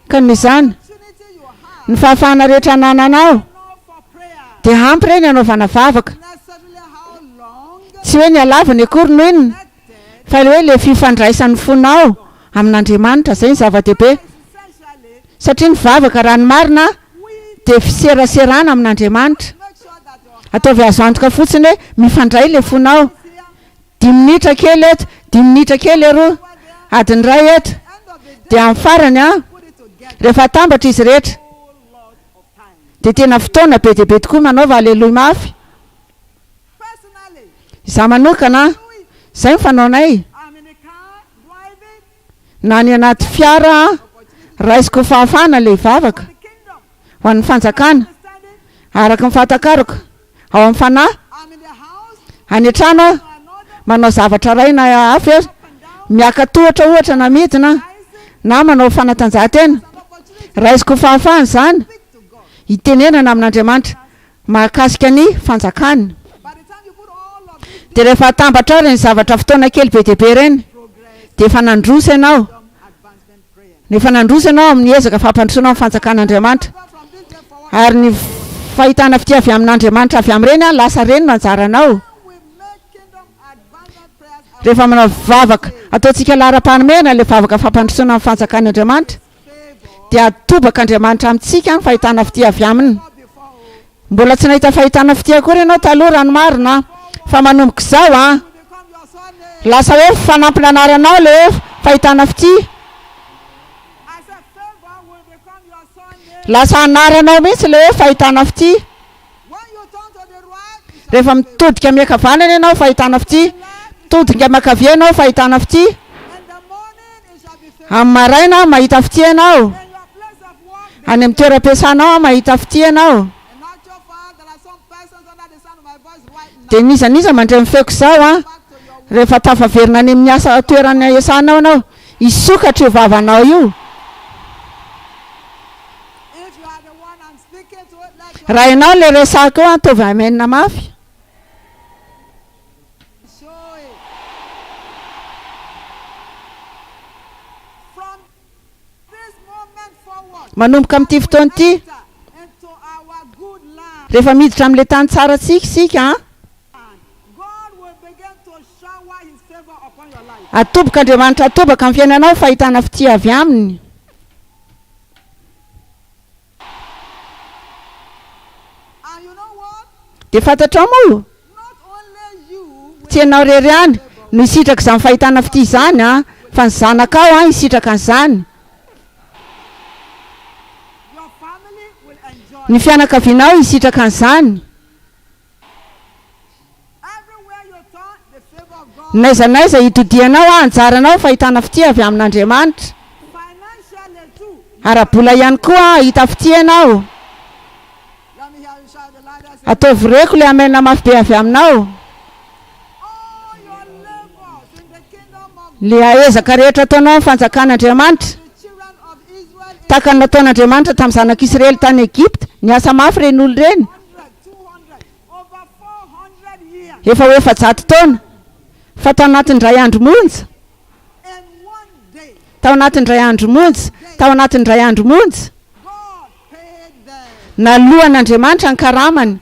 Ka noho izany, ny fahafahana rehetra anananao dia ampy ireny hanaovana vavaka. Tsy hoe ny halavany akory no inona, fa ilay hoe ilay fifandraisan'ny fonao amin'Andriamanitra, izay no zava-dehibe. Satria ny vavaka, raha ny marina, dia fiseraserana amin'Andriamanitra. Ataovy azo antoka fotsiny hoe mifandray ilay fonao. Dimy minitra kely eto, dimy minitra kely eroa, adiny iray eto. Dia amin'ny farany an, rehefa atambatra izy rehetra, dia tena fotoana be dia be tokoa manaova aleloia mafy. Izaho manokana, izay no fanaonay. Na any anaty fiara aho, raisiko ho fahafahana ilay vavaka ho an'ny fanjakana, araka ny fahatakarako, ao amin'ny fanahy. Any an-trano aho, manao zavatra iray na hafa eo, miaka-tohatra ohatra na midina, na manao fanatanjahantena. Raisiko ho fahafahana izany, hitenenana amin'Andriamanitra. Mahakasika ny fanjakany. Dia rehefa atambatra ao ireny zavatra fotoana kely be dia be ireny, dia efa nandroso ianao. Efa nandroso ianao amin'ny ezaka fampandrosoana ny fanjakan'Andriamanitra. Ary ny fahitana fitia avy amin'Andriamanitra avy amin'ireny, lasa ireny no anjaranao. Rehefa manao vavaka, ataontsika laharam-pahamehana ilay vavaka fampandrosoana ny fanjakan'Andriamanitra. dia atobaka Andriamanitra amintsika ny fahitana fitia avy aminy. Mbola tsy nahita fahitana fitia akory ianao taloha raha ny marina fa manomboka izao an, lasa hoe fanampina anaranao ilay hoe fahitana fitia. Lasa anaranao mihitsy ilay hoe fahitana fitia. Rehefa mitodika miankavanana ianao fahitana fitia, mitodika miankavia ianao fahitana fitia. Amin'ny maraina mahita fitia ianao, any amin'ny toeram-piasanao mahita fitia ianao. Dia n'iza n'iza mandre ny feoko izao an, rehefa tafaverina any amin'ny asa toerana iasanao ianao, hisokatra io vavanao io. Raha ianao ilay resahiko eo an, ataovy amen mafy. Manomboka amin'ity fotoana ity, rehefa miditra amin'ilay tany tsara antsika isika an, Atobok'Andriamanitra atobaka amin'ny fiainanao fahitana fitia avy aminy. Dia fantatrao moa? Tsy ianao irery ihany no hisitraka izany fahitana fitia izany an, fa ny zanakao an hisitraka an'izany. Ny fianakavianao hisitraka an'izany. N'aiza n'aiza itodihanao an, anjaranao ny fahitana fitia avy amin'Andriamanitra. Ara-bola ihany koa an, hahita fitia ianao. Ataovy reko le amen mafy be avy aminao. Le ezaka rehetra ataonao amin'ny fanjakan'Andriamanitra. Tahaka ny nataon'Andriamanitra tamin'ny zanak'Israely tany Egypta, niasa mafy ireny olona ireny. Efa ho 400 taona. Fa tao anatin'ny indray andro monja. Tao anatin'ny indray andro monja. Tao anatin'ny indray andro monja. Naloan'Andriamanitra ny karamany.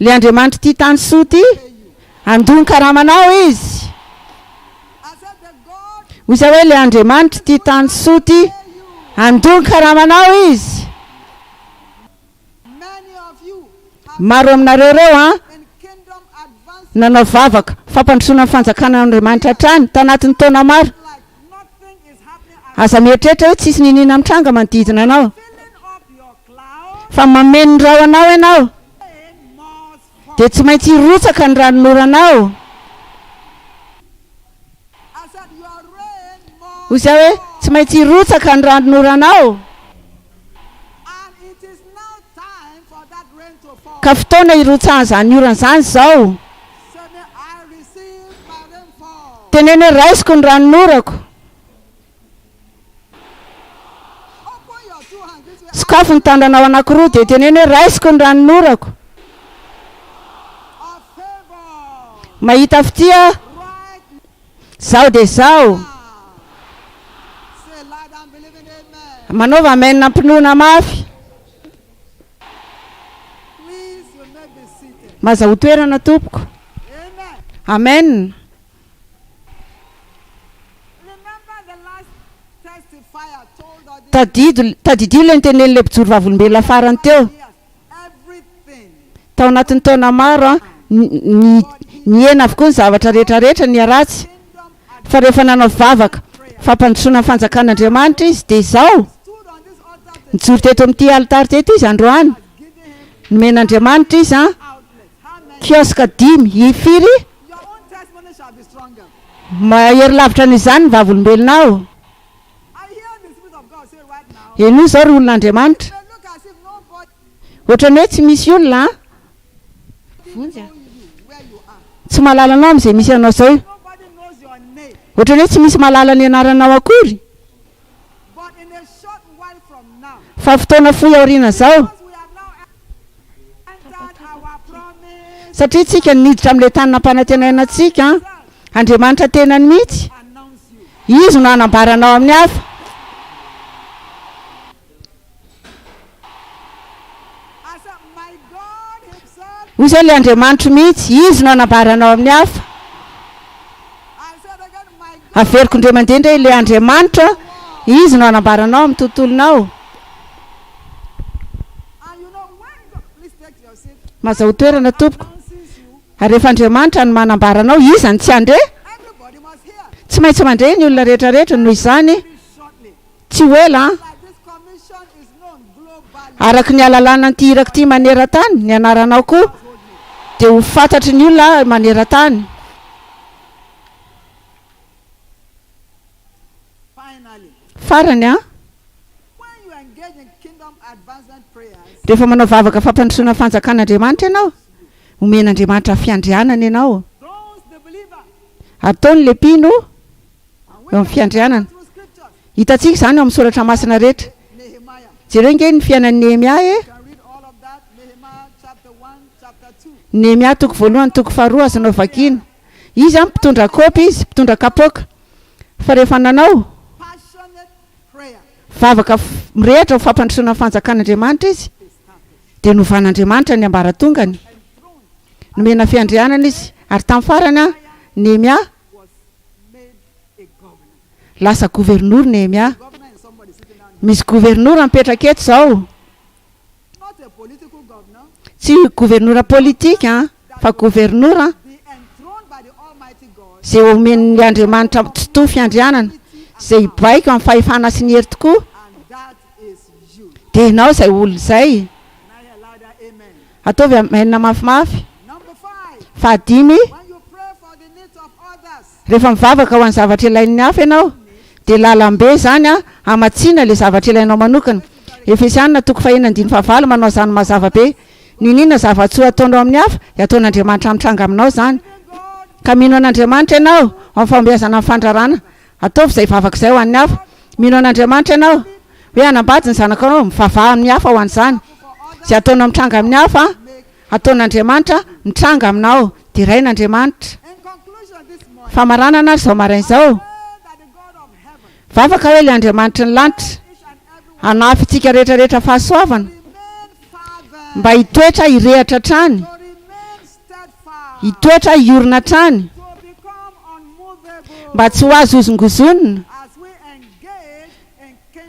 Ilay Andriamanitr'ity tany soa ity, handoa ny karamanao Izy. Hoy izaho hoe, Ilay Andriamanitr'ity tany soa ity, handoa ny karamanao Izy. Maro aminareo ireo an, nanao vavaka fampandrosoana ny fanjakan'Andriamanitra hatrany, tanatin'ny taona maro. Aza mieritreritra hoe tsisy niniana mitranga manodidina anao. Fa mameno ny rahonao ianao, dia tsy maintsy hirotsaka ny ranonoranao. Hoy izaho hoe, Tsy maintsy hirotsaka ny ranonoranao. Ka fotoana hirotsahan'izany orana izany izao. Teneno hoe, Raisiko ny ranonorako. Sokafy ny tananao anankiroa dia teneno hoe, Raisiko ny ranonorako. Mahita fitia aho. Izaho dia izaho. Manaova amen am-pinoana mafy. Mazahoa toerana tompoko. Amen. Tadidio, tadidio ilay notenenin'ilay mpijoro vavolombelona farany teo. Tao anatin'ny taona maro, ny, nihena avokoa ny zavatra rehetra rehetra niharatsy. Fa rehefa nanao vavaka fampandrosoana ny fanjakan'Andriamanitra izy, dia izao, nijoro teto amin'ity alitara teto izy androany. Nomen'Andriamanitra izy an, kiosque dimy, firy? Mahery lavitra noho izany ny vavolombelonao. Henoy izao ry olon'Andriamanitra. Ohatran'ny hoe tsy misy olona an. Vonjy a. Tsy mahalala anao amin'izay misy anao izao. Ohatran'ny hoe tsy misy mahalala ny anaranao akory. Fa fotoana fohy aorianan'izao. Satria tsika niditra amin'ilay tany nampanantenaina antsika an. Andriamanitra tenany mihitsy. Izy no hanambara anao amin'ny hafa. Hoy izay ilay Andriamanitro mihitsy, Izy no hanambara anao amin'ny hafa. Averiko indray mandeha indray ilay Andriamanitra, Izy no hanambara anao amin'ny tontolonao. Mazahoa toerana tompoko. Ary rehefa Andriamanitra no manambara anao, iza no tsy handre? Tsy maintsy mandre ny olona rehetra rehetra, noho izany tsy ho ela an! Araka ny ahalalana an'ity iraka ity maneran-tany, ny anaranao koa dia ho fantatry ny olona maneran-tany. Farany an! Rehefa manao vavaka fampandrosoana ny fanjakan'Andriamanitra ianao, omen'Andriamanitra fiandrianana ianao. Ataony ilay mpino eo amin'ny fiandrianana. Hitantsika izany ao amin'ny soratra masina rehetra. Jereo ange ny fiainan'i Nehemia e! Nehemia toko voalohany, toko faharoa azonao vakiana. Izy an, mpitondra kaopy izy, mpitondra kapoaka. Fa rehefa nanao vavaka mirehitra ho fampandrosoana ny fanjakan'Andriamanitra izy, dia novan'Andriamanitra ny ambaratongany. Nomena fiandrianana izy. Ary tamin'ny farany an, Nehemia. Lasa governora Nehemia. Misy governora mipetraka eto izao. Tsy governora politika fa governora izay omen'ny Andriamanitra tsitoha fiandrianana, izay hibaiko amin'ny fahefana sy ny hery tokoa, dia ianao izay olona izay. Ataovy amen mafimafy. Fahadimy, rehefa mivavaka ho an'ny zavatra ilain'ny hafa ianao, dia lalam-be izany hamatsiana ilay zavatra ilainao manokana. Efesiana toko fahenina andininy fahavalo manao izany mazava be. N'inon'inona zava-tsoa ataonao amin'ny hafa, dia ataon'Andriamanitra mitranga aminao izany. Ka mino an'Andriamanitra ianao, amin'ny fahombiazana amin'ny fandrarana. Ataovy izay vavaka izay ho an'ny hafa. Mino an'Andriamanitra ianao, hoe hanambady ny zanakao, mivavaha amin'ny hafa ho an'izany. Izay ataonao mitranga amin'ny hafa, ataon'Andriamanitra mitranga aminao. Derain'Andriamanitra. Famaranana ary izao maraina izao. Vavaka hoe ilay Andriamanitry ny lanitra hanafy antsika rehetra rehetra fahasoavana mba hitoetra hirehatra hatrany, hitoetra hiorina hatrany, mba tsy ho azo hozongozonina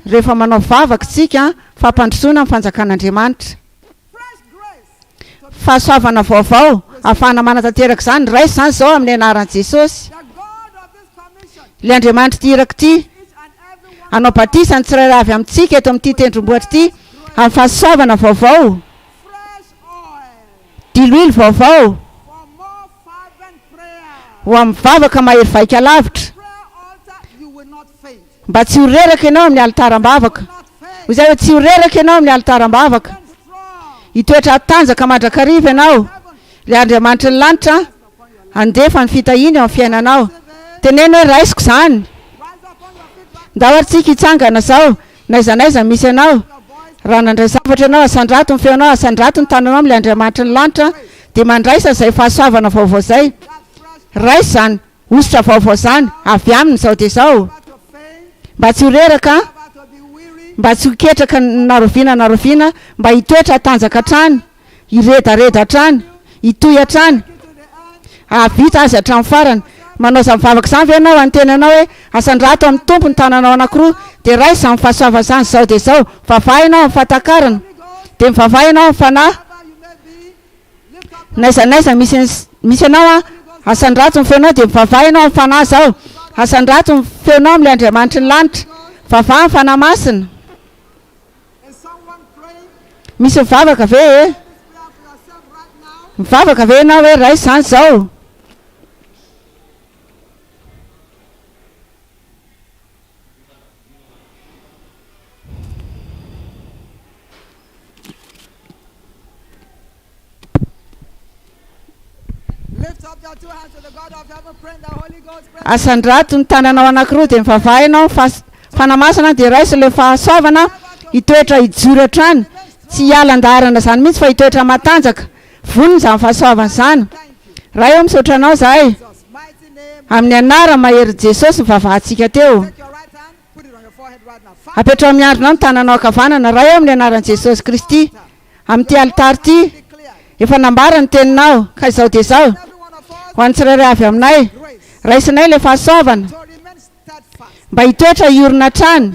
rehefa manao vavaka isika fampandrosoana ny fanjakan'Andriamanitra. Fahasoavana vaovao ahafahana manatanteraka izany, raiso izany izao amin'ny anaran'i Jesosy. Ilay Andriamanitr'ity iraka ity, hanao batisa ny tsirairay avy amintsika eto amin'ity tendrombohitra ity amin'ny fahasoavana vaovao, diloilo vaovao, ho amin'ny vavaka mahery vaika lavitra, mba tsy ho reraka ianao amin'ny alitaram-bavaka. Hoy izahay hoe tsy ho reraka ianao amin'ny alitaram-bavaka. Hitoetra hatanjaka mandrakariva ianao. Ilay Andriamanitry ny lanitra handefa ny fitahiany eo amin'ny fiainanao. Teneno hoe raisiko izany. Ndao ary tsika hitsangana izao, n'aiza n'aiza misy anao. Raha nandray zavatra ianao, asandrato ny feonao, asandrato ny tananao amin'ilay Andriamanitry ny lanitra, dia mandraisa izay fahasoavana vaovao izay. Raiso izany hosotra vaovao izany avy aminy izao dia izao. Mba tsy ho reraka, mba tsy ho ketraka na rahoviana na rahoviana, mba hitoetra hatanjaka hatrany. Hiredareda hatrany, hitohy hatrany, hahavita azy hatramin'ny farany. Manao izany vavaka izany ve ianao any tenanao hoe, Asandrato amin'ny Tompo ny tananao anankiroa, dia raiso izany fahasoavana izany izao dia izao. Mivavaha ianao amin'ny fahatakarana, dia mivavaha ianao amin'ny fanahy. N'aiza n'aiza misy misy anao an, asandrato ny feonao dia mivavaha ianao amin'ny fanahy izao. Asandrato ny feonao amin'ilay Andriamanitry ny lanitra. Mivavaha amin'ny Fanahy Masina. Misy mivavaka ve e? Mivavaka ve ianao hoe raiso izany izao? Asandrato ny tananao anankiroa dia mivavaha ianao fa Fanahy Masina dia raiso ilay fahasoavana hitoetra hijoro hatrany, tsy hiala an-daharana izany mihitsy fa hitoetra matanjaka, vonona izany fahasoavana izany. Ray ô misaotra anao izahay amin'ny anara maherin'i Jesosy nivavahantsika teo. Apetraho miandrina ao ny tananao ankavanana, Ray ô amin'ny anaran'i Jesosy Kristy. Amin'ity alitara ity, efa nambara ny Teninao, ka izao dia izao, ho an'ny tsirairay avy aminay, raisinay ilay fahasoavana, mba hitoetra hiorina hatrany,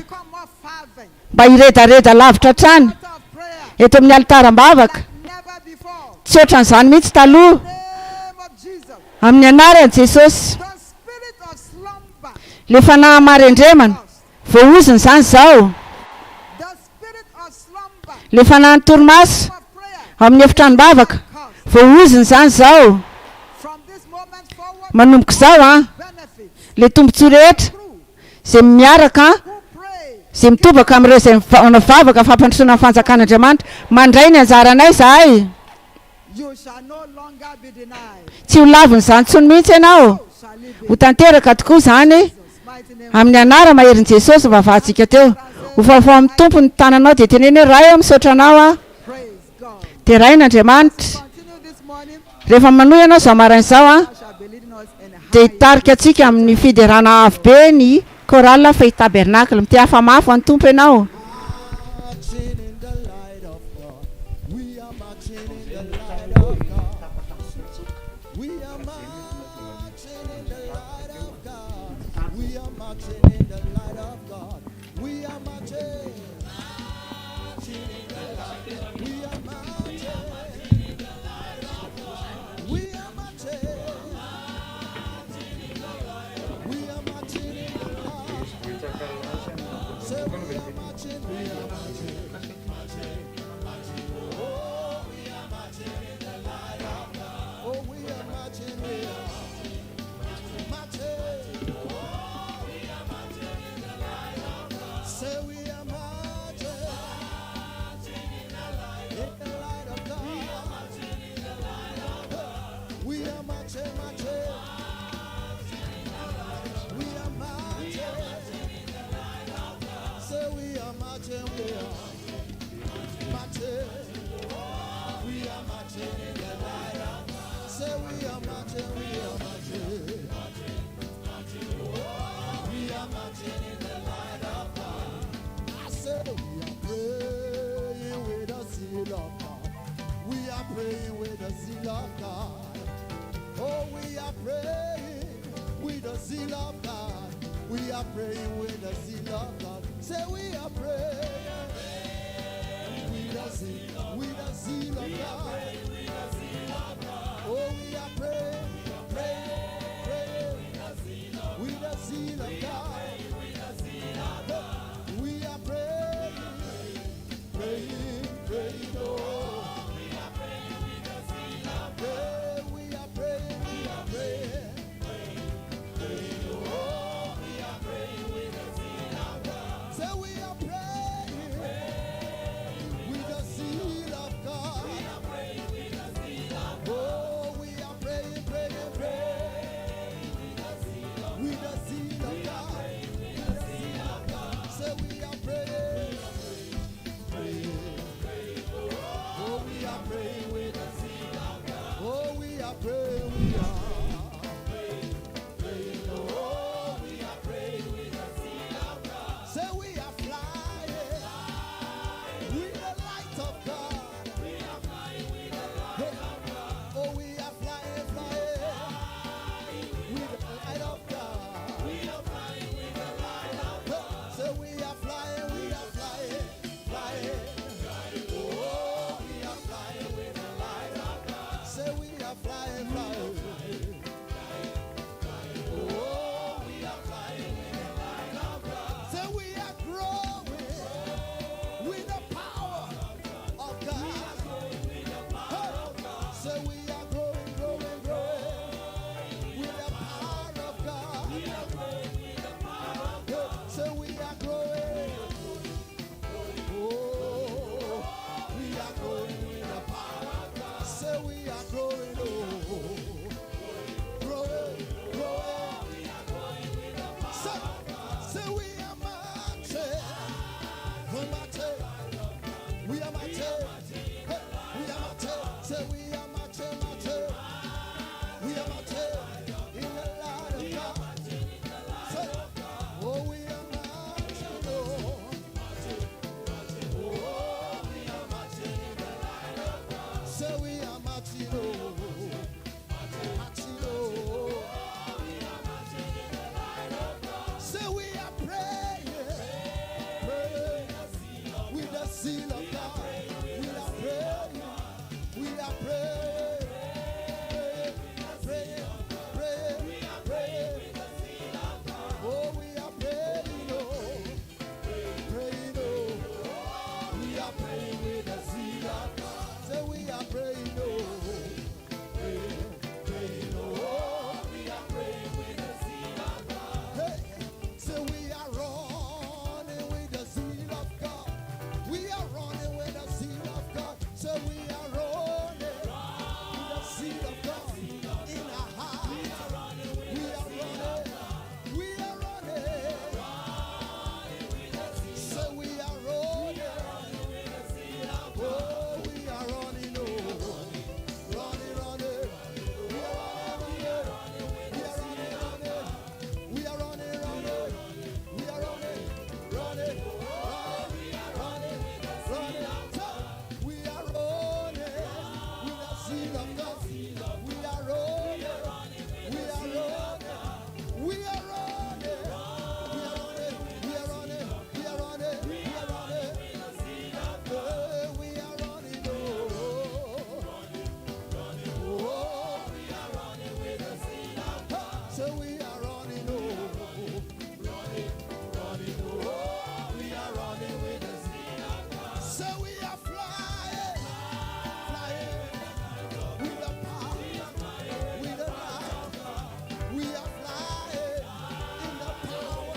mba hiredareda lavitra hatrany, eto amin'ny alitaram-bavaka, tsy ohatran'izany mihitsy taloha, amin'ny Anaran'i Jesosy. Ilay fanahy marendremana, voaozona izany izao. Ilay fanahin'ny torimaso, ao amin'ny efitranom-bavaka, voaozona izany izao. Manomboka izao an, ilay tombontsoa rehetra izay miaraka an, izay mitobaka amin'ireo izay manao vavaka fampandrosoana ny fanjakan'Andriamanitra, mandray ny anjaranay izahay. Tsy ho lavin'izany intsony mihitsy ianao. Ho tanteraka tokoa izany amin'ny anara-maherin'i Jesosy nivavahantsika teo. Ho vaovao amin'ny Tompo ny tananao dia teneno hoe, Ray ô, misaotra Anao aho. Deraina Andriamanitra. Rehefa manohy ianao izao maraina izao an, dia hitarika antsika amin'ny fiderana avo be ny chorale Faith Tabernacle. Mitehafa mafy ho an'ny Tompo ianao. zeal of God. We are praying with the zeal of God. Oh, we are praying with the zeal of God. We are praying with the zeal of God. Say we are praying with the zeal of God. Oh, we are praying, praying, praying with the zeal of God. We are praying, praying, praying. Oh, we are praying, we are praying, praying. Oh, we are praying with the zeal of God. Say we are praying with the zeal of God. We are praying with the zeal of God. Oh, we are praying, praying, praying with the zeal of God. With the zeal of God. Say we are praying, praying. Oh, we are praying with the zeal of God. Oh, we are praying, we are praying. Oh, we are praying with the zeal of God. Say we are flying with the light of God. We are flying with the light of God. Oh, we are flying, flying with the light of God. We are flying with the light of God. Say we are flying, we are flying, flying. Oh, we are flying with the light of God. Say we are flying, flying. Oh, we are flying with the light of God. Say we are growing with the power of God. Hey. Say we are growing, growing, growing with the power of God. Hey. Say we are growing. Oh, we are growing with the power of God. Say we are growing. Oh, growing, growing. Say we are marching. We marching. We are marching. Hey, we are marching. Say we are marching, marching. We are marching in the light of God. Say, oh, we are marching. Oh, oh, we are marching in the light of God. Say we are marching. Oh, marching. Oh, say we are praying, praying with the zeal of God. We are praying, we are praying, praying, praying, praying, praying. Oh, we are praying, oh, praying, oh. We are praying with the zeal of God. Say we are praying, oh, praying, praying, oh. We are praying with the zeal of God. Hey, say we are running with the zeal of God. We are running with the zeal of God. Say we are running with the zeal of God in our heart. We are running. We are running. Say we are running. Oh, we are running. Oh, running, running. We are running, running. We are running, running. We are running, running. We are running, running, running. Say, we are running with the zeal of God. We are running. We are running. We are running. We are running. We are running. We are running. We are running. Hey, we are running. Oh, oh, we are running with the zeal of God. Say we are running. Oh, running, running. Oh, we are running with the zeal of God. Say we are flying, flying with the power, with the light. We are flying in the power,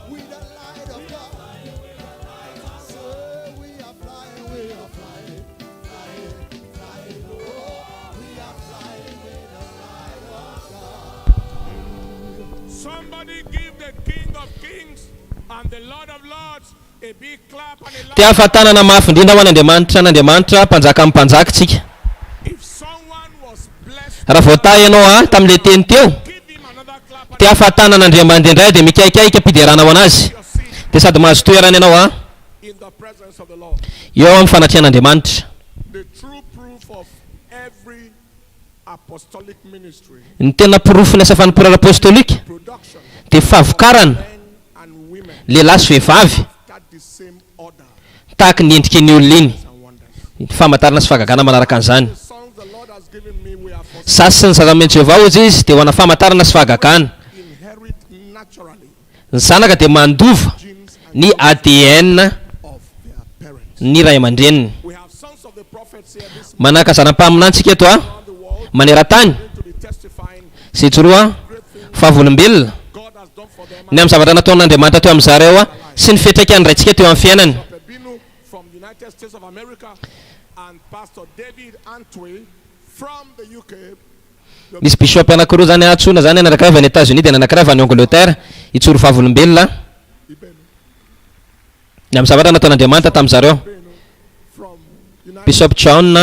with the light of God. Say we are flying, we are flying, flying, flying. Oh, we are flying with the light of God. Somebody give the King of Kings and the Lord of Lords a big clap and a loud. Tehafa tanana mafy indrindra ho an'Andriamanitra n'Andriamanitra mpanjaka amin'ny mpanjaka tsika. If someone was blessed, Raha voatahy ianao a tamin'le teny teo, give him another clap and tehafa tanana Andriamanitra indray dia mikaikaika fiderana ho anazy your seat dia sady mahazo toerana ianao a. in the Eo amin'ny fanatrehan'Andriamanitra. Ny tena porofon'ny asa fanompoana apostolika dia fahavokarana lehilahy sy vehivavy tahaka ny endriky iny olona iny. Ny famantarana sy fahagagana manaraka an'izany. Za sy ny zaza nomen'i Jehovah, hoy izy, dia ho ana famantarana sy fahagagana. Ny zanaka dia mandova ny ADN ny ray aman-dreniny. Manahaka zana-mpaminany tsika eto a, maneran-tany, izay ijoroa vavolombelona ny amin'ny zavatra nataon'Andriamanitra teo amin'ny zareo a, sy ny fiantraikany raintsika teo amin'ny fiainany. Nisy bishop anankiroa izany antsoina izany, ny anankiray avy any Etats Unis dia ny anankiray avy any Angleterre, hijoro vavolombelona ny amin'ny zavatra nataon'Andriamanitra tamin-dry zareo. Bishop John.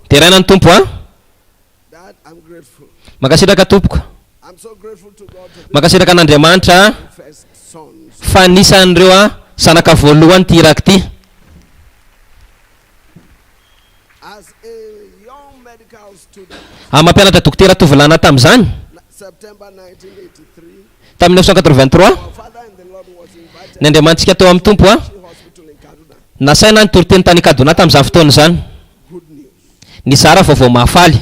Deraina ny Tompo a! Mankasitraka tompoko. Mankasitraka an'Andriamanitra fa anisan'ireo zanaka voalohany ity iraka ity. Amin'ny mampianatra dokotera tovolahy anah tamin'izany, tamin'ny 1983, ny Andriamanitsika tao amin'ny Tompo, nasaina nitory teny tany Kaduna tamin'izany fotoana izany. Nizara vaovao mahafaly.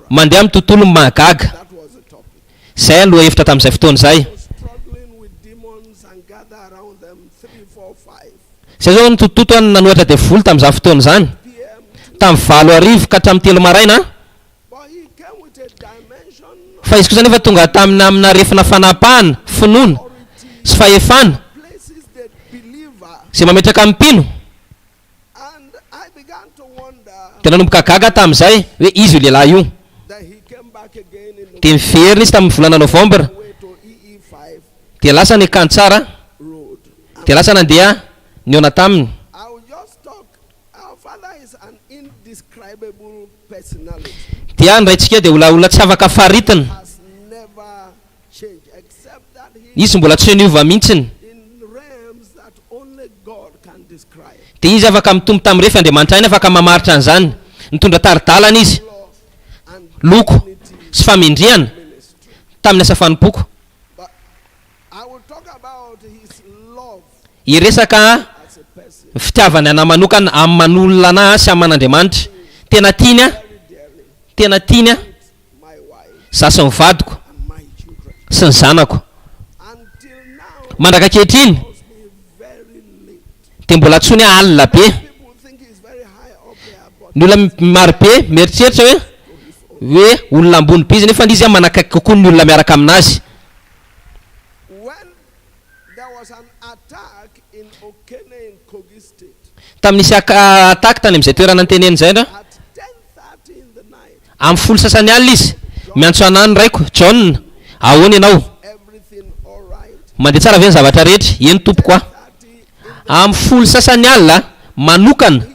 Mandeha amin'ny tontolo mahagaga. Izay no lohahevitra tamin'izay fotoana izay. Izay izao nitotototo aho nanohatra devoly tamin'izany fotoana izany. Tamin'ny 8:00 ka hatramin'ny 3 maraina. Fa izy kosa anefa tonga tamin'ny amina refina fanapahana, finoana, sy fahefana, izay mametraka ny mpino. Dia nanomboka gaga aho tamin'izay hoe iza io lehilahy io. Dia niverina izy tamin'ny volana novambra, dia lasa niakanjo tsara, dia lasa nandeha nihaona taminy. Dia ny raintsika dia olona tsy afaka faritina. Izy mbola tsy niova mihitsiny. Dia izy afaka mitombo tamin'ny refy Andriamanitra ihany afaka mamaritra an'izany. Nitondra tari-dalana izy, loko sy famendrehana tamin'ny asa fanompoako. Hiresaka ny fitiavany anah manokana amin'ny manolona anah sy aman'Andriamanitra. Tena tiany aho, tena tiany aho, za sy ny vadiko sy ny zanako. Mandraka ankehitriny dia mbola antsoiny aho alina be. Ny olona marobe mieritreritra hoe hoe olona ambony be izy nefa izy manakaiky kokoa ny olona miaraka aminazy. Tamin'ny nisy attaque tany amin'izay toerana niteneniny izay ndra. Amin'ny folo sasany alina izy, miantso anah ny raiko, John, ahoana ianao? Mandeha tsara ve ny zavatra rehetra? Eny tompoko a. Amin'ny folo sasany alina, manokana,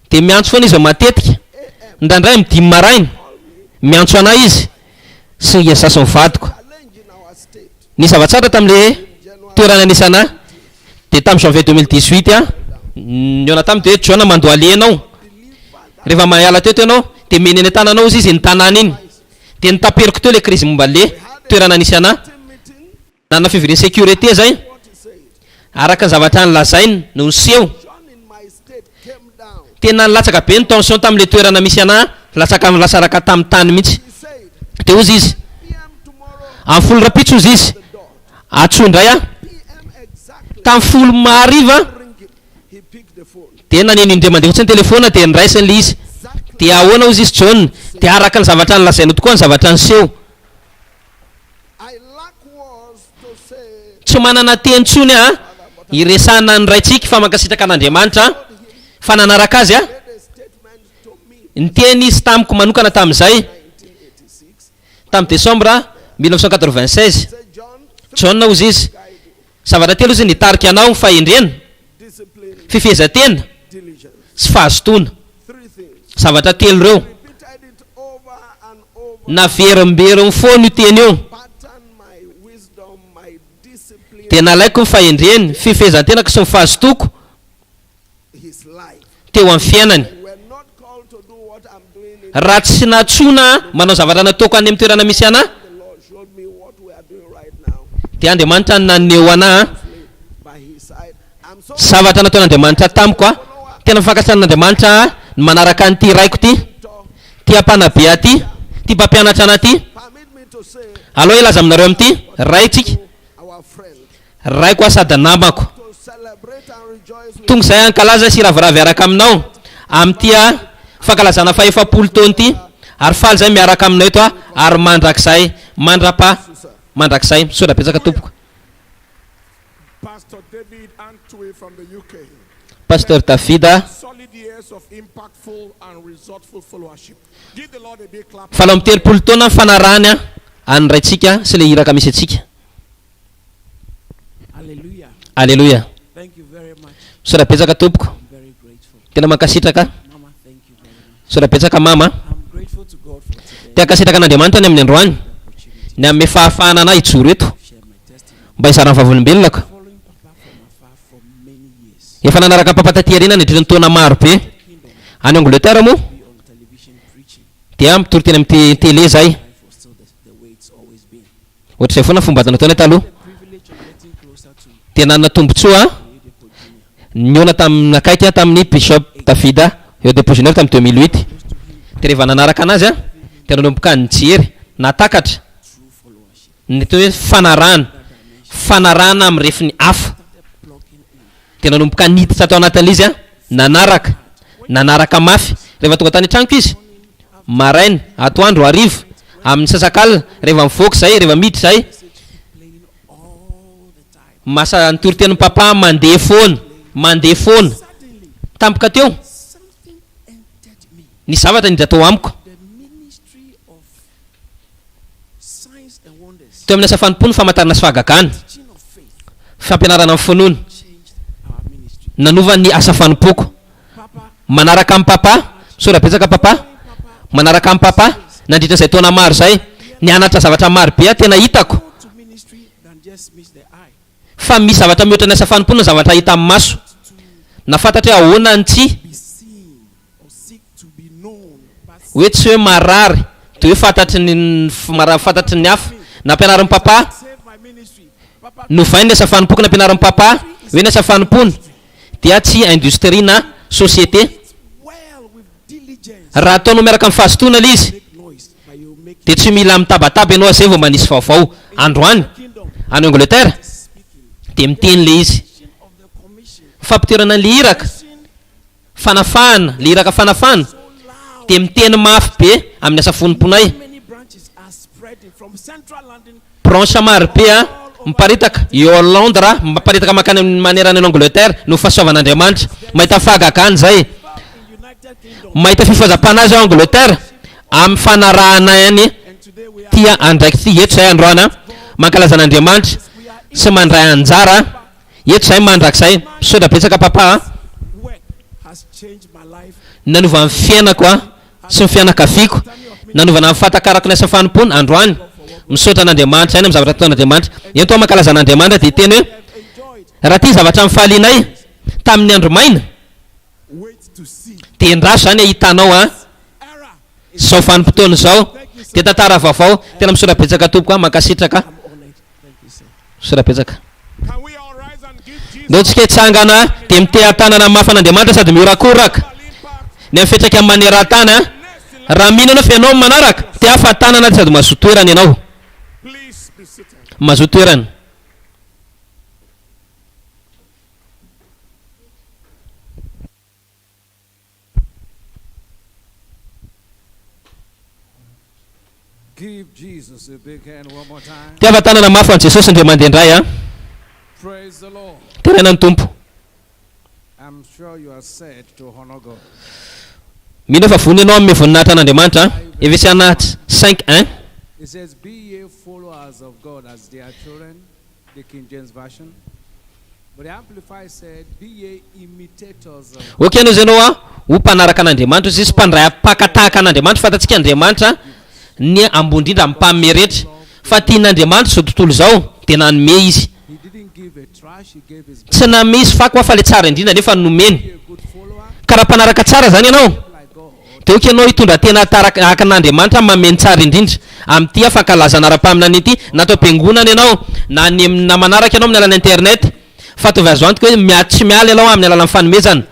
dia miantso foana izy matetika, indraindray amin'ny dimy maraina, miantso anah izy sy ny izaho sy ny vadiko. Ny zava-tsarotra tamin'ilay toerana nisy anah dia tamin'ny janvier 2018 aho nihaona taminy dia hoe John mandohalea ianao, rehefa miala teto ianao dia meny eny an-tananao hozy izy iny tanàna iny, dia notaperiko teo ilay krizy momba ilay toerana nisy anah. Nanana fivorian'ny sécurité zay, araka ny zavatra nolazainy no niseho. Tena nilatsaka be ny tension tamin'ilay toerana misy anah, latsaka lasaraka tamin'ny tany mihitsy. Dia hozy izy, amin'ny folo rahampitso hozy izy, antsoy indray aho. Tamin'ny folo hariva dia naneno indray mandeha fotsiny ny telefaona dia niraisiny ilay izy. Dia ahoana hozy izy John? Dia araka ny zavatra nolazainao tokoa ny zavatra niseho. Tsy manana teny intsony aho hiresahana ny Raintsika fa mankasitraka an'Andriamanitra aho fa nanaraka azy aho. Niteny izy tamiko manokana tamin'izay, tamin'ny desambra 1996. John, hozy izy, zavatra telo hozy nitarika anao, fahendrena, fifehezan-tena, sy fahazotoana. Zavatra telo ireo. Naverimberiny foana io teny io. Dia nalaiko ny fahendreny, fifehezan-tenako sy ny fahazotoako teo amin'ny fiainany. Raha tsy nantsoina aho manao zavatra nataoko any amin'ny toerana misy anà, dia Andriamanitra no naneho anà zavatra nataon'Andriamanitra tamiko aho. Tena fankasitrahan'Andriamanitra ahy ny manaraka an'ity raiko ity, ity mpanabe ahy ity, ity mpampianatra anà ity. Alao hilaza aminareo amin'ity, Raintsika, Raiko aho sady namako. Tonga izahay hankalaza sy hiraviravy hiaraka aminao amin'ity fankalazana fahefapolo taona ity, ary faly izahay miaraka aminao eto ary mandrakizay, mandrapa, mandrakizay. Misaotra betsaka tompoko. Pasteur David a. 38 taona ny fanarahany an'ny Raintsika sy ilay iraka misy antsika. Aleloia. Misaotra betsaka tompoko. Tena mankasitraka. Misaotra betsaka mama. Te hankasitraka an'Andriamanitra ny amin'ny androany. Ny hanome fahafahana anah hijoro eto. Mba hizara ny vavolombelonako. Efa nanaraka Papa taty aoriana nandritra ny taona maro be. Any Angleterre moa dia mitory teny amin'ny télé zahay. Ohatr'izay foana fomba nataonay taloha. Dia nanana tombontsoa aho nihaona tamin'ny akaiky aho tamin'ny Bishop David Oyedepo Junior tamin'ny 2008. Dia rehefa nanaraka anazy aho dia nanomboka nijery, nahatakatra ny atao hoe fanarahana, fanarahana amin'ny refiny hafa. Dia nanomboka niditra tao anatin'ilay izy aho, nanaraka, nanaraka mafy. Rehefa tonga tany an-tranoko izy, maraina, atoandro, hariva, amin'ny misasakalina, rehefa mivoaka izahay, rehefa miditra izahay, masa ny toritenin'i Papa mandeha foana, mandeha foana. Tampoka teo, nisy zavatra niditra tao amiko. Teo amin'ny asa fanompoana, famantarana sy fahagagana, fampianarana ny finoana, nanova ny asa fanompoako. Manaraka an'i Papa, misaotra betsaka Papa, manaraka an'i Papa nandritra izay taona maro izay, nianatra zavatra maro be aho, tena hitako fa misy zavatra mihoatra ny asa fanompoana ny zavatra hita amin'ny maso. Na fantatra hoe ahoana ny tsy. Hoe tsy hoe marary dia hoe fantatry ny marary fantatry ny hafa. Nampianarin'i Papa, novainy ny asa fanompoako nampianarin'i Papa hoe ny asa fanompoana dia tsy industrie na société. Raha ataonao miaraka amin'ny fahazotoana ilay izy dia tsy mila mitabataba ianao azay vao manisy vaovao. Androany, any Angleterre, dia miteny ilay izy. Fampitoerana an'ilay iraka. Fanafahana, le iraka fanafahana dia miteny mafy be amin'ny asa fonomponay. Branche maro be a, miparitaka eo Londres, miparitaka mankany amin'ny manerana an'i Angleterre noho fahasoavan'Andriamanitra. Mahita fahagagana izay. Mahita fifohazam-panahy izao Angleterre amin'ny fanarahanay any tia andraikitra ity eto izay androany a. Mankalaza an'Andriamanitra sy mandray anjara. Eto zahay mandrakizay. Misaotra betsaka papa a. Nanova ny fiainako a sy ny fianakaviako. Nanovana ny fahatakarako ny asa fanompoana androany. Misaotra an'Andriamanitra ihany amin'ny zavatra ataon'Andriamanitra. Ento aho mankalaza an'Andriamanitra dia hiteny hoe raha ity zavatra nifalianay tamin'ny andro maina dia endraso izany ahitanao a izao vanim-potoana izao. Dia tantara vaovao. Tena misaotra betsaka tompoko a. Mankasitraka. Misaotra betsaka. Ndao tsika hitsangana dia miteha-tanana mafy an'Andriamanitra sady mihorakoraka. Ny amin'ny fiantraikany maneran-tany an. Raha mino ianao fa ianao no manaraka, tehafa tanana sady mazoa toerana ianao. Mazoa toerana. Tiava tanana mafy ho an'i Jesosy indray mandeha indray a. Deraina ny Tompo. Mino aho fa vonona ianao hanome voninahitra an'Andriamanitra a. Efesiana 5 1. Ok ianao izay ianao ho mpanaraka an'Andriamanitra hoy izy, mpandray mpaka tahaka an'Andriamanitra, fantatsika Andriamanitra ny ambony indrindra amin'ny mpanome rehetra, fa tian'Andriamanitra izao tontolo izao dia nanome Izy. Tsy nanome Izy fako fa ilay tsara indrindra nefa no nomeny. Ka raha mpanaraka tsara izany ianao dia ok ianao hitondra tena tahaka an'Andriamanitra manome ny tsara indrindra amin'ity fankalazana ara-paminaniana ity, na ato am-piangonana ianao na any amin'ny na manaraka ianao amin'ny alalan'ny internet. Fa ataovy azo antoka hoe miady tsy miala ianao amin'ny alalan'ny fanomezana.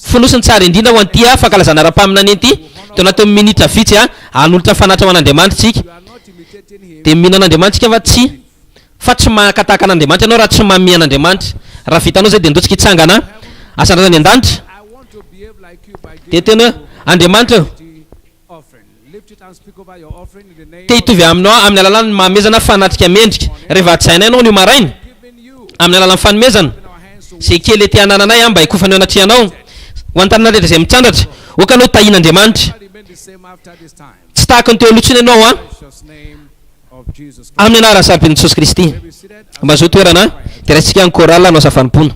Fonosiny tsara indrindra ho an'ity fankalazana ara-paminaniana ity, tao anatin'ny minitra vitsy, hanolotra fanatitra ho an'Andriamanitra isika. Dia mino an'Andriamanitra isika fa tsy fa tsy maka tahaka an'Andriamanitra ianao raha tsy manome an'Andriamanitra. Raha vitanao izay dia ndao tsika hitsangana asandratra any an-danitra. Dia teny hoe, Andriamanitra ô, Te hitovy aminao aho amin'ny alalan'ny mahamezana fanatrika mendrika. Rehefa hajaina ianao anio maraina, amin'ny alalan'ny fanomezana, izay kely ety anananay aho mba hikofana eo anatrehanao, ho an'ny tanana rehetra izay mitsandratra, aoka anao tahian'Andriamanitra. Tsy tahaka ny teo aloha intsony ianao an! Amin'ny anaran'ny sarobidin'i Jesosy Kristy. Mazoa toerana, dia raisintsika ny chorale hanao asa fanompoana.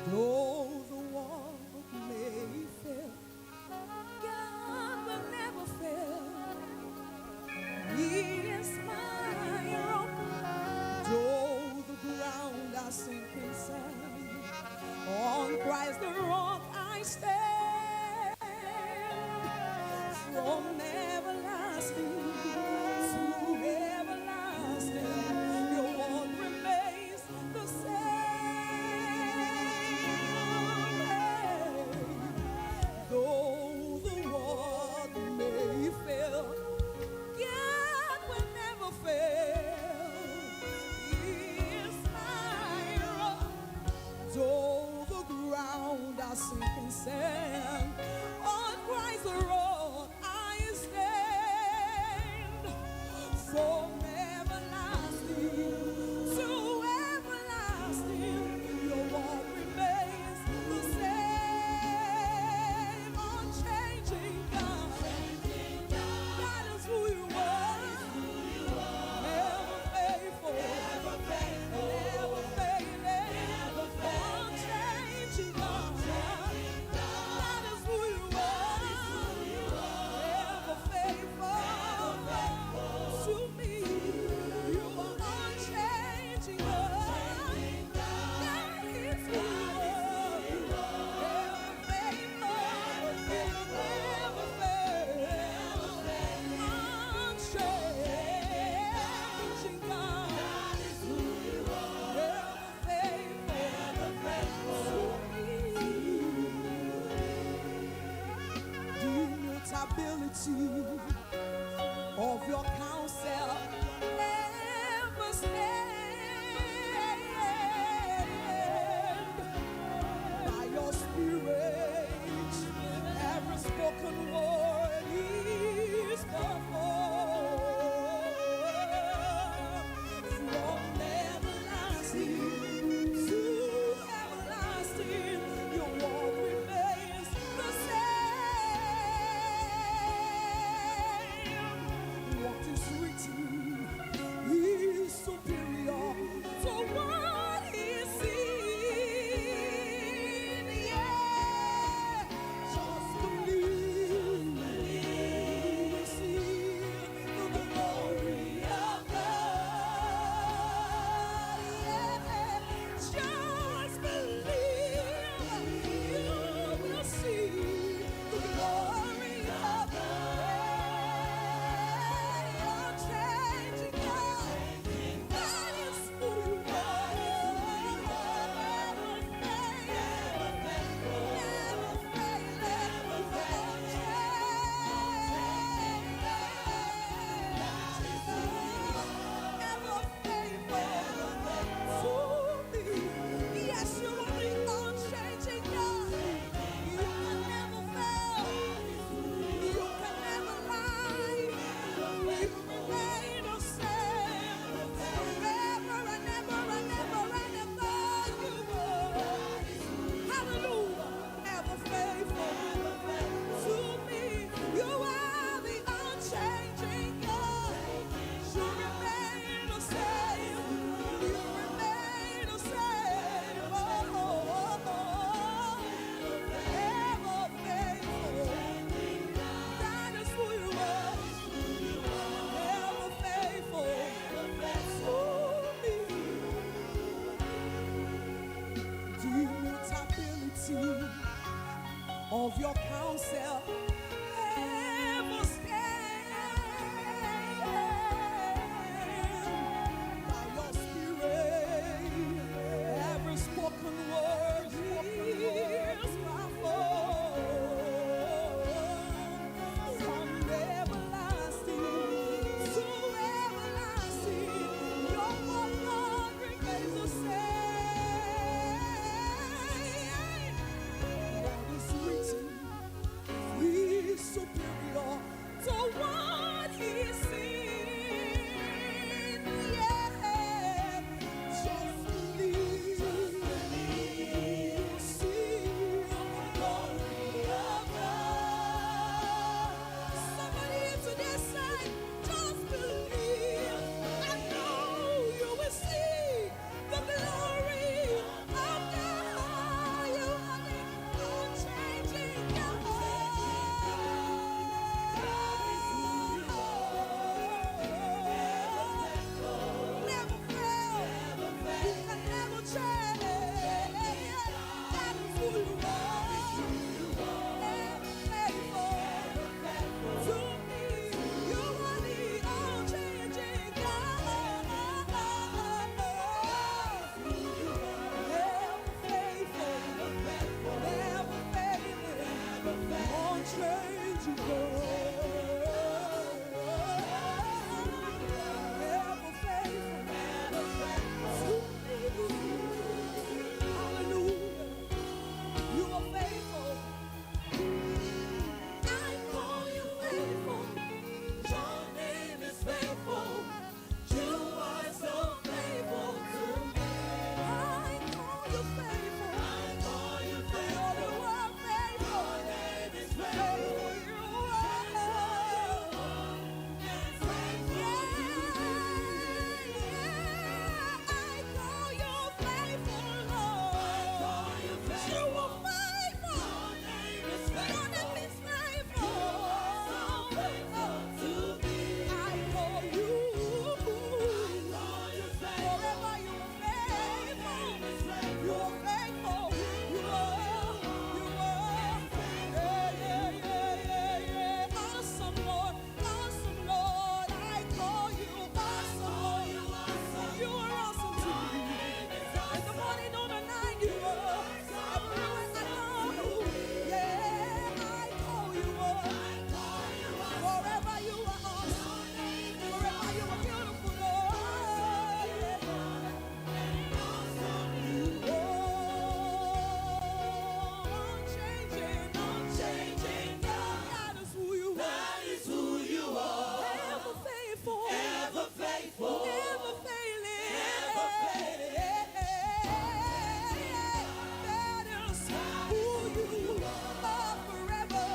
Though the world may fail, God will never fail. He is my rock. Though the ground I sink in sand, on Christ the rock I stand. From everlasting to everlasting, your word remains the same. Though the world may fail, God will never fail. He is my rock. Though the ground I sink in sand, on Christ the rock I stand. From everlasting to everlasting, your word remains the same. Unchanging God, that is who you are. Ever faithful, never failing, unchanging God. That is who you are. Ever faithful to me. You are unchanging God. That is who you are. Ever faithful, never fail. Unchanging God. Ever faithful to me. The immutability of your counsel ever stand. By your spirit, every spoken word is performed. From everlasting to everlasting, your word remains the same. of your counsel ever stand. By your spirit, every spoken word is my phone. From everlasting to everlasting, your word, Lord, remains the same. What is written is superior to what is seen. Yeah, just believe. You see the glory of God. Somebody here today say, just believe. I know you will see the glory of God. You are the unchanging God. Never fail. You can never change. That is who you are. Ever faithful to me. You are the unchanging God. Ever faithful, never failing, unchanging God. Ever faithful to me. Hallelujah. You are faithful. I call you faithful. Your name is faithful. You are so faithful to me. I call you faithful. I call you faithful. You are faithful. Your name is faithful. You are. Yeah, I call you faithful, Lord. You are faithful. Your name is faithful. I call you. Forever you are faithful. You are faithful. You are. You are. Yeah, yeah, yeah, yeah, yeah. Awesome Lord. Awesome Lord. I call you awesome Lord. You are awesome to me. In the morning, on the night, you are. Everywhere I go, yeah, I call you up. Forever you are awesome. Forever you are beautiful, Lord. Oh, unchanging, unchanging God. That is who you are. That is who you are. Ever faithful, ever faithful, never failing, never failing. That is who you are forever.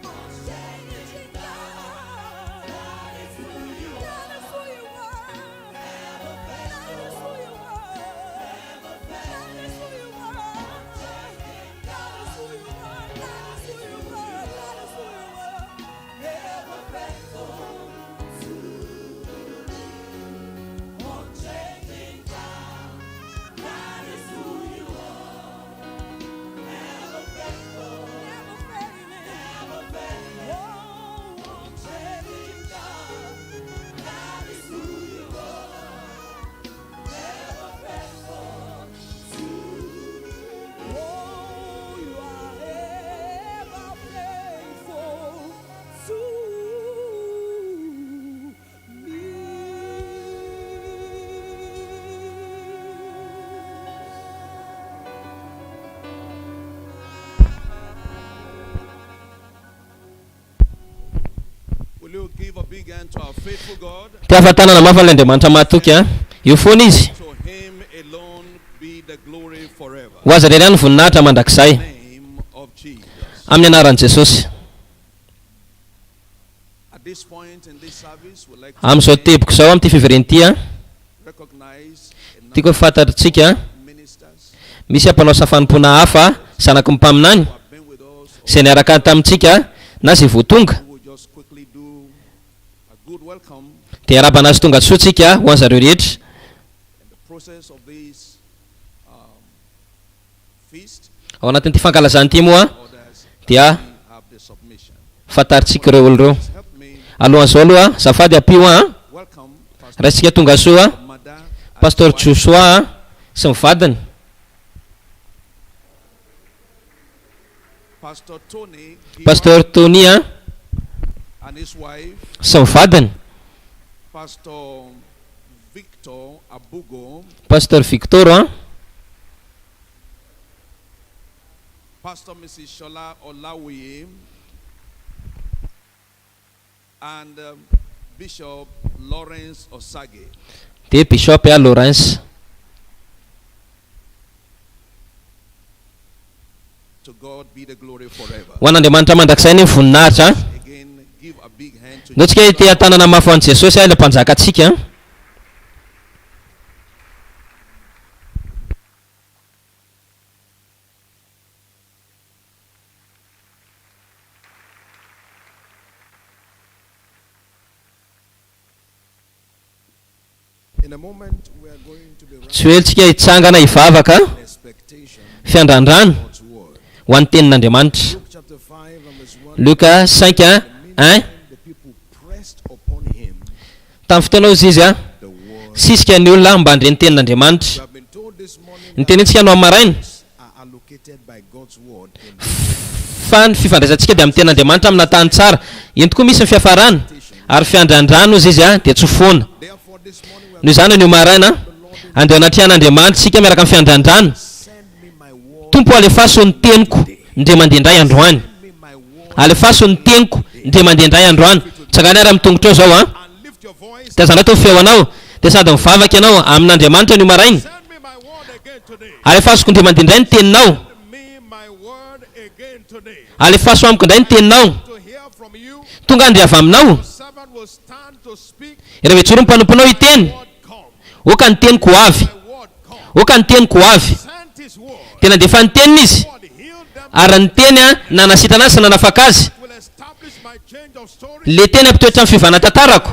Unchanging God. That is who you are. That is who you are. That is who you are. That is who you are. That is who you are. That is who you are. That is who you are. Ever faithful to me. Unchanging God. That is who you are. Never faithful. Never failing. Never failing. Oh, unchanging God. That is who you are. Never faithful to me. Oh, you are ever faithful to me. Will you give a big hand to our faithful God? Tiava-tanana mafy an'ilay Andriamanitra mahatoky a. Eo foana izy. To him alone be the glory forever. Ho azy irery ihany ny voninahitra mandrakizay. Name of Jesus. Amin'ny anaran'i Jesosy. At this point in this service, we'd like to Amin'izao teboka izao amin'ity fivoriana ity a, recognize a tiako number ho fantatritsika of ministers misy mpanao asa fanompoana hafa zanaky ny mpaminany who have been with us izay niaraka tamintsika na izay vao tonga who will just quickly do a good welcome dia arabana azy tonga soa tsika ho an'zareo rehetra in the process of this Ao anatin'ity fankalazana ity moa dia fantarintsika ireo olona ireo. Alohan'izao aloha, azafady ampio an! Raisintsika tongasoa Pasteur Josoa sy ny vadiny. Pasteur Tony sy ny vadiny. Pasteur Victor an. Pastor Mrs. Shola Olawoye and Bishop Lawrence Osage. Dia Bishop Lawrence. To God be the glory forever. Ho an'Andriamanitra mandrakizay anie ny voninahitra. Again, give a big hand to Ndao tsika hiteha-tanana mafy ho an'i Jesosy ilay Mpanjakantsika. Tsy ho ela tsika hitsangana hivavaka fiandrandrana ho an'ny tenin'Andriamanitra. Luka 5 1 Tamin'ny fotoana hozy izy a, sisika ny olona mba handre ny tenin'Andriamanitra. Ny tenintsika no amin'ny maraina fa ny fifandraisantsika dia amin'ny tenin'Andriamanitra amina tany tsara. Eny tokoa misy ny fiafarana ary fiandrandrana hozy izy a, dia tsy ho foana. Noho izany anio maraina, andeha ao anatrehan'Andriamanitra isika miaraka amin'ny fiandrandrana. Tompo alefaso ny teniko ndre mandeha indray androany. Alefaso ny teniko ndre mandeha indray androany. Tsangany ary amin'ny tongotrao izao an. Dia aza ny feo anao. Dia sady mivavaka ianao amin'Andriamanitra anio maraina. Alefasoko ndre mandeha indray ny teninao. Alefaso amiko indray ny teninao. Tonga ndre avy aminao. Ireo hijoro ny mpanomponao hiteny. Oka ny teniko ho avy. Oka ny teniko ho avy. Dia nandefa ny teniny izy, ary ny teny nanasitrana azy sy nanafaka azy. Le teny ampitoetra ny fiovana tantarako.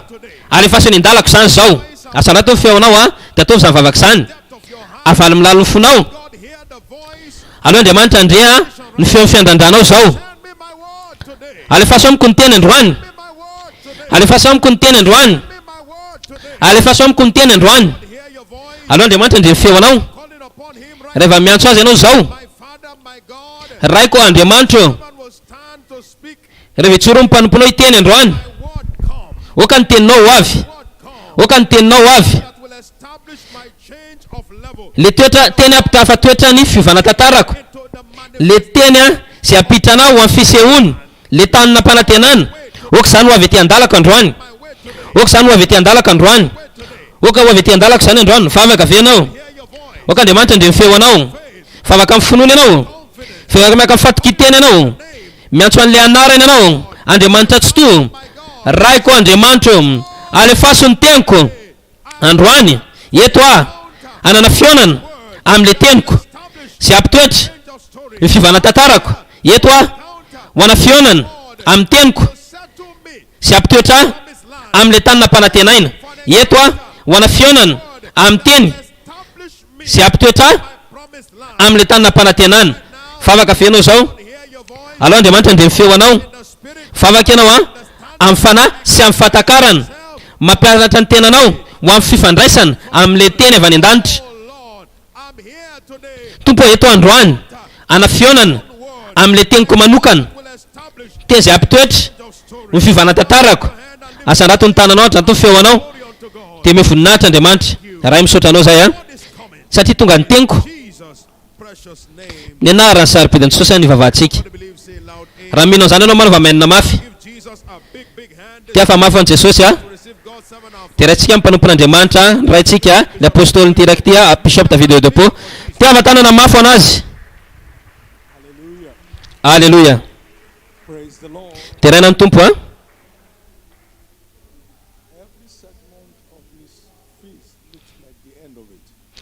Alefaso eny an-dalako izany izao. Asarato ny feonao an, dia ataovy izany vavaka izany. Avaly milaly ny fonao. Aleo Andriamanitra handre an, ny feon'ny fiandrandranao izao. Alefaso amiko ny teny androany. Alefaso amiko ny teny androany. Alefaso amiko ny teny androany. Aleo Andriamanitra handre ny feonao. Rehefa miantso Azy ianao izao. Raiko Andriamanitro ô. Rehefa hijoro ny mpanomponao hiteny androany. Oka ny teninao ho avy. Oka ny teninao ho avy. Le toetra teny ampitafa toetra ny fiovana tantarako. Le teny a izay hampiditra anah ho amin'ny fisehoany. Le tany nampanantenana. Oka izany ho avy ety an-dalako androany. Oka izany ho avy ety an-dalako androany. Oka ho avy ety an-dalako izany androany. Mivavaka ve ianao? Oka Andriamanitra handre ny feo anao. Vavaka amin'ny finoana ianao. Vavaka miaraka amin'ny fatokian-tena ianao. Miantso an'ilay anarany ianao. Andriamanitra Tsitoha. Raiko Andriamanitro. Alefaso ny teniko. Androany, eto aho. Hanana fihaonana amin'ilay teniko. Izay hampitoetra ny fiovana tantarako. Eto aho. Ho ana fihaonana amin'ny teniko. Izay hampitoetra ahy amin'ilay tany nampanantenaina. Eto aho. Ho ana fihaonana amin'ny teny. Izay hampitoetra ahy amin'ilay tany nampanantenana. Vavaka ve ianao izao? Alao Andriamanitra handre ny feo anao. Vavaka ianao an, amin'ny fanahy sy amin'ny fahatakarana. Mampianatra ny tenanao ho amin'ny fifandraisana amin'ilay teny avy any an-danitra. Tompo ô, eto androany, ana fihaonana amin'ilay teniko manokana. Teny izay hampitoetra ny fiovana tantarako. Asandrato ny tananao, adranto ny feo anao. Dia omeo voninahitra Andriamanitra. Ray misaotra anao zahay an. Satria tonga ny teniko. Ny anaran'ny sarobidin'i Jesosy an ivavahantsika. Raha mino an'izany ianao manaova amen mafy. Dia afa mafy an'i Jesosy an. Dia raintsika ny mpanompon'Andriamanitra an, ny raintsika, ny apostolin'ity iraka ity an, Bishop David Oyedepo. Tiava tanana mafy ho an'azy. Aleloia. Deraina ny Tompo an.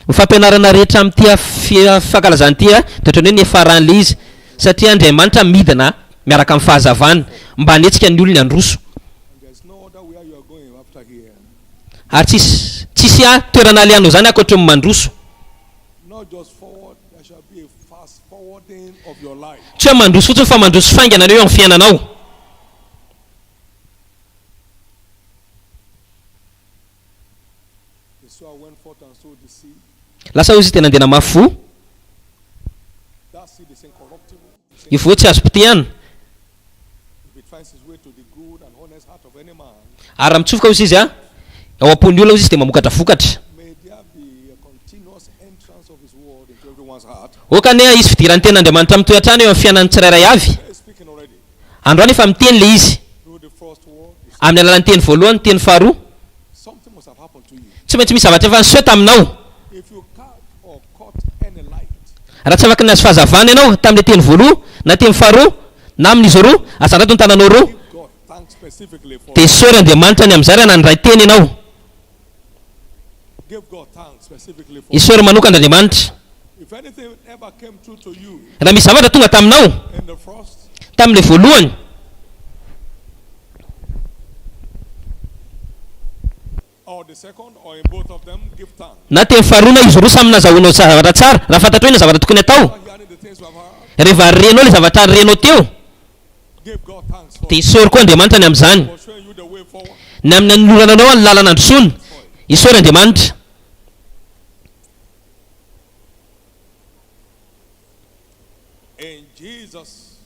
Ny fampianarana rehetra amin'ity fankalazana ity dia ohatran'ny hoe niafaran'ilay izy satria Andriamanitra midina miaraka amin'ny fahazavany mba hanetsika ny olony handroso. Ary tsisy tsisy toerana alehanao izany ankoatry ny mandroso. of your life. Tsy hoe mandroso fotsiny fa mandroso faingana eo amin'ny fiainanao. The sower went forth and sowed the seed. Lasa hoy izy dia nandeha namafy voa. That seed is incorruptible. It's Io voa tsy azo potehana. If it finds its way to the good and honest heart of any man, Ary raha mitsofoka hoy izy ao am-pon'ny olona hoy izy dia mamokatra vokatra. may there be a continuous entrance of his word into everyone's heart. Aoka anie hisy fidiran'ny tenin'Andriamanitra mitohy hatrany eo amin'ny fiainan'ny tsirairay avy. He is speaking already. Androany efa miteny ilay izy. Through the first word, the Amin'ny alalan'ny teny voalohany, teny faharoa. something must have happened to you. Tsy maintsy misy zavatra efa niseho taminao. If you catch or caught any light, Raha tsy afaka nahazo fahazavana ianao tamin'ilay teny voaloha na teny faharoa na amin'izy roa, asandrato ny tananao roa, give God thanks specifically for dia it. isaory Andriamanitra ny amin'izay raha nandray teny ianao. Give God thanks specifically for it. Isaory manokana Andriamanitra. If anything ever came true to you Raha misy zavatra tonga taminao in the first, tamin'ilay voalohany, or the second, or in both of them, give thanks. na teny faharoa na izy roa samy nazahoanao zavatra tsara, raha fantatrao inona zavatra tokony atao, After hearing the things you have heard, rehefa renao ilay zavatra renao teo, give God thanks for dia it, isaory koa Andriamanitra ny amin'izany. for showing you the way forward. Ny amin'ny nanolorana anao ny lalana androsoana, isaory Andriamanitra. In Jesus'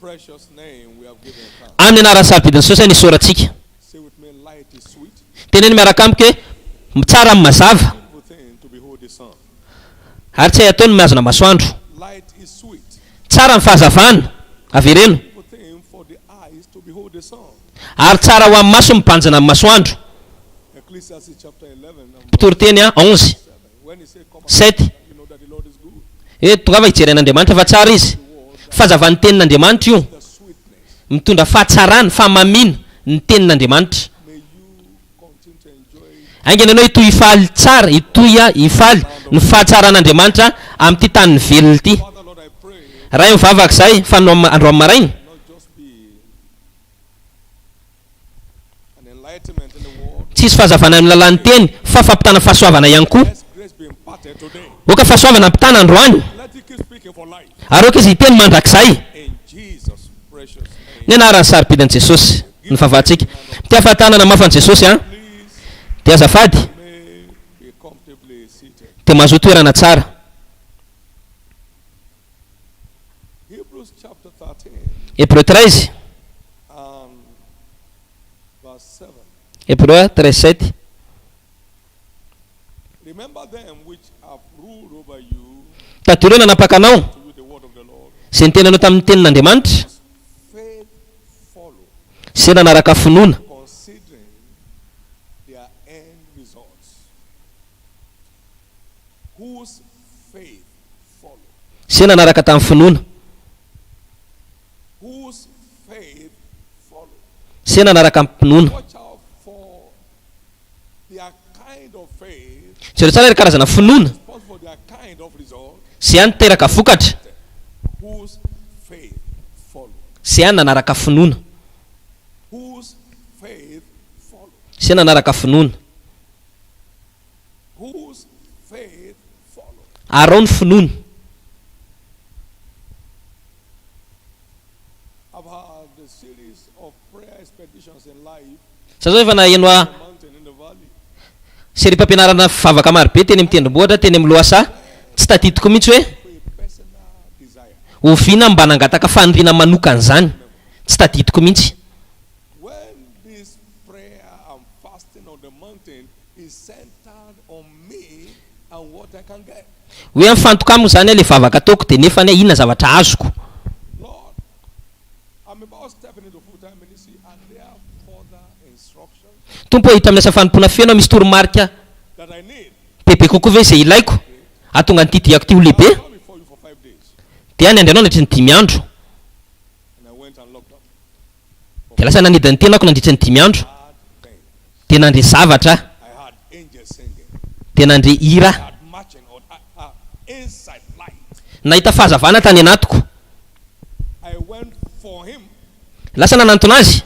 precious name, we have given thanks. Amin'ny anaran'ny sarobidin'i Jesosy no isaorantsika. Say with me, light is sweet, Teneno miaraka amiko hoe, tsara ny mazava, beautiful thing to behold the sun. ary tsy hay atao ny mihazona masoandro. Light is sweet, Tsara ny fahazavana, avereno, beautiful thing for the eyes to behold the sun. ary tsara ho amin'ny maso mibanjina ny masoandro. Ecclesiastes chapter 11 and verse Mpitoriteny a, 11, 7. When he said, Come and 7. you know that the Lord is good. Hoe tongava hijery an'Andriamanitra fa tsara izy. Fahazavan'ny tenin'Andriamanitra io. The sweetness. Mitondra fahatsarana, fahamamiana ny tenin'Andriamanitra. May you continue to enjoy Haingana ianao hitohy hifaly tsara, hitohy hifaly ny fahatsaran'Andriamanitra amin'ity tanin'ny velona ity. Father, Lord, I pray Ray mivavaka izay fa no androany maraina. not just be an enlightenment in the world. Tsy hisy fahazavana amin'ny lalàn'ny teny fa fampitana fahasoavana ihany koa. Let grace be imparted today. Aoka fahasoavana ampitana androany Let it keep speaking for life. ary aoka izy hiteny mandrakizay. In Jesus' precious Ny name. anaran'ny sarobidin'i Jesosy ny vavahantsika. Mitia fahatanana mafy an'i Jesosy an. Please Dia azafady may be comfortably seated. dia mahazoa toerana tsara. Hebrews chapter 13 Hebreu 13, and verse 7. Hebreu 13 7. Remember them which have ruled over you Tadidio ireo nanapaka anao to you the word of the Lord. izay niteny anao tamin'ny tenin'Andriamanitra Faith follow, izay nanaraka finoana. considering their end results. Whose faith follow? Izay nanaraka tamin'ny finoana. Whose faith follow? Izay nanaraka am-pinoana. Watch out for their kind of faith, Jereo tsara ilay karazana finoana responsible for their kind of result. izay any niteraka vokatra, Whose faith follow? izay any nanaraka finoana. Whose faith follow? Izay nanaraka finoana. Whose faith follow? Arao ny finoana. I've had a series of prayer expeditions in life, Za zao efa naheno a the mountain in the valley. serim-pampianarana vavaka marobe teny amin'ny tendrombohitra, teny amin'ny lohasaha. Tsy tadidiko mihitsy hoe For a personal desire. oviana mba nangataka faniriana manokana izany. Tsy tadidiko mihitsy. When this prayer and fasting on the mountain is centered on me and what I can get. Hoe mifantoka amiko izany ilay vavaka ataoko dia nefa anie inona zavatra azoko. Lord, I'm about stepping into full-time ministry. Are there further instructions Tompo hiditra amin'ny asa fanompoana feno aho, misy toromarika that I need? bebe kokoa ve izay ilaiko hahatonga an'ity diako ity ho lehibe? I'll come before you for five days. Dia niandry anao nandritra ny dimy andro. And I went and locked up. Dia lasa nanidy ny tenako nandritra ny dimy andro. Hard thing. Dia nandre zavatra aho. I had angels singing. Dia nandre hira I aho. had marching on inside light. Nahita fahazavana tany anatiko. I went for him. Lasa nanantona azy.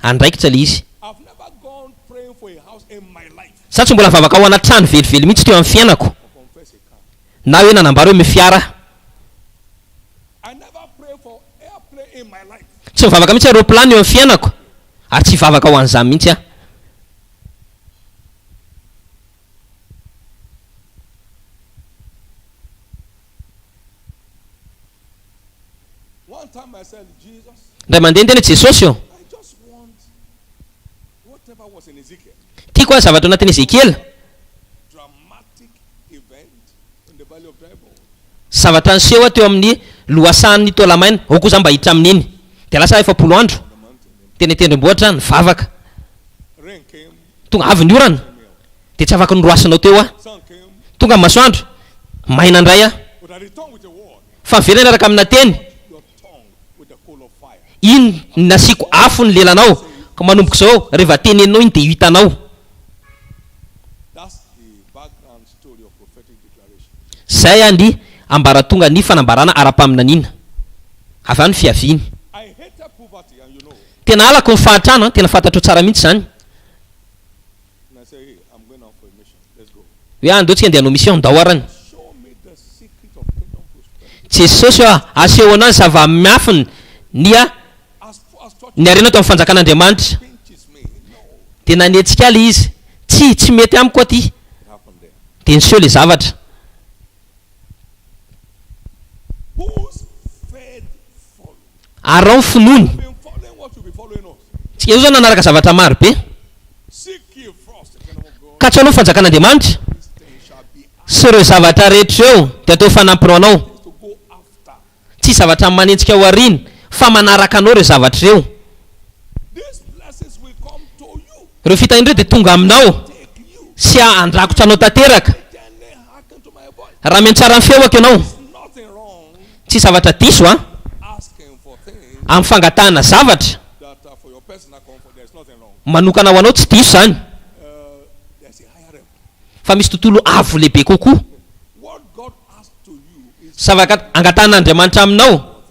Andraikitra ilay izy. I've never gone praying for a house in my life Za tsy mbola nivavaka ho ana trano velively mihitsy teo amin'ny fiainako. or confess a car. Na hoe nanambara hoe mifiara aho. Tsy mivavaka mihitsy aho roapilany eo amin'ny fiainako ary tsy hivavaka ho an'izany mihitsy aho. One time I said, Jesus, Indray mandeha niteny hoe Jesosy ô, I just want whatever was in Ezekiel. tiako aho zavatra ao anatin'i Ezekiela. Dramatic event in the valley of dry bones. Zavatra niseho teo amin'ny lohasahan'ny taolamaina, ao koa za mba hiditra amin'iny. Dia lasa 40 andro teny an-tendrombohitra nivavaka. Rain came, Tonga avy ny orana, dia tsy afaka noroasinao teo aho. sun came, Tonga ny masoandro, maina indray aho. but I returned with a word. Fa miverina niaraka amina teny, Your tongue with the coal of fire. iny no nasiako afo ny lelanao, ka manomboka izao, rehefa teneninao iny dia ho hitanao. That's the background story of prophetic declaration. Izay ny ambaratongan'ny fanambarana ara-paminaniana. Avy any ny fiaviany. I hated poverty, and you know. Tena halako ny fahantrana, tena fantatrao tsara mihitsy izany. And I said, hey, I'm going out for a mission. Let's go. Hoe andao tsika andeha hanao mission, ndao arany. Show me the secret of kingdom prosperity. Jesosy ô, aseho anah ny zava-miafina ny a As, as touch ny harena ato amin'ny fanjakan'Andriamanitra. pinches me. No, Dia nanetsika ahy ilay izy. Tsia, tsy mety amiko aty. it happened there. Dia niseho ilay zavatra. Whose faith followed? Araho ny finoany. We've been following what you'll be following us. Tsika io zao nanaraka zavatra maro be. Seek ye first the kingdom of God. Katsaho aloha ny fanjakan'Andriamanitra These things shall be sy ireo zavatra rehetra ireo dia atao fanampiny ho anao. added to go after. Tsy zavatra manenjika ho aoriana fa manaraka anao ireo zavatra ireo. These blessings will come to you. Ireo fitahiana ireo dia tonga aminao Take you. sy handrakotra anao tanteraka. Gently hearken to my voice. Raha miantsara ny feoko ianao, There's nothing wrong tsy zavatra diso an, asking for things amin'ny fangatahana zavatra that are for your personal comfort. There's nothing wrong. manokana ho anao, tsy diso izany. There's a higher realm. Fa misy tontolo avo lehibe kokoa. What God asks to you is Zavatra angatahan'Andriamanitra aminao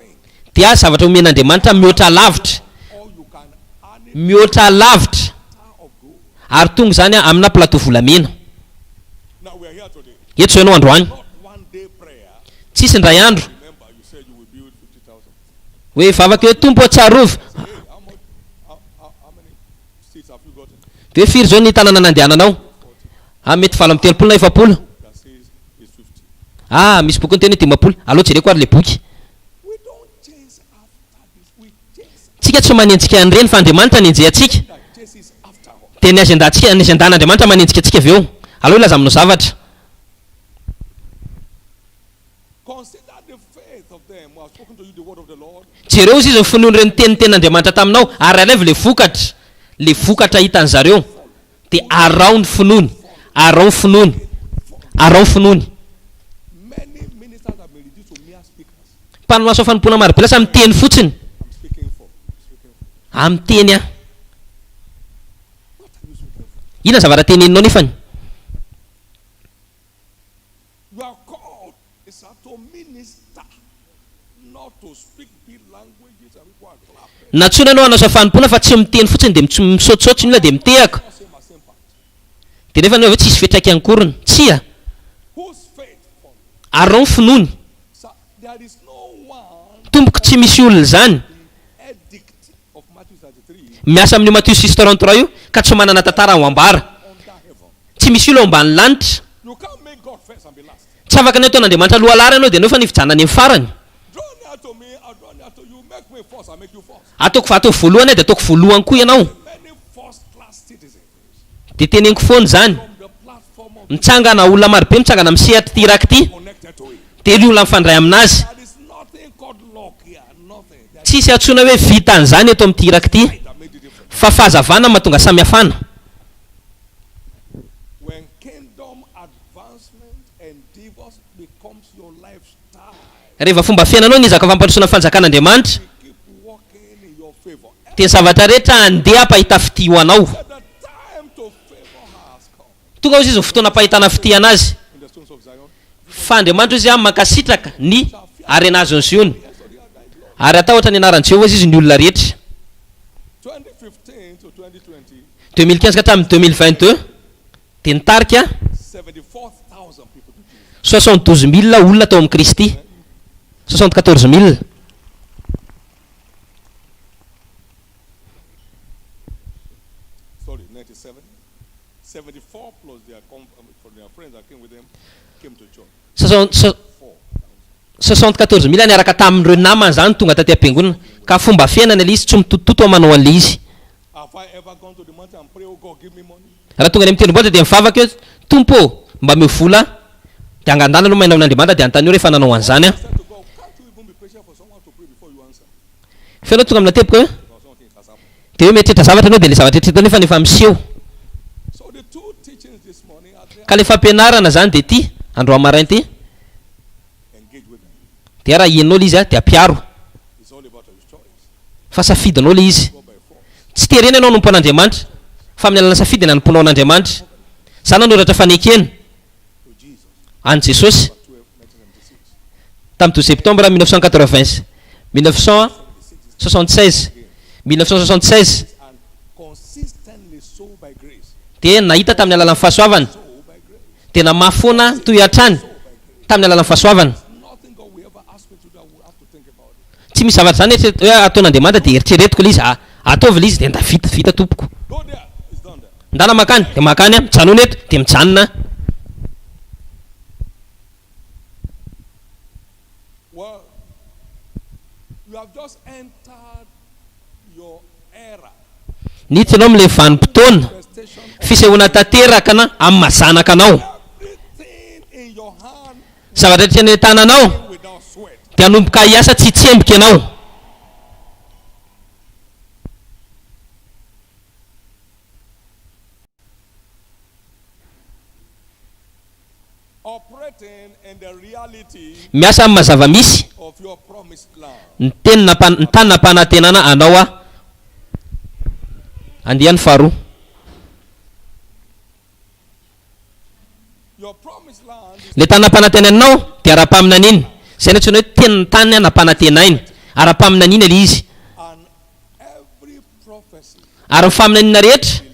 dia zavatra omen'Andriamanitra mihoatra lavitra, all you can earn it mihoatra lavitra, of gold. ary tonga izany amina plateau volamena. Now we are here today. Eto izao ianao androany. Not one day prayer. Tsisy indray andro Remember, you said you will build 50,000. hoe vavaka hoe Tompo ô tsarovy. Say, hey, how much, how, how, how many seats have you gotten? Dia hoe firy izao ny tanàna nandehananao? Ah, mety 38 na 40. That says it's 50. Ah, misy boky niteny hoe 50. Aleo jereko ary ilay boky. We don't chase after this. We chase Tsika tsy manenjika an'ireny fa Andriamanitra nenjehantsika. that chases after us. Dia ny agendantsika, ny agendan'Andriamanitra manenjika antsika avy eo. Aleo hilaza aminao zavatra. Consider the faith of them who have spoken to you the word of the Lord. Jereo izy ny finoan'ireo niteny tenin'Andriamanitra taminao ary alaivo ilay vokatra, ilay vokatra hitan'zareo. Dia araho ny finoany, araho ny finoany, araho ny finoany. Many ministers have been reduced to mere speakers. Mpanao asa fanompoana marobe lasa miteny fotsiny. I'm speaking for. I'm speaking for. Ah, miteny aho. What are you speaking for? Inona zavatra teneninao nefany? You are called is to minister, not to speak big languages and people are clapping. Nantsoina ianao hanao asa fanompoana fa tsy miteny fotsiny dia misaotsaotra ny olona dia mitehaka. Not same as impact. Dia nefa ny hoe tsisy fiantraikany akoriny. Tsia. Whose faith follows? Araho ny finoany. Sir, there is no one Tompoko tsy misy olona izany the edict of Matthew 33 miasa amin'io Matio 6:33 io ka tsy manana tantara ho ambara. under heaven. Tsy misy olona ao ambany lanitra. You can't make God first and be last. Tsy afaka ny ataon'Andriamanitra lohalaharana ianao dia nefa ny fijanonany amin'ny farany. Draw near to me, I'll draw near to you. Make me first, I'll make you first. Ataoko fa ataovy voalohany aho dia ataoko voalohany koa ianao. Many first class citizens Dia teneniko foana izany. from the platform of Mitsangana olona marobe mitsangana amin'ny sehatr'ity iraka ity. connected to it. Dia ilay olona mifandray aminazy. There is nothing called luck here, nothing. There is Tsisy antsoina hoe vitan'izany eto amin'ity iraka ity. light that made the difference. Fa fahazavana mahatonga samihafana. When kingdom advancement endeavors becomes your lifestyle, Rehefa fomba fiainanao ny ezaka fampandrosoana ny fanjakan'Andriamanitra, you keep walking in your favor. dia ny zavatra rehetra handeha hampahita fitia ho anao. Said the time to favor her has come. Tonga hozy izy ny fotoana hampahitana fitia anazy. In the stones of Zion, Fa Andriamanitra hozy mankasitraka ny harena azon'i Ziona. yes, or the other is Lord. Ary hatahotra ny anaran'i Jehovah hozy izy ny olona rehetra. 2015 to 2020, 2015 ka hatramin'ny 2022 dia nitarika 74,000 people to Jesus. 72 000 olona tao amin'i Kristy. 74 000. 74000 niaraka tamin'ireo namany izany tonga taty am-piangonana. Ka fomba fiainana ilay izy, tsy mitotototo aho manao an'ilay izy. Raha tonga any amin'ny tendrombohitra dia mivavaka hoe, Tompo ô, mba omeo vola aho. Dia angandana aloha maina amin'Andriamanitra dia anontanio rehefa nanao an'izany aho. Fa ianao tonga amina teboka hoe, dia hoe mieritreritra zavatra ianao dia ilay zavatra eritreretinao nefa efa miseho. Ka ilay fampianarana izany dia ity, androany maraina ity, dia raha henonao ilay izy dia ampiharo. Fa safidinao ilay izy. Tsy terena ianao hanompo an'Andriamanitra, fa amin'ny alalan'ny safidy ny hanompoanao an'Andriamanitra. Izaho nanoratra fanekena an'i Jesosy tamin'ny 12 septembre 1980, 1976, 1976, dia nahita tamin'ny alalan'ny fahasoavana, dia namaha foana toy hatrany tamin'ny alalan'ny fahasoavana. Tsy misy zavatra izany eritrereto hoe ataon'Andriamanitra dia eritreretiko ilay izy, a ataovy ilay izy dia nda vita, vita tompoko. Ndana mankany, dia mankany aho, mijanona eto, dia mijanona aho. Niditra ianao amin'ilay vanim-potoana fisehoana tanteraka na amin'ny maha zanaka anao. Zavatra rehetra eny an-tananao dia hanomboka hiasa tsy hitsemboka ianao. Miasa amin'ny maha zava-misy ny teny nampa- ny tany nampanantenana anao aho. Andiany faharoa. Ilay tany nampanantenainao dia ara-paminaniana. Izay no antsoina hoe tenin'ny tany nampanantenaina. Ara-paminaniana ilay izy. Ary ny faminaniana rehetra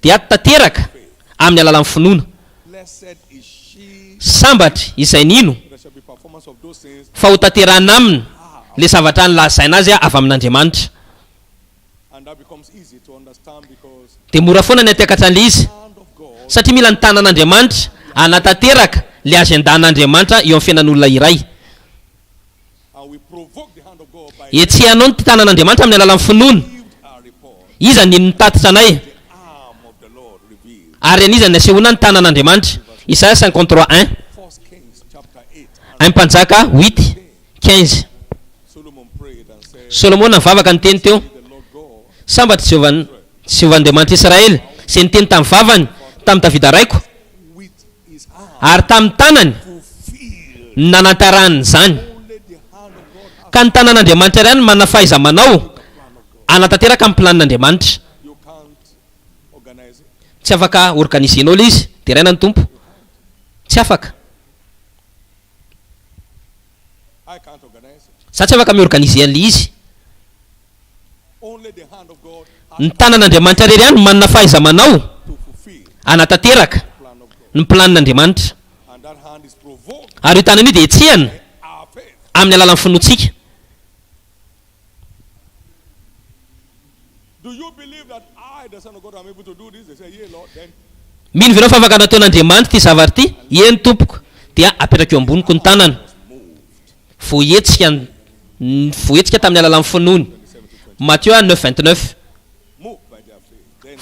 dia tanteraka amin'ny alalan'ny finoana. Sambatra izay nino fa hotanterahina aminy ilay zavatra nolazaina azy avy amin'Andriamanitra. Dia mora foana ny hampiakatra an'ilay izy satria mila ny tanan'Andriamanitra hanatanteraka ilay agenda-n'Andriamanitra eo amin'ny fiainan'olona iray. Hetsehanao ny tanan'Andriamanitra amin'ny alalan'ny finoana. Iza nino ny tatitra anay? Ary an'iza ny asehoana ny tanan'Andriamanitra? Isaia 53 1. 1 Mpanjaka 8, 15. Solomona nivavaka niteny teo, Sambatra Jehovah, Jehovah Andriamanitr'i Israely, izay niteny tamin'ny vavany tamin'i Davida raiko, ary tamin'ny tanany no nanantarany izany. Ka ny tanan'Andriamanitra ihany no manana fahaiza-manao hanatanteraka ny planin'Andriamanitra. Tsy afaka organiser-nao ilay izy, deraina ny Tompo. Tsy afaka. Za tsy afaka mi-organiser an'ilay izy. Ny tanan'Andriamanitra irery ihany no manana fahaiza-manao hanatanteraka ny planin'Andriamanitra. Ary io tanana io dia hetsehana amin'ny alalan'ny finoantsika. Mino ve ianao fa afaka nataon'Andriamanitra ity zavatra ity? Eny, tompoko. Dia apetrako eo amboniko ny tanana. Voahetsika ny, voahetsika tamin'ny alalan'ny finoany. Mathieu 9, 29.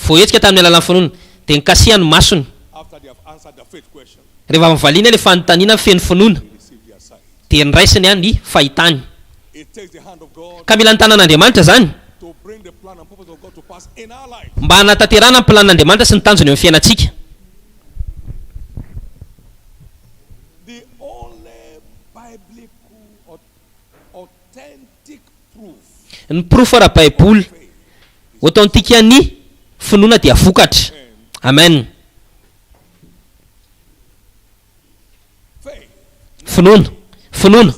Voahetsika tamin'ny alalan'ny finoany. Dia nikasihany ny masony. Rehefa avy nivaliana ilay fanontaniana feno finoana, dia noraisiny ny fahitany. Ka mila ny tanan'Andriamanitra izany mba hanatanterahana ny planin'Andriamanitra sy ny tanjony eo amin'ny fiainantsika. Ny porofo ara-baiboly authentique-n'ny finoana dia vokatra. Amen. Finoana. Finoana.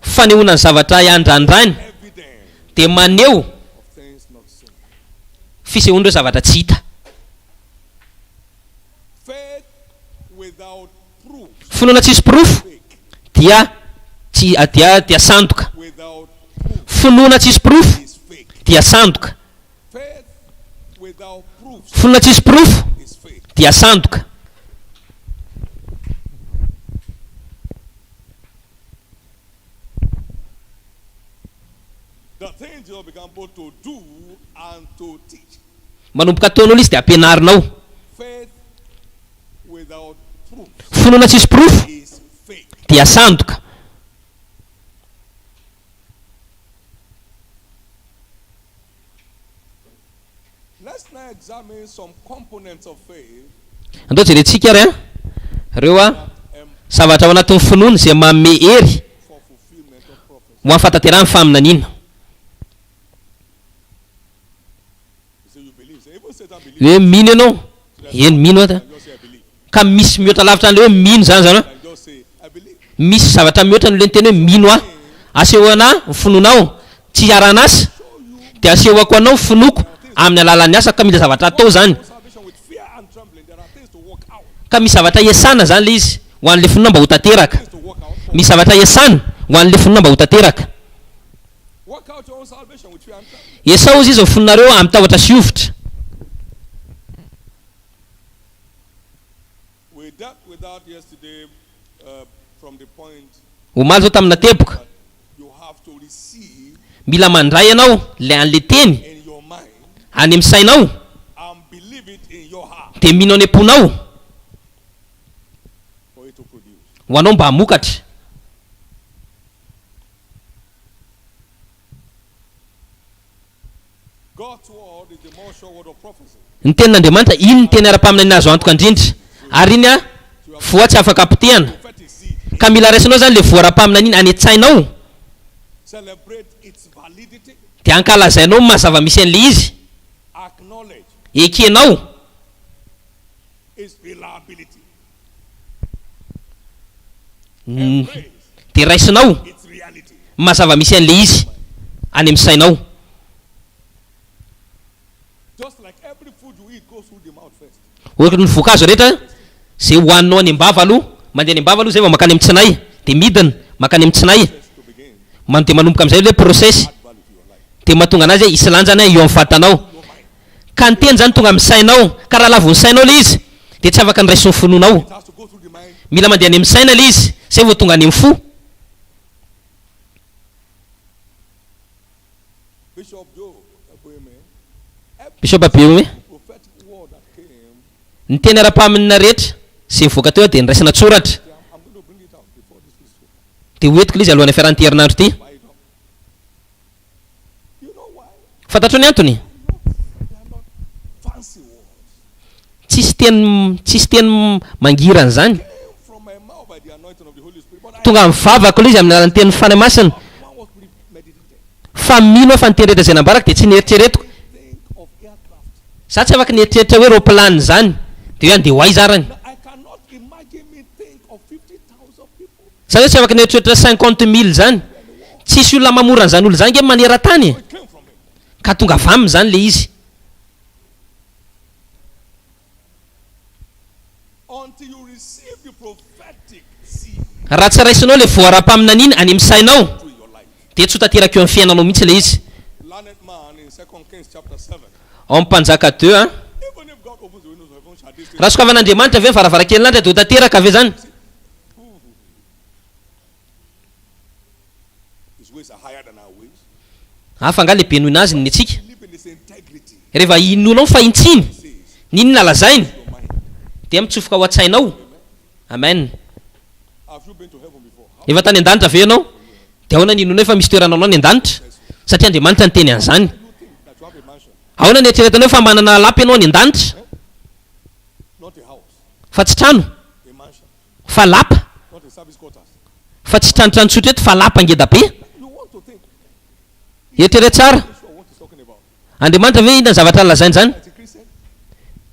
Fanehoana ny zavatra iandrandraina dia maneho fisehoan'ireo zavatra tsy hita. Finoana tsisy porofo dia tsy dia dia sandoka. Finoana tsisy porofo dia. dia sandoka. Faith without proofs Finoana tsisy porofo is faith. dia sandoka. The things you began both to do and to teach. Manomboka ataonao ilay izy dia ampianarinao. Faith without proofs Finoana tsisy porofo is fake. dia sandoka. Let's now examine some components of faith Andao jerentsika ary an, ireo that empower zavatra ao anatin'ny finoana izay manome hery for fulfillment of prophecy. ho amin'ny fahatanterahan'ny faminaniana. You say you believe. Say, even Satan believes. Hoe mino ianao? Eny, mino aho. And just say I believe. Ka misy mihoatra lavitra an'ilay hoe mino izany izany an. And just say I believe. Misy zavatra mihoatra an'ilay niteny hoe mino aho. Asehoana ahy ny finoanao, tsy iarahana asa, dia asehoko anao ny finoako amin'ny alalan'ny asa, ka mila zavatra atao izany. Salvation with fear and trembling. There are things to work out. Ka misy zavatra iasana izany ilay izy ho an'ilay finoana mba ho tanteraka. Things to work out. For. Misy zavatra iasana ho an'ilay finoana mba ho tanteraka. Work out your own salvation with fear and trembling. Iasao hozy izy ny finoanareo amin'ny tahotra sy hovitra. We dealt with that yesterday uh, from the point Omaly izao tamina teboka. that you have to receive Mila mandray ianao ilay an'ilay teny in your mind any amin'ny sainao and believe it in your heart dia mino any am-ponao for it to produce. ho anao mba hamokatra. God's word is the more sure word of prophecy. Ny tenin'Andriamanitra, iny ny teny ara-paminaniana azo antoka indrindra, ary iny voa tsy afaka potehana. Prophetic seed. Ka mila raisinao izany ilay voa ara-paminaniana any an-tsainao, Celebrate its validity. dia ankalazainao ny maha zava-misy an'ilay izy, Acknowledge ekenao its reliability. ny, Embrace dia raisinao its reality. ny maha zava-misy an'ilay izy any amin'ny sainao. Just like every food you eat goes through the mouth first. Ohatry ny voankazo rehetra, izay hohaninao any am-bava aloha, mandeha any am-bava aloha izay vao mankany amin'ny tsinay, dia midina mankany amin'ny tsinay, To begin, man- dia manomboka amin'izay ilay process, add value to your life. dia mahatonga anazy hoe hisy lanjany eo amin'ny vatanao. Ka ny teny izany tonga amin'ny sainao, ka raha lavon'ny sainao ilay izy, dia tsy afaka ny raisin'ny finoanao. It has to go through the mind. Mila mandeha any amin'ny saina ilay izy, izay vao tonga any amin'ny fo. Bishop Joe Ebueme, every Bishop Abiome, prophetic word that came, ny teny ara-paminina rehetra izay nivoaka teo dia noraisina an-tsoratra. I'm, I'm going to bring it out before this is over. Dia ho entiko ilay izy alohan'ny fiaran'ity herinandro ity. Buy it up. You know why? Fantatrao ny antony? They are not fancy words. Tsisy teny tsisy teny mangirana izany. Came from my mouth by the anointing of the Holy Spirit. But I Tonga amin'ny vavako ilay izy amin'ny alalan'ny tenin'ny Fanahy Masina. one was premeditated. Fa mino aho fa ny teny rehetra izay nambarako dia tsy nieritreretiko. Think of aircraft. Za tsy afaka nieritreritra hoe roaplanina izany dia hoe andeha ho aiza arany. Now, I cannot imagine me think of 50,000 people. Za hoe tsy afaka nieritreritra 50 000 izany. Tsisy olona mamora an'izany olona izany nge maneran-tany e. It came from me. Ka tonga avy aminy izany ilay izy. Until you receive the prophetic seed Raha tsy raisinao ilay voa ara-paminaniana any amin'ny sainao to your life. dia tsy ho tanteraka eo amin'ny fiainanao mihitsy ilay izy. Learned man in 2 Kings chapter 7. Ao amin'ny Mpanjaka 2 an. Even if God opens the windows of heaven, shall this thing Raha sokavan'Andriamanitra ve ny varavarankely lanitra dia ho tanteraka ve izany? His ways are higher than our ways. Hafa angaha lehibe noho inazy ny antsika? Live in his integrity. Rehefa inoanao ny fahintsiany, Says n'inona lazainy, your mind. dia mitsofoka ao an-tsainao. Amen. Have you been to heaven before? How Efa tany an-danitra ve ianao? Dia ahoana ny inoanao fa misy toerana anao any an-danitra? Satria Andriamanitra niteny an'izany. do you think that you have a mansion, Ahoana ny eritreretanao fa manana lapa ianao any an-danitra? not a house, Fa tsy trano, a mansion, fa lapa. not a service quarters? Fa tsy tranotrano tsotra eto fa lapa ngeda be. You want to think, Eritrereto tsara. sure what he's talking about. Andriamanitra ve inona ny zavatra nolazainy izany? As a Christian,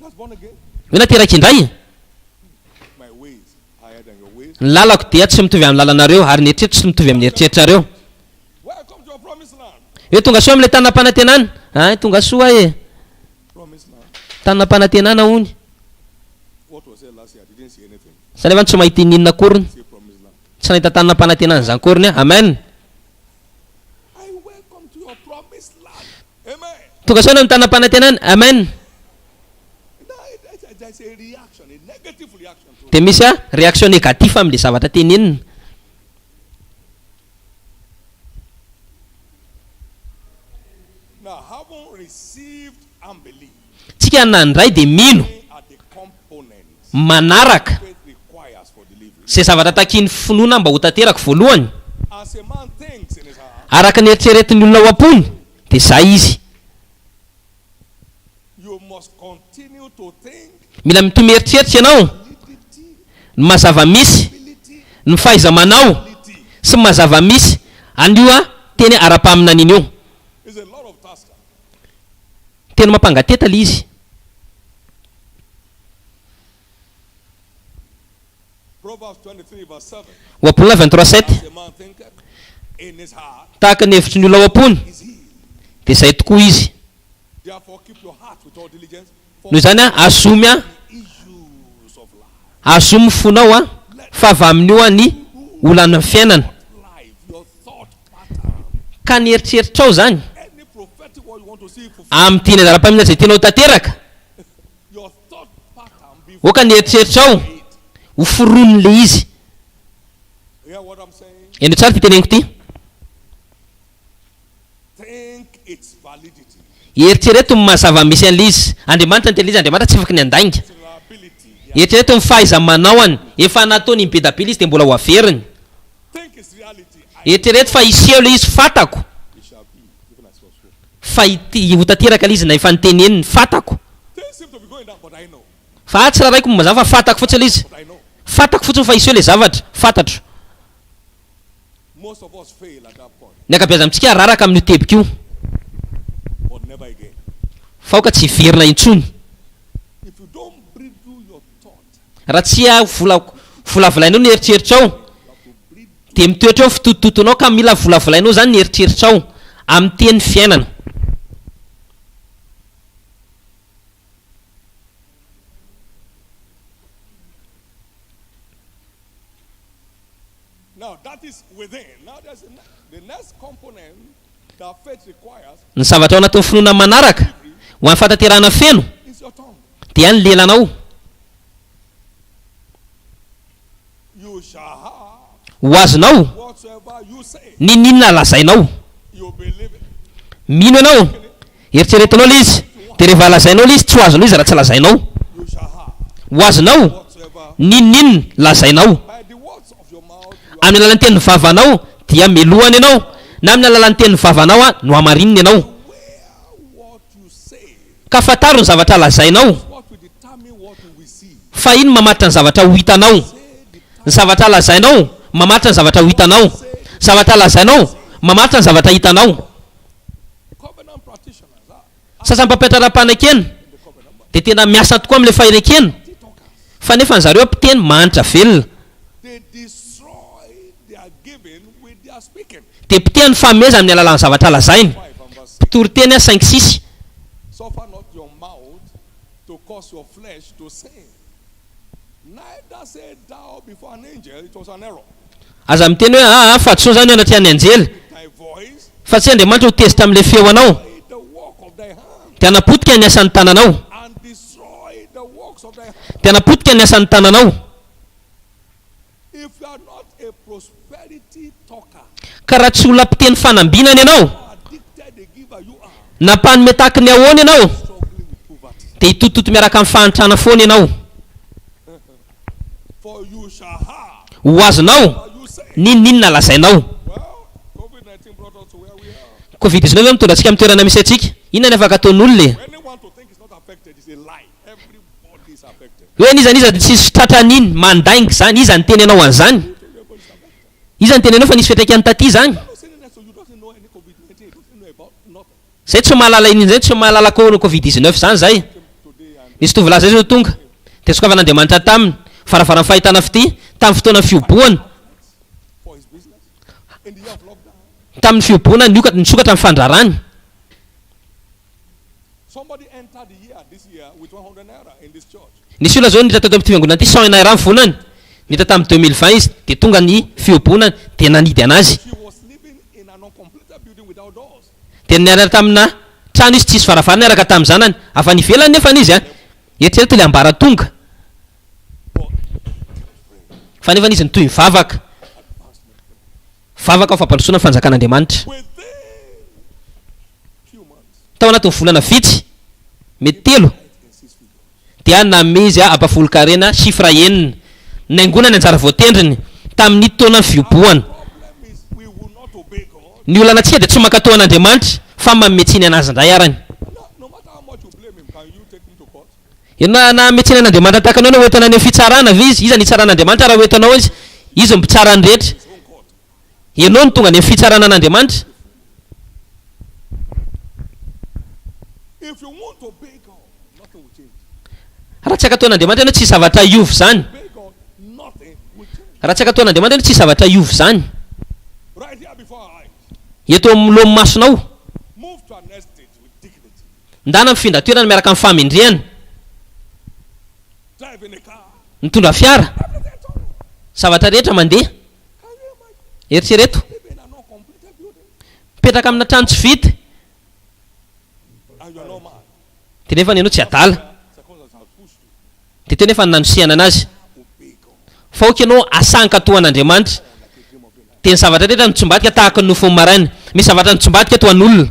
that's born again. Hoe nateraka indray? My ways higher than your ways. Ny lalako dia tsy mitovy amin'ny lalanareo ary ny eritreritro tsy mitovy amin'ny eritreritrareo. Welcome to your promised land. Hoe tonga soa amin'ilay tany nampanantenana. Ay, tonga soa e. Promised land. Tany nampanantenana hony. What was there last year? I didn't see anything. Za nefa tsy mahita ininona akoriny. See promised land. Tsy nahita tany nampanantenana izany akoriny aho. Amen. I welcome to your promised land. Tonga saina ny tanam-panantenana. Amen. Dia misy a réaction négatif amin'ilay zavatra tenenina. Tsika nandray dia mino, manaraka izay zavatra takian'ny finoana mba ho tanteraka voalohany. Araka ny eritreretin'ny olona ao am-pony dia izay izy. Mila mitohy mieritreritra ianao ny maha zava-misy, ny fahaiza-manao sy ny maha zava-misy an'io teny ara-paminaniana io. Teny mampangateta ilay izy. Ohabolana 23 7 Tahaka ny hevitry ny olona ao am-pony, dia izay tokoa izy. Noho izany, azomy, azomy ny fonao, fa avy amin'io ny olan'ny fiainana. Ka ny eritreritrao izany, amin'ny teny adalam-paminana izay tianao ho tanteraka, Aoka ny eritreritrao ho foronin'ilay izy. Henoy tsara ity teneniko ity. Eritrereto ny maha zava-misy an'ilay izy. Andriamanitra niteny ilay izy, Andriamanitra tsy afaky ny handainga. Eritrereto ny fahaiza-manaony. Efa nataony im-be-da-be ilay izy dia mbola ho averiny. Eritrereto fa hiseho ilay izy, fantako. Fa ity ho tanteraka ilay izy na efa noteneniny, fantako. Fa tsy raraiko momba izany fa fantako fotsiny ilay izy. Fantako fotsiny fa hiseho ilay zavatra, fantatro. Ny ankabeazantsika raraka amin'io teboka io. Fa aoka tsy hiverina intsony. Raha tsy vola volavolainao ny eritreritrao dia mitoetra eo ny fitotototonao ka mila volavolainao izany ny eritreritrao amin'ny teny fiainana. Ny zavatra ao anatin'ny finoana manaraka ho an'ny fahatanterahana feno dia ny lelanao. Ho azonao n'inon'inona lazainao. Mino ianao, eritreretinao ilay izy, dia rehefa lazainao ilay izy, tsy ho azonao izy raha tsy lazainao. Ho azonao n'inon'inona lazainao. Amin'ny alalan'ny tenin'ny vavanao dia melohana ianao, na amin'ny alalan'ny tenin'ny vavanao no hamarinina ianao. Ka fantaro ny zavatra lazainao, fa iny mamaritra ny zavatra ho hitanao. Ny zavatra lazainao mamaritra ny zavatra ho hitanao. Zavatra lazainao mamaritra ny zavatra hitanao. Sasany mpampiatra ara-panekena dia tena miasa tokoa amin'ilay faherekena, fa nefa ny zareo mpiteny mahantra velona. Dia potehany ny fahamezana amin'ny alalan'ny zavatra lazainy. Mpitory teny a cinq six. Aza miteny hoe aa fahadisoana izany eo anatrehan'ny anjely, fa tsy Andriamanitra ho tezitra amin'ilay feo anao, dia hanapotika ny asan'ny tananao. Dia hanapotika ny asan'ny tananao. Ka raha tsy olona mpiteny fanambinana ianao, na mpanome tahaky ny ahoana ianao, dia hitotototo miaraka amin'ny fahantrana foana ianao. Ho azonao n'inon'inona lazainao. Covid 19 ve mitondra antsika amin'ny toerana misy antsika? Inona ny afaka ataon'olona e? Hoe n'iza n'iza dia tsisy tratran'iny, mandainga izany, iza niteny anao an'izany? Iza niteny anao fa nisy fiantraikany taty izany? Zay tsy mahalala iny zay tsy mahalala covid 19 izany zay. Nisy tovolahy zay zao tonga dia sokafan'Andriamanitra taminy varavaran'ny fahitana fitia tamin'ny fotoana fihobohana. Tamin'ny fihobohana nisokatra ny fandrarany. Nisy olona zao niditra teto amin'ity fiangonana ity 100 naira ny volany, niditra tamin'ny 2020 izy dia tonga ny fihoboana dia nanidy anazy. Dia niaraka tamina. Trano izy tsisy varavarana niaraka tamin'ny zanany. Avy any ivelany nefany izy an. Eritrereto ilay ambaratonga. Fa nefany izy nitohy nivavaka. Vavaka ho fampandrosoana ny fanjakan'Andriamanitra. Tao anatin'ny volana vitsy, mety telo, dia nanome izy ampahafolon-karena chiffre enina. Naingoana ny anjara voatendriny tamin'ny taona fihobohana. Ny olana antsika dia tsy mankatò an'Andriamanitra fa manome tsiny an'Azy indray arany. Ianao na hanome tsiny an'Andriamanitra tahaka anao ianao hoentina any amin'ny fitsarana ve Izy? Iza no hitsara an'Andriamanitra raha hoentinao Izy? Izy no mpitsara ny rehetra. Ianao no tonga any amin'ny fitsarana an'Andriamanitra. Raha tsy hankatò an'Andriamanitra ianao, tsy hisy zavatra hiova izany. Raha tsy hankatò an'Andriamanitra ianao, tsy hisy zavatra hiova izany. Eto anoloan'ny masonao. Ndana mifindra toerana miaraka amin'ny fahamendrehana. Mitondra fiara. Zavatra rehetra mandeha. Eritrereto. Mipetraka amina trano tsy vita. Dia nefa ianao tsy adala. Dia teo nefa ny nanosehana anazy. Fa aoka ianao asa hankatò an'Andriamanitra. Dia ny zavatra rehetra nitsimbadika tahaka ny nofin'ny maraina. Misy zavatra nitsimbadika toa an'olona.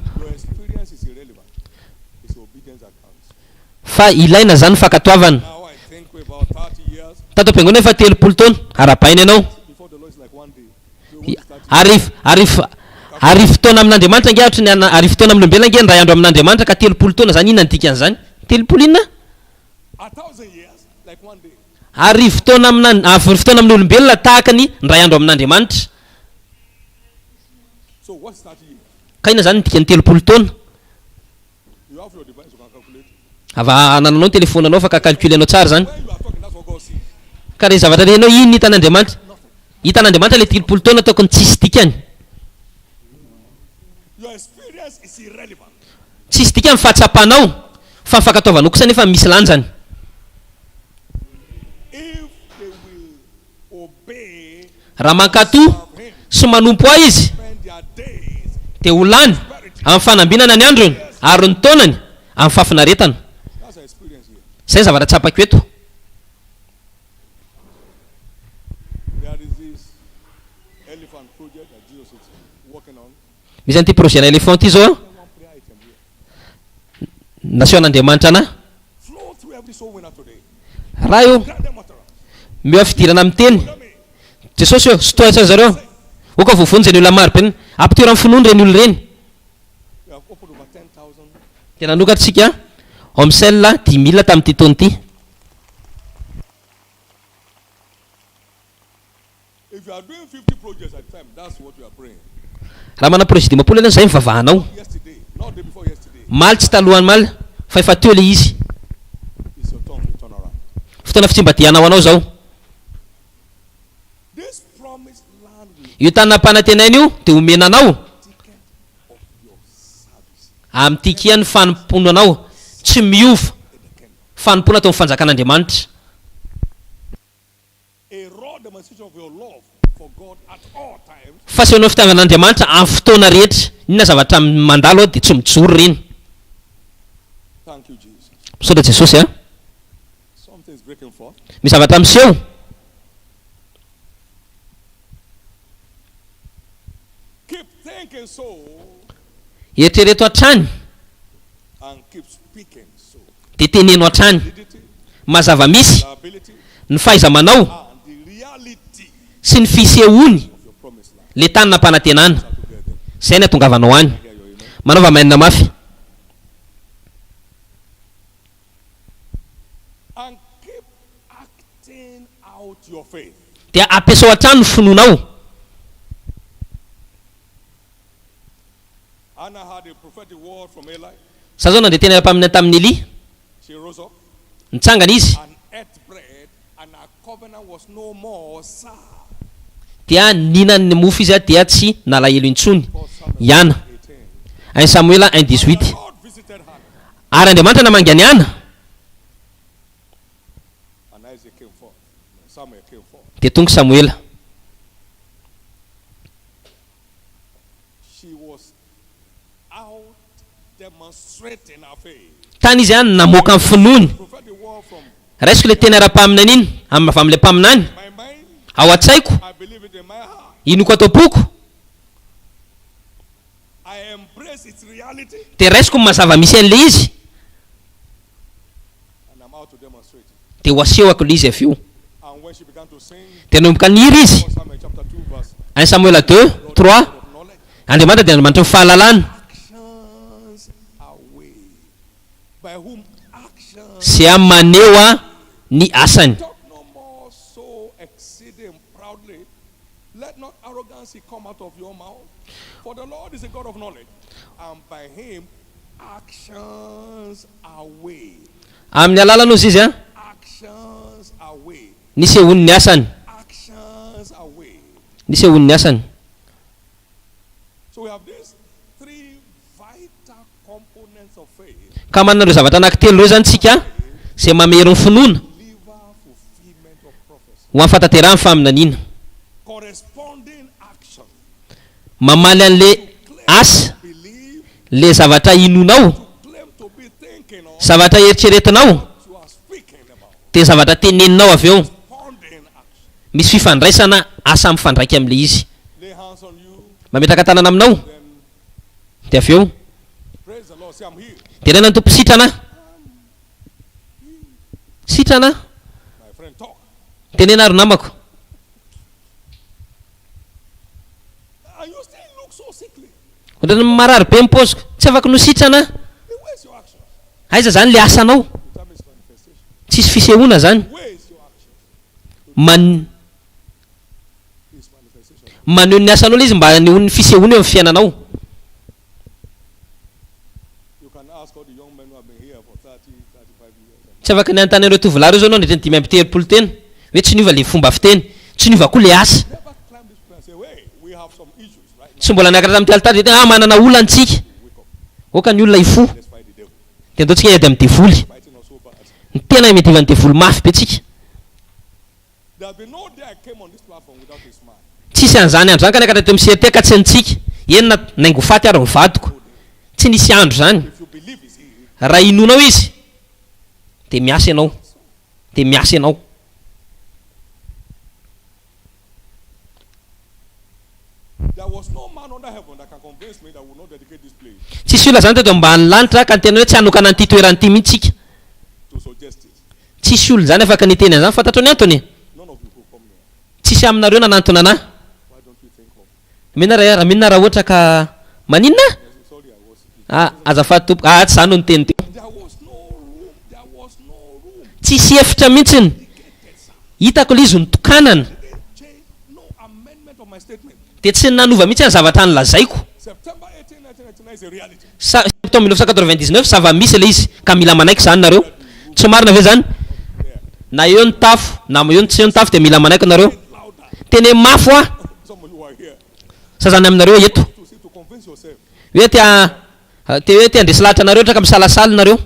Fa ilaina izany ny fankatoavana. Tato am-piangonana efa 30 taona. Arahabaina ianao. Arivo, arivo, arivo taona amin'Andriamanitra ange ohatry ny ana, arivo taona amin'ny olombelona ange ny iray andro amin'Andriamanitra ka 30 taona izany inona ny dikan'izany? 30 inona? Arivo taona amin'An, arivo taona amin'ny olombelona tahaka ny indray andro amin'Andriamanitra. Ka inona izany ny dikan'ny 30 taona? Ava anananao ny telefonanao afaka calculer-nao tsara izany. Ka ilay zavatra renao iny hitan'Andriamanitra. Hitan'Andriamanitra ilay 30 taona tokony tsisy dikany. Tsisy dikany ny fahatsapanao fa ny fankatoavanao kosa nefa misy lanjany. Raha mankatò sy manompo Ahy izy, dia ho lany amin'ny fanambinana ny androny ary ny taonany amin'ny fahafinaretana. Izay ny zavatra tsapako eto. Misy an'ity projet-na éléphant ity izao an, nasehon'Andriamanitra anà. Ray ô, omeo fidirana amin'ny teny. Jesosy ô, sintohy an-tsaina zareo. Aoka voavonjy ireny olona maro be ireny. Ampitoero amin'ny finoana ireny olona ireny. Dia nanokatra isika home cell 5000 tamin'ity taona ity. Raha manana projet 50 ianao, izay no vavahanao. Omaly tsy talohan'ny omaly fa efa teo ilay izy. Fotoana fitsimbadihana ho anao izao. Io tany nampanantenaina io dia homena anao amin'ny tikian'ny fanompoana anao tsy miova, fanompoana ato amin'ny fanjakan'Andriamanitra. Fa asehonao fitiavana an'Andriamanitra amin'ny fotoana rehetra. Inona zavatra mandalo ao dia tsy mijoro ireny. Misaotra Jesosy a. Misy zavatra miseho. Eritrereto hatrany dia teneno hatrany. Maha zava-misy ny fahaiza-manao sy ny fisehoany le tany nampanantenana. Izay ny hatongavanao any. Manaova amen mafy. Dia ampiasao hatrany ny finoanao. Za zao nandre teny ara-paminaniana tamin'i Elia. Nitsangana izy. Dia nihinany ny mofo izy dia tsy nalahelo intsony. I Ana. Un Samoela un 18. Ary Andriamanitra namangy an'i Ana. Dia tonga Samoela. Tany izy no namoaka ny finoany. Raisiko ilay teny ara-paminaniana avy amin'ilay mpaminany ao an-tsaiko, inoako ato am-poko, dia raisiko ny maha-zava-misy an'ilay izy, dia ho asehoko ilay izy avy eo. Dia nanomboka nihira izy. Un Samoela deux, trois, Andriamanitra dia Andriamanitry ny fahalalana. Izay maneho ny asany. Amin'ny alalany hozy izy nisehoany ny asany. Nisehoany ny asany. Ka manana ireo zavatra anankitelo ireo izany isika izay mamery ny finoana ho amin'ny fahatanterahan'ny faminaniana. Mamaly an'ilay asa, ilay zavatra inoanao, zavatra eritreretinao, dia zavatra teneninao avy eo. Misy fifandraisana asa mifandraika amin'ilay izy. Mametraka tanana aminao, dia avy eo deraina ny Tompo, sitrana aho. Sitrana aho. Tenena aho ry namako. Ohatran'ny marary be ny paoziko. Tsy afaka ny ho sitrana aho. Aiza izany ilay asanao? Tsisy fisehoana izany. Man maneho ny asanao ilay izy mba hanehoany ny fisehoany eo amin'ny fiainanao. Tsy afaka ny hanontany an'ireo tovolahy ireo izao ianao nandritra ny 35 tena hoe tsy niova ilay fomba fiteny, tsy niova koa ilay asa. Tsy mbola niakatra tamin'ity alitara dia tena ah manana olana isika. Aoka ny olona hifoha. Dia andao tsika hiady amin'ny devoly. Ny tena hiadivan'ny devoly mafy be tsika. Tsisy an'izany andro izany ka niakatra teo amin'ny CRT ka tsy nitsiky. Eny na naingo faty ary ny vadiko. Tsy nisy andro izany. Raha inoanao izy dia miasa ianao. Dia miasa ianao. Tsisy olona izany teto ambany lanitra ka niteny hoe tsy hanokana an'ity toerana ity mihitsy isika. Tsisy olona izany afaka niteny an'izany. Fantatrao ny antony? Tsisy aminareo nanantona anà. Mena raha minona raha ohatra ka maninona? Ah, azafady tompoko. Ah, tsy izaho no niteny teo. Tsisy efitra mihitsiny. Hitako ilay izy notokanana. Dia tsy nanova mihitsy ny zavatra nolazaiko. Sa septembre 1999, zava-misy ilay izy, ka mila manaiky izany nareo. Tsy marina ve izany? Na eo ny tafo, na eo ny tsy eo ny tafo dia mila manaiky nareo. Teneno mafy hoa. Sasany aminareo eto. Hoe te te hoe te handresy lahatra anareo ohatra ka misalasala nareo.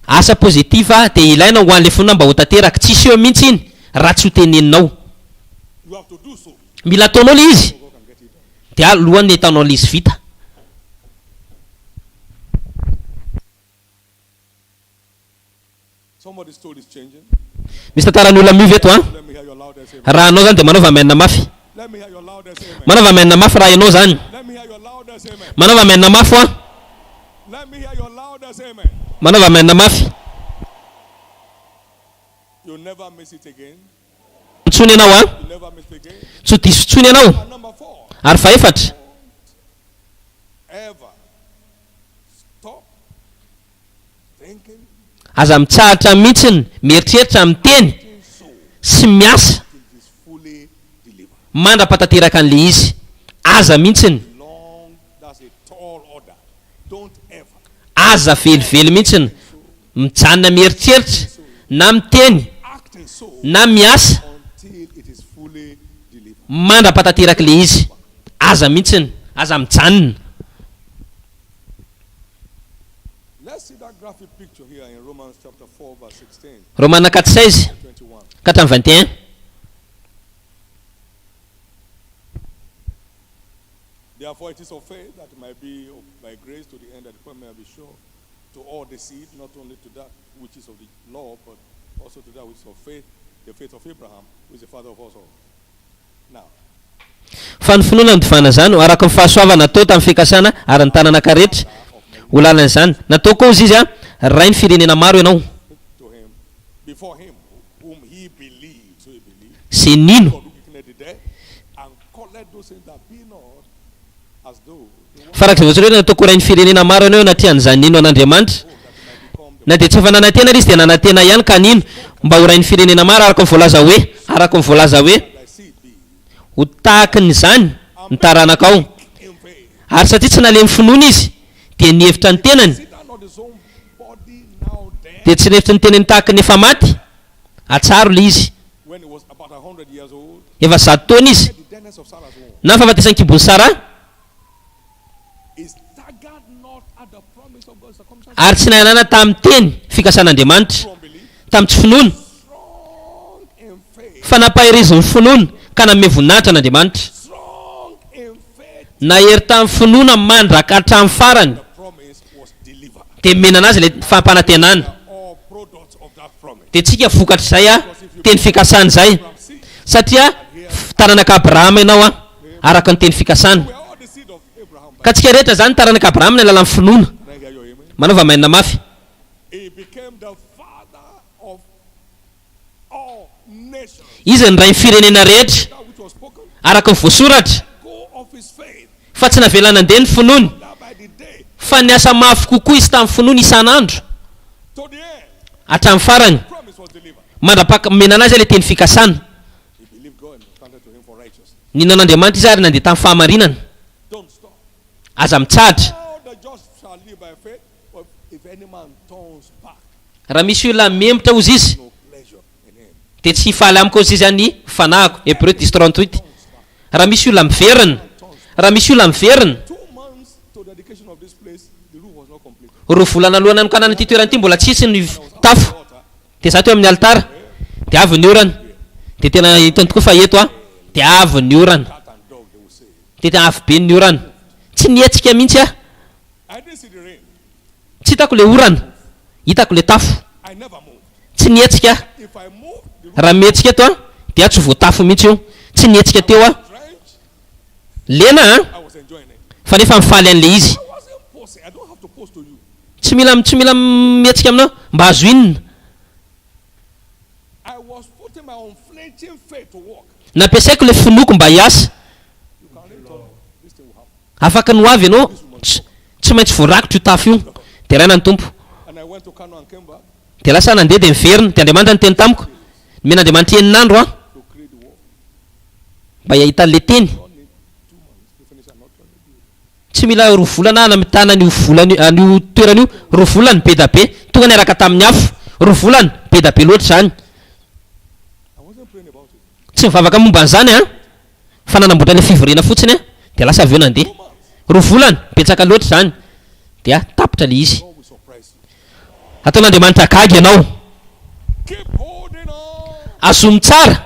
Asa positif dia ilaina ho an'ilay finoana mba ho tanteraka. Tsisy eo mihitsy iny raha tsy ho teneninao. Mila ataonao ilay izy dia alohan'ny ahitanao an'ilay izy vita. Misy tantaran'ny olona miova eto an! Raha anao zany dia manaova amen mafy. Manaova amen mafy raha ianao zany. Manaova amen mafy hoa. Manaova amen mafy. Intsony ianao an! Tsy ho diso intsony ianao. Ary fahefatra. Aza mitsahatra mihitsy mieritreritra, miteny sy miasa mandra-pahatanteraka an'ilay izy. Aza mihitsy. Aza velively mihitsy mijanona mieritreritra na miteny na miasa mandra-pahatanteraka ilay izy. Aza mihitsy. Aza mijanona. Romana 4 16 ka hatramin'ny 21. Therefore it is of faith that it might be of, by grace to the end that the promise may be sure to all the seed, not only to that which is of the law, but also to that which is of faith, the faith of Abraham, who is the father of us all. Now. Fa ny finoana nodovana izany ho araka ny fahasoavana natao tamin'ny fikasana ary ny taranaka rehetra ho lalan'izany. Natao koa hozy izy a, Rain'ny firenena maro ianao. To him, before him whom he believed, so he believed, Izay nino. God who quickened the dead, and called those things that be not as though they were. Fa araka izay voasoratra hoe nataoko ho rain'ny firenena maro ianao eo anatrehan'izany nino an'Andriamanitra. Oh, that he might become the Na dia tsy efa nanantena ary izy dia nanantena ihany ka nino, mba ho rain'ny firenena maro araka ny voalaza hoe, araka ny voalaza hoe, thy seed be. Ho tahaky ny izany ny taranakao. In faith. Ary satria tsy nalemy finoana izy, dia nihevitra ny tenany, Consider not his own body now dead, dia tsy nihevitra ny tenany tahaky ny efa maty. Atsaharo ilay izy. when he was about 100 years old, Efa 100 taona izy, the deadness of Sarah's womb. na ny fahafatesan'ny kibon'i Saraha, He staggered not at the promise of God's circumstance. ary tsy nayanana tamin'ny teny fikasan'Andriamanitra, Through unbelief, tamin'ny tsy finoana, strong in faith, fa nampaherezin'ny finoana, ka nanome voninahitra an'Andriamanitra. strong in faith, Nahery tamin'ny finoana mandraka hatramin'ny farany, the promise was delivered. dia nomena anazy ilay fampanantenana. We are all products of that promise. Dia tsika vokatr'izay a, teny fikasana izay, Abraham seed. satria taranaka Abrahama ianao a, araka ny teny fikasana. We are all the seed of Abraham. Ka tsika rehetra izany taranaka Abrahama ny alalan'ny finoana. Can I hear your amen? Manaova amen mafy. He became the father of all nations. Izy ny rain'ny firenena rehetra, That which was spoken, araka ny voasoratra, go of his faith, fa tsy navela nandeha ny finoany, that by the day fa niasa mafy kokoa izy tamin'ny finoany isan'andro, to the end, hatramin'ny farany, promise was delivered. mandra-paka nomena anazy ilay teny fikasana. He believed God and counted to him for righteousness. Nino an'Andriamanitra izy ary nandeha tamin'ny fahamarinana. Don't stop. Aza mitsahatra. All the just shall live by faith, but if any man turns back, Raha misy olona mihemotra hozy izy, no pleasure in him. dia tsy hifaly amiko hozy izy any fanahiko. Hébreux dix 38. Raha misy olona miverina, raha misy olona miverina, Two months to the dedication of this place, the roof was not completed. Roa volana alohan'ny nanokanana ity toerana ity mbola tsisy ny tafo. Altar, Dia za teo amin'ny alitara. Dia avy ny orana. Dia tena hitany tokoa fa eto aho. Dia avy ny orana. cat and dog, they will say. Dia tena avy be ny orana. Tsy nihetsika mihitsy aho. I didn't see the rain. Tsy hitako ilay orana. Hitako ilay tafo. I never moved. Tsy nihetsika aho. If I moved, the roof Raha mihetsika eto aho, dia tsy voatafo mihitsy io. Tsy nihetsika teo aho. drenched. Lena an! I was enjoying it. Fa nefa mifaly an'ilay izy. I wasn't posting. I don't have to post to you. Tsy mila tsy mila mihetsika aminao. Mba azo inona? I was putting my unflinching faith to work. Nampiasaiko ilay finoako mba hiasa. You can read on. This thing will happen. Afaka ny ho avy ianao. Tsy tsy maintsy voarakitra io tafo io. Deraina ny Tompo. And I went to Kano and came back Dia lasa aho nandeha dia niverina. Dia Andriamanitra niteny tamiko. Nomen'Andriamanitra enin'andro aho to create the wall. mba hahita an'ilay teny. Don't need 2 months to finish an alternate building. Tsy mila roa volana aho namitana an'io volana io, an'io toerana io, roa volana, be da be. Tonga niaraka tamin'ny afo. Roa volana, be da be loatra izany. I wasn't praying about it. Tsy nivavaka momba an'izany aho, fa nanamboatra ilay fivoriana fotsiny aho, dia lasa avy eo nandeha. Roa volana, betsaka loatra izany. Dia tapitra ilay izy. God will surprise you. Ataon'Andriamanitra gaga ianao. Keep holding on. Azomy tsara.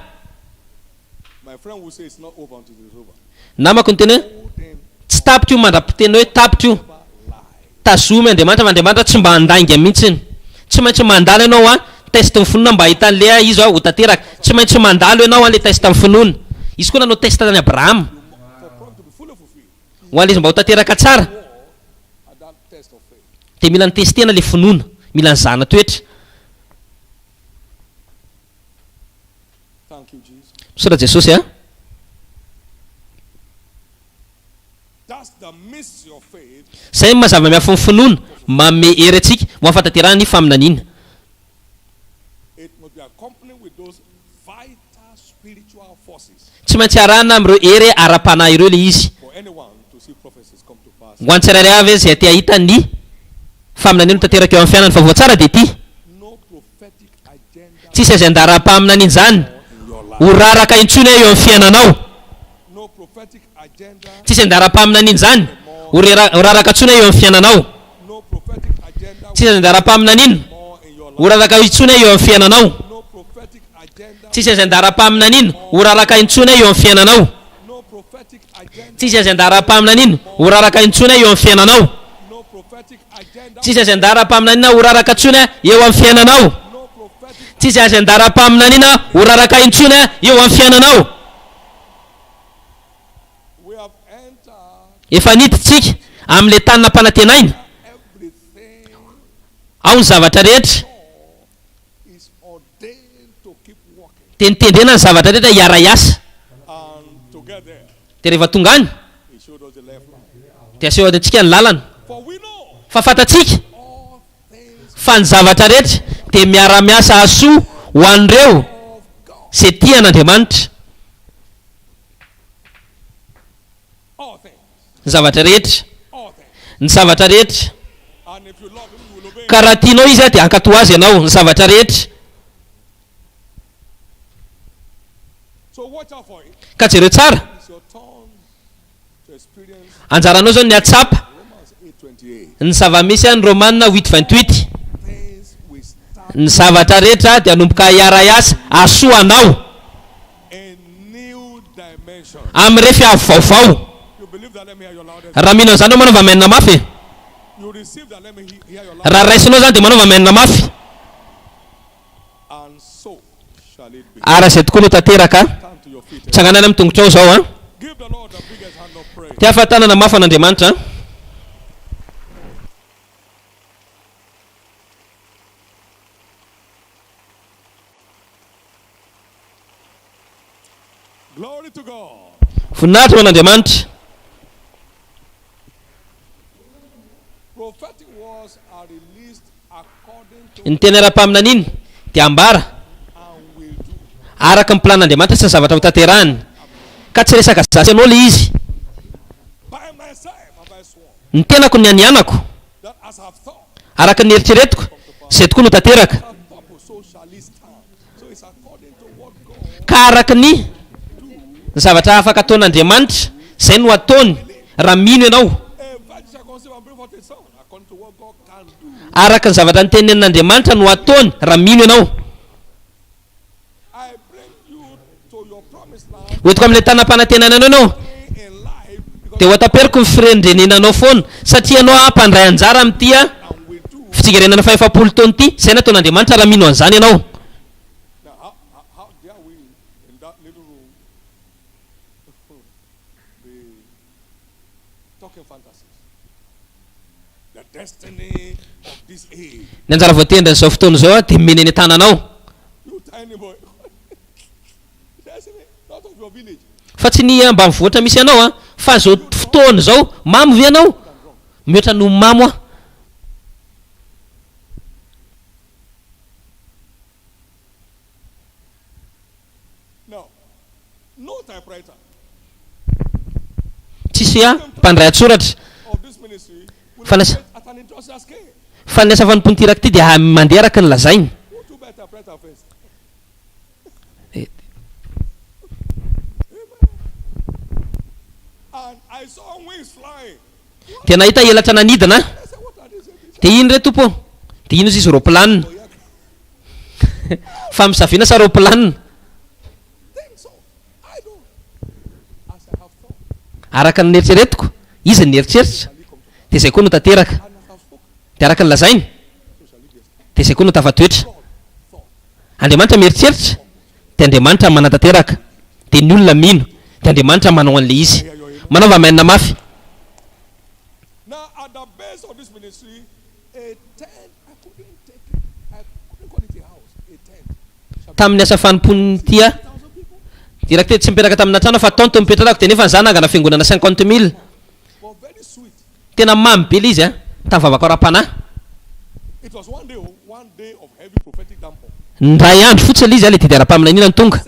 My friend will say it's not over until it's over. Namako niteny hoe, Holding tsy tapitra io mandra-piteny hoe tapitra io. lie. Tazomy Andriamanitra fa Andriamanitra tsy mba handainga mihitsiny. Tsy maintsy mandalo ianao an, test ny finoana mba hahita an'ilay izy ho tanteraka. Tsy maintsy mandalo ianao an ilay test ny finoana. Izy koa nanao test an'i Abrahama. You mu- for promise to be fully fulfilled. Ho an'ilay izy mba ho tanteraka tsara, War at that test of faith. dia mila nitestena ilay finoana, mila nizahana toetra. Thank you, Jesus. Misaotra Jesosy a. That's the mystery of faith. Izay no maha zava-miafin'ny finoana, manome hery antsika ho amin'ny fahatanterahana ny faminaniana. It must be accompanied with those vital spiritual forces Tsy maintsy arahina amin'ireo hery ara-panahy ireo ilay izy. for anyone to see prophecies come to pass. Ho an'ny tsirairay avy izay te hahita ny faminaniana ho tanteraka eo amin'ny fiainany. Vaovao tsara dia ity. No prophetic agenda Tsisy azy andaharam-paminaniana izany in your life. ho raraka intsony eo amin'ny fiainanao. No prophetic agenda. Tsisy andaharam-paminaniana izany ho rera- ho raraka intsony eo amin'ny fiainanao. No prophetic agenda Tsisy andaharam-paminaniana more in your ho life. raraka intsony eo amin'ny fiainanao. No prophetic agenda. Tsisy azy andaharam-paminaniana ho raraka intsony eo amin'ny fiainanao. No prophetic agenda. Tsisy agenda ara-paminaniana ho raraka intsony eo amin'ny fiainanao. Tsisy agenda ara-paminaniana ho raraka intsony eo amin'ny fiainanao. Tsisy agenda ara-paminaniana ho raraka intsony eo amin'ny fiainanao. Efa niditra isika amin'ilay tany nampanantenaina. Ao ny zavatra rehetra. Dia nitendrena ny zavatra rehetra hiara-hiasa. Dia rehefa tonga any, dia aseho antsika ny lalana. Fa fantatsika fa ny zavatra rehetra dia miara-miasa hahasoa ho an'ireo izay tia an'Andriamanitra. Ny zavatra rehetra. Ny zavatra rehetra. Ka raha tianao Izy dia hankatò Azy ianao. Ny zavatra rehetra. Ka jereo tsara. Anjaranao izao ny hahatsapa ny zava-misy any Romana huit 28. Ny zavatra rehetra dia hanomboka hiara-hiasa hahasoa anao. Amin'ny refy avo vaovao. Raha mino an'izany ianao manaova amen mafy e. Raha raisinao izany dia manaova amen mafy. Ary izay tokoa no tanteraka. Mitsangàna any amin'ny tongotrao izao an. Tiafa tanana mafy an'Andriamanitra an. Voninahitra ho an'Andriamanitra. Ny teny ara-paminaniana dia ambara araka ny planin'Andriamanitra sy ny zavatra hotanterahiny. Ka tsy resaka za sy ianao ilay izy. Ny tenako nianianako, araka ny eritreretiko, izay tokoa no tanteraka. Ka araka ny zavatra afaka ataon'Andriamanitra, izay no ataony raha mino ianao. Araka ny zavatra notenenin'Andriamanitra no ataony raha mino ianao. Hoentiko amin'ilay tanam-panantenana anao ianao, dia hoataperiko ny firenirenenanao foana, satria ianao mpandray anjara amin'ity fitsingerenana fahefapolo taona ity. Izay nataon'Andriamanitra raha mino an'izany ianao. Ny anjara voatendrin'izao fotoana izao dia mena eny an-tananao. Fa tsy ny ambanivohitra misy anao an, fa izao fotoana izao, mamo ve ianao? Mihoatra noho ny mamo aho. Tsisy mpandray an-tsoratra fa ny asa fa ny asa fanompoan'ity iraka ity dia mandeha araka ny lazainy. Dia nahita elatra nanidina aho. Dia ino re Tompo ô? Dia ino izy izy roaplanina. Famisaviana sa roaplanina? Araka ny neritreretiko, izy no nieritreritra, dia izay koa no tanteraka. Dia araka ny lazainy, dia izay koa no tafatoetra. Andriamanitra mieritreritra, dia Andriamanitra manatanteraka. Dia ny olona mino, dia Andriamanitra manao an'ilay izy. Manaova amen mafy. Tamin'ny asa fanompoan'ity aho, Directeur tsy mipetraka tamina trano aho fa tente no nipetrarako dia nefa za nangana fiangonana 50 mille. Tena mamy be ilay izy an, tamin'ny vavako ara-panahy. Indray andro fotsiny ilay izy an, ilay didy ara-paminaniana no tonga.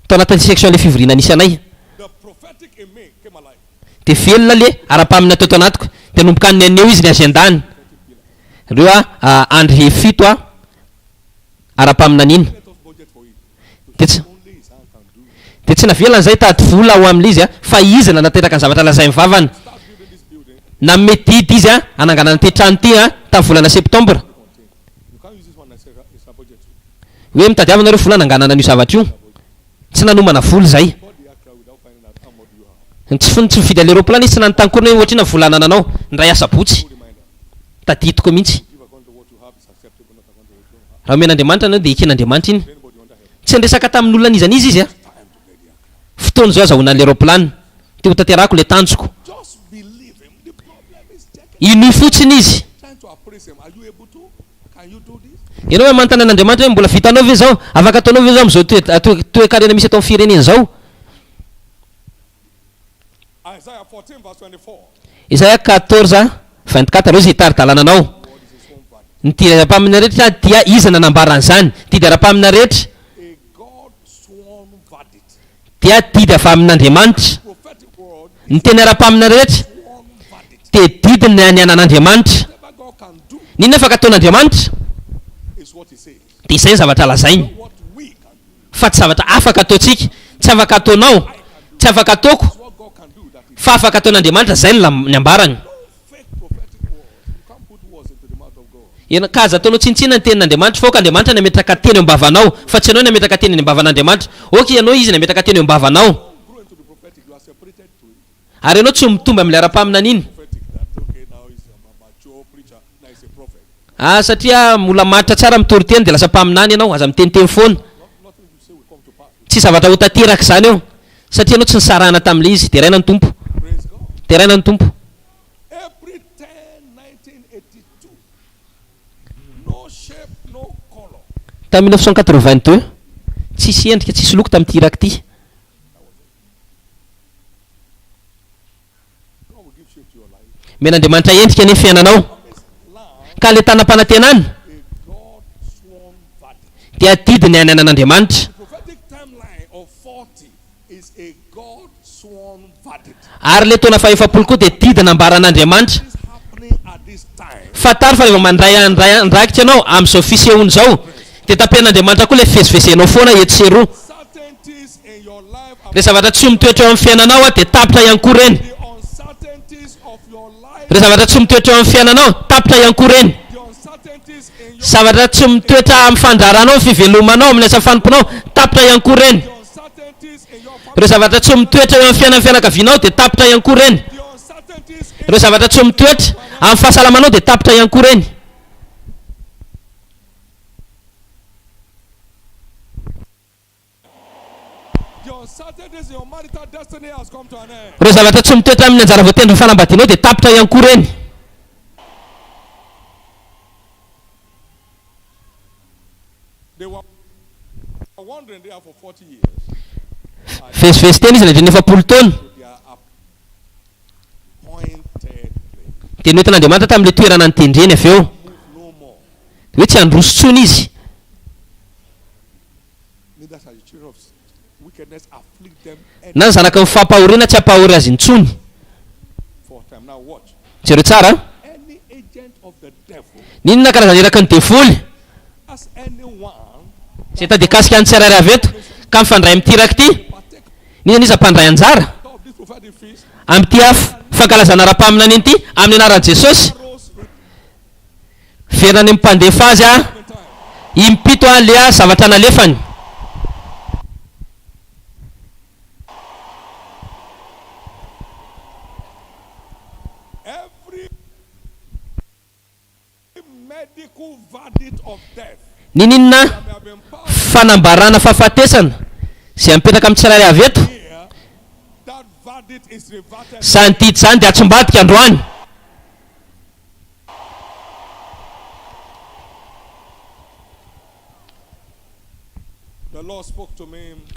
Tao anatin'ny section ilay fivoriana nisy anay. Dia velona le ara-paminaniana tao anatiko. Dia nanomboka naneho izy ny agenda-ny. Ireo andry fito ara-paminaniana. Dia tsy dia tsy navelany izay hitady vola ho amin'ilay izy fa izy nanateraka ny zavatra lazain'ny vavany. Nanome didy izy hananganana ity trano ity tamin'ny volana septembre. Hoe mitadiava nareo vola hananganana an'io zavatra io. Tsy nanomana vola izay. Ny tsy fony tsy mividy an'ilay roapilany izy tsy nanontany koa hoe ohatr'inona ny vola anananao. Indray asabotsy. Tadidiko mihitsy. Raha omen'Andriamanitra anao dia eken'Andriamanitra iny. Tsy niresaka tamin'olona n'iza n'iza izy a. Fotoana izao azahoana an'ilay roapilany. Te ho tanterahako ilay tanjoko. Inoy fotsiny izy. Ianao ve manontany an'Andriamanitra hoe mbola vitanao ve izao? Afaka ataonao ve izao amin'izao toe toe-karena misy eto amin'ny firenena izao? Isaia 14, 24, Ireo izay hitari-dalana anao. Ny didy ara-paminaniana rehetra dia iza nanambara an'izany? Didy ara-paminaniana rehetra dia didy avy amin'Andriamanitra. Ny teny ara-paminaniana rehetra dia didy ny anan'Andriamanitra. N'inona afaka ataon'Andriamanitra dia izay ny zavatra lazainy. Fa tsy zavatra afaka ataontsika, tsy afaka ataonao, tsy afaka ataoko, fa afaka ataon'Andriamanitra, izay no ny ambarany. Ianao, ka aza ataonao tsinontsinona ny tenin'Andriamanitra, fa aoka Andriamanitra ny hametraka teny eo am-bavanao, fa tsy ianao ny hametraka teny eny am-bavan'Andriamanitra. Aoka ianao Izy ny hametraka teny eo am-bavanao. Ary ianao tsy ho mitombo amin'ilay ara-paminaniana. Ah, satria mbola matotra tsara mitory teny dia lasa mpaminany ianao, aza miteniteny foana. Tsy zavatra ho tanteraka izany eo, satria ianao tsy nisarahana tamin'ilay izy. Deraina ny Tompo. Deraina ny Tompo. Tamin'ny 1982, tsisy endrika, tsisy loko tamin'ity iraka ity. Omen'Andriamanitra endrika anie ny fiainanao. Ka ilay tanam-panantenana dia adidy ny hananan'Andriamanitra. Ary ilay taona fahefapolo koa dia didy nambaran'Andriamanitra. Fantaro fa rehefa mandray andraikitra ianao amin'izao fisehoana izao dia tapen'Andriamanitra koa ilay fivezivezenao foana etsy sy eroa. Ireo zavatra tsy mitoetra eo amin'ny fiainanao dia tapitra ihany koa ireny. Ireo zavatra tsy mitoetra eo amin'ny fiainanao, tapitra ihany koa ireny. Zavatra tsy mitoetra amin'ny fandraharanao, amin'ny fivelomanao, amin'ny asa fanomponao, tapitra ihany koa ireny. Ireo zavatra tsy mitoetra eo amin'ny fiainan'ny fianakavianao dia tapitra ihany koa ireny. Ireo zavatra tsy mitoetra amin'ny fahasalamanao dia tapitra ihany koa ireny. Ireo zavatra tsy mitoetra amin'ny anjara voatendrin'ny fanambadianao dia tapitra ihany koa ireny. Vezivezy teny izy nandritra ny 40 taona. Dia noentin'Andriamanitra tamin'ilay toerana notendreny avy eo. Hoe tsy handroso intsony izy. Na ny zanaky ny fampahoriana tsy hampahory azy intsony. Jereo tsara an. N'inona karazana iraky ny devoly izay tady hikasika ny tsirairay avy eto ka mifandray amin'ity iraka ity, n'inona n'iza mpandray anjara amin'ity fankalazana ara-paminaniana ity, amin'ny anaran'i Jesosy. Miverina any amin'ny mpandefa azy aho, impito aho le zavatra nalefany. Niniana fanambarana fahafatesana izay mipetraka amin'ny tsirairay avy eto, izany didy izany dia atsimbadika androany.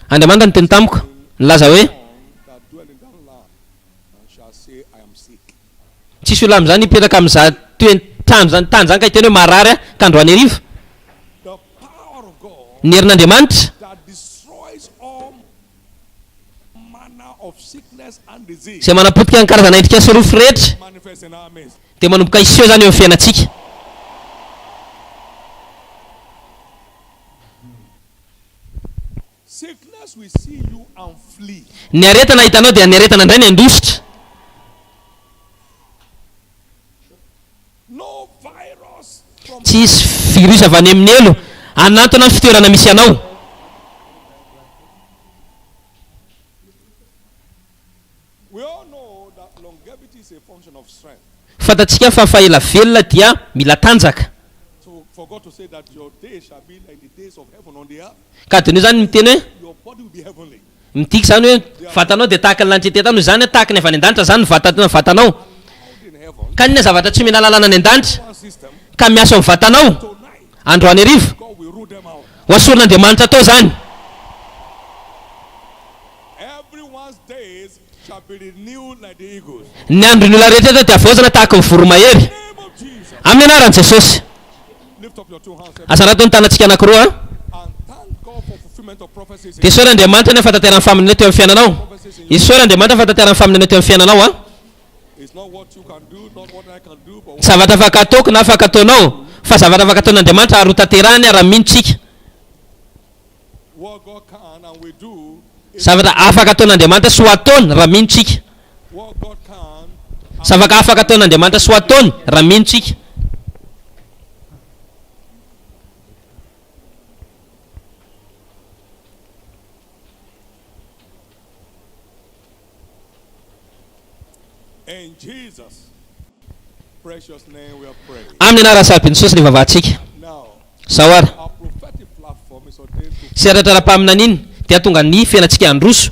Andriamanitra niteny tamiko, nilaza hoe, Tsisy olona amin'izany hipetraka amin'izany toe-trano izany, tany izany ka hiteny hoe marary aho, ka androany hariva. Ny herin'Andriamanitra. Izay manapotika ny karazana endrika sy rofy rehetra dia manomboka hiseho izany eo amin'ny fiainantsika. Ny aretina hitanao dia ny aretina indray ny handositra. Tsy hisy virus avy any amin'ny helo hanantona ny fitoerana misy anao. Fantatsika fa fahela velona dia mila tanjaka. Ka adinoy izany ny miteny hoe, midika izany hoe vatanao dia tahaka ny lanitra ety an-tany, noho izany tahaka ny avy any an-danitra izany ny vata- vatanao. Ka inona zavatra tsy omena lalana any an-danitra ka miasa ao amin'ny vatanao androany hariva? Ho asorin'Andriamanitra tao izany. Ny andron'ny olona rehetra eto dia havaozina tahaka ny voromahery. Amin'ny anaran'i Jesosy. Asarato ny tanantsika anankiroa. Dia isaory Andriamanitra ny fahatanterahan'ny faminaniana teo amin'ny fiainanao. Isaory Andriamanitra ny fahatanterahan'ny faminaniana teo amin'ny fiainanao. A. Tsy zavatra afaka ataoko na afaka ataonao, fa zavatra afaka ataon'Andriamanitra ary hotanterahiny raha mino tsika. Zavatra afaka ataon'Andriamanitra sy ho ataony raha mino tsika. Zavaka afaka ataon'Andriamanitra sy ho ataony raha mino tsika. Amin'ny anaran'i Sahabi Jesosy ny vavahantsika. Izao ary, sehatra ara-paminaniana dia hahatonga ny fiainantsika handroso.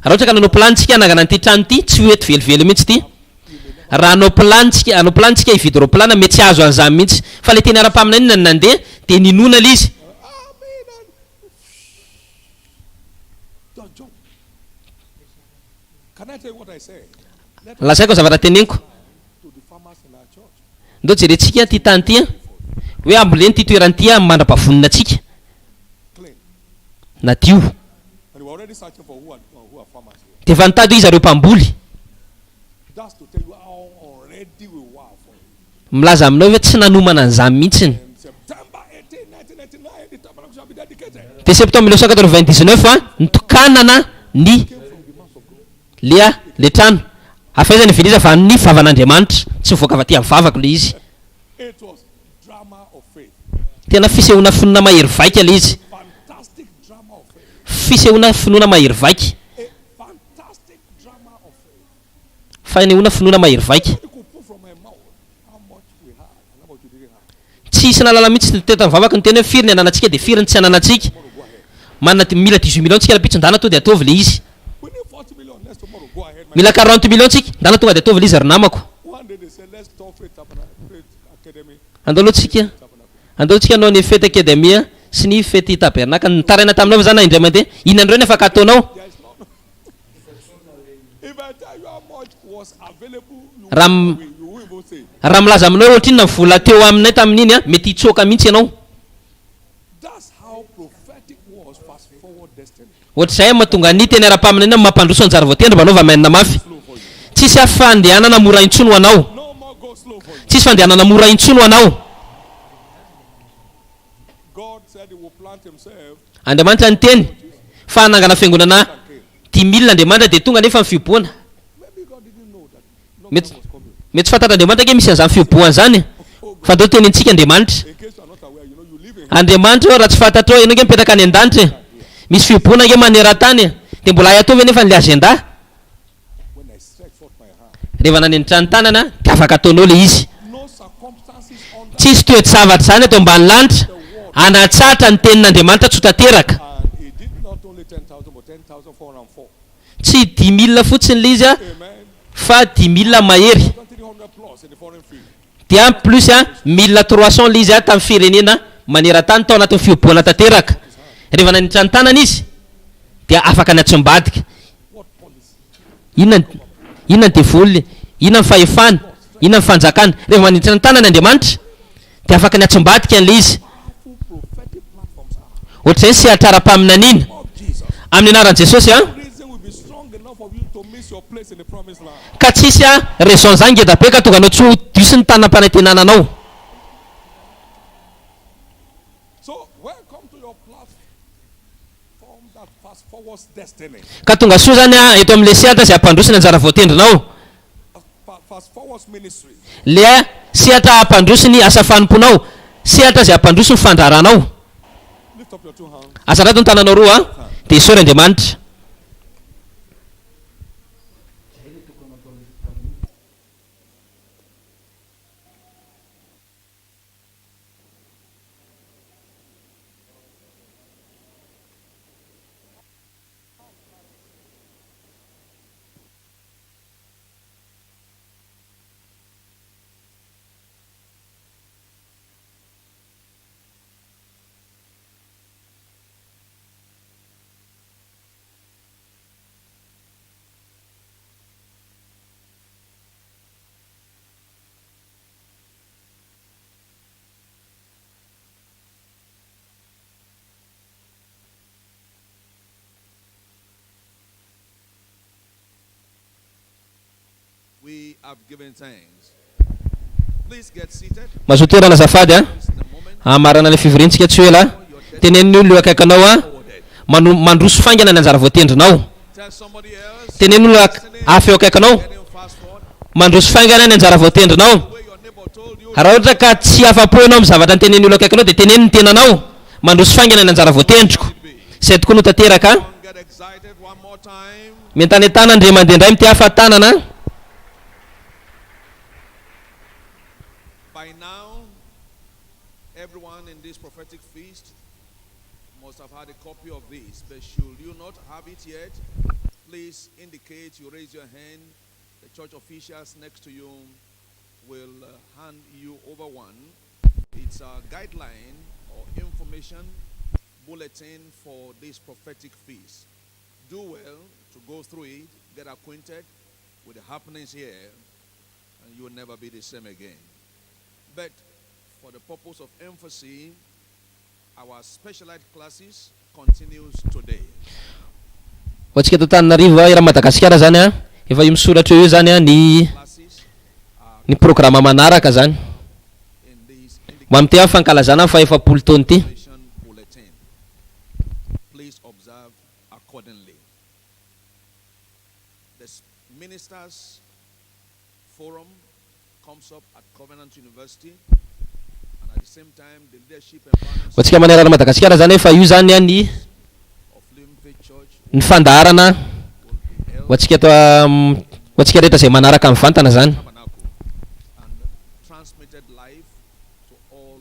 Raha ohatra ka nanao plan tsika hanangana an'ity trano ity, tsy ho eto velively mihitsy ity. Raha hanao plan tsika, hanao plan tsika hividy roapilana, mety tsy hahazo an'izany mihitsy. Fa ilay teny ara-paminaniana no nandeha, dia ninoana ilay izy. Lazaiko ny zavatra teneniko. Ndao jerentsika ity tany ity an, hoe ambolena ity toerana ity an mandra-pavonona antsika. Nadio. Dia efa nitady hoe iza ireo mpamboly. Milaza aminao hoe tsy nanomana an'izany mihitsiny. Dia septembre 1999 nitokanana ny Lea le trano. Avy aiza ny viliza fa ny vavan'Andriamanitra. Tsy mivoaka avy aty amin'ny vavako le izy. Tena fisehoana finoana mahery vaika le izy. Fisehoana finoana mahery vaika. Fanehoana finoana mahery vaika. Tsy hisy nahalala mihitsy teto amin'ny vavako niteny hoe firy ny ananantsika dia firy ny tsy ananantsika. Manana mila 18 millions tsika rahampitso ndana tonga dia ataovy le izy. Mila 40 millions tsika, ndana tonga dia ataovy le izy ry namako. Andao aloha tsika, andao tsika hanao ny fety Academia sy ny fety Tabernacle. Nitaraina taminao ve za na indray mandeha? Inona indray no afaka ataonao? Raha raha milaza aminao hoe ohatrinona ny vola teo aminay tamin'iny an, mety hitsoaka mihitsy ianao. Ohatr'izay mahatonga ny teny ara-paminaniana mampandroso anjara voatendry mba anaova amen mafy. Tsisy fandehanana mora intsony ho anao. Tsisy fandehanana mora intsony ho anao. Andriamanitra niteny fa hanangana fiangonana 5000 Andriamanitra dia tonga anefa ny fihobohana. Mety mety tsy fantatr'Andriamanitra ange misy an'izany fihobohana izany fa ndao tenenintsika Andriamanitra. Andriamanitra ô raha tsy fantatrao ianao ange mipetraka any an-danitra e. Misy fihobohana ange maneran-tany e. Dia mbola hay ataovy anefa ny agenda. Rehefa nanenitra ny tanana dia afaka ataonao ilay izy. Tsisy toe-javatra izany eto ambany lanitra hanatsahatra ny tenin'Andriamanitra tsy ho tanteraka. Tsy dix mille fotsiny ilay izy fa dix mille mahery. Dia plus 1300 ilay izy tamin'ny firenena maneran-tany tao anatin'ny fihobohana tanteraka. Rehefa nanenitra ny tanana izy dia afaka niantsombadika. Inona ny, inona ny devoly, inona ny fahefana, inona ny fanjakana. Rehefa manenitra ny tanany Andriamanitra dia afaka niantsombadika an'ilay izy. Ohatr'izay ny sehatra ara-paminaniana. Amin'ny anaran'i Jesosy an. Ka tsisy a raison zany ngeda be ka tonga anao tsy ho diso ny tanam-panantenana anao. Ka tonga soa zany a eto amin'ilay sehatra izay hampandroso ny anjara voatendrinao. Ilay sehatra hampandroso ny asa fanompoanao, sehatra izay hampandroso ny fandraharanao. Asandrato ny tananao roa dia isaory Andriamanitra. Mazotoa toerana azafady a. Hamarana ilay fivoriantsika tsy ho ela. Teneno ny olona eo akaikinao a. Mano, mandroso faingana ny anjara voatendrinao. Teneno olona hafa eo akaikinao. Mandroso faingana ny anjara voatendrinao. Raha ohatra ka tsy afa-po ianao amin'ny zavatra notenenin'ny olona akaikinao dia teneno ny tenanao. Mandroso faingana ny anjara voatendriko. Izay tokoa no tanteraka. Mientanentana ndre mandeha indray mitehafa tanana. By now, everyone in this prophetic feast must have had a copy of this. But should you not have it yet, please indicate you raise your hand. The church officials next to you will uh, hand you over one. It's a guideline or information bulletin for this prophetic feast. Do well to go through it, get acquainted with the happenings here, and you will never be the same again. But for the purpose of emphasis, our specialized classes continues today. Ho antsika eto Antananarivo, eran'i Madagasikara izany an, efa io misoratra eo io izany an ny ny programa manaraka izany. Ho amin'ity an fankalazana ny fahefapolo taona ity. Please observe accordingly. The ministers forum comes up at Covenant University and at the same time the leadership empowerment Ho antsika manerana an'i Madagasikara izany efa io izany an ny of Living Faith Church ny fandaharana will be held ho antsika eto ho antsika rehetra izay manaraka mivantana izany. Tabernacle and transmitted live to all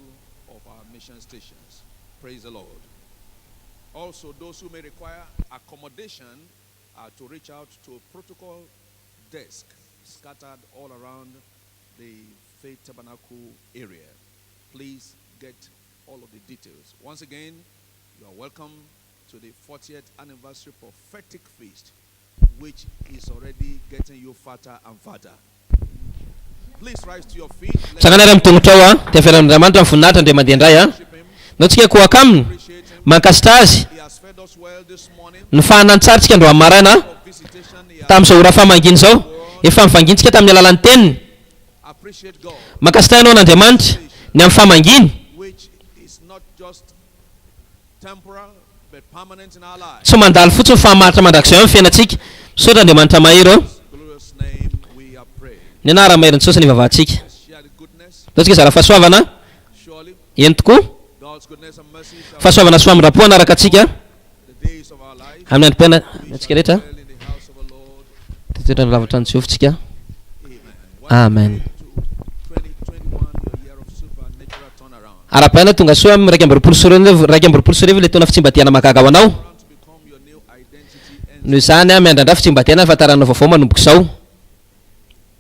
of our mission stations. Praise the Lord. Also, those who may require accommodation are to reach out to protocol desk scattered all around the Faith Tabernacle area. Please get all of the details. Once again, you are welcome to the 40th anniversary prophetic feast, which is already getting you fatter and fatter. Please rise to your feet. Let's Mitsangana ary amin'ny tongotrao an, dia avela amin'Andriamanitra ny voninahitra indray mandeha indray an. worship Him, Ndao tsika kohaka aminy, appreciate Him. mankasitra azy. He has fed us well this morning. Nofahana ny tsara tsika androany maraina an, Of visitation, He has tamin'izao ora famangiana izao. Efa nivangiantsika tamin'ny alalan'ny teniny. appreciate God, Mankasitra ianao an'Andriamanitra ny amin'ny famangiany. which is not just temporal but permanent in our lives. Tsy mandalo fotsiny fa maharitra mandrakizay ao amin'ny fiainantsika. Misaotra Andriamanitra mahery ô. Glorious name we have prayed. Ny anaran'ny maherin'i Jesosy no ivavahantsika. Let's share the goodness. Ndao tsika hizara fahasoavana. Surely Eny tokoa. God's goodness and mercy shall Fahasoavana sy famindram-po hanaraka antsika the days of our life. amin'ny androm-piainantsika We shall rehetra. dwell in the house of the Lord. Toetoetra ny lavitra ny Jehovah-tsika. Amen. Amen. Welcome to 2021, your year of supernatural turnaround. Arahabaina tonga soa amin'ny 2021, 2021 ilay taona fitsimbadihana mahagaga ho anao. Turnaround to become your new identity and Noho izany, miandrandra fitsimbadihana ny fahatarana vaovao manomboka izao.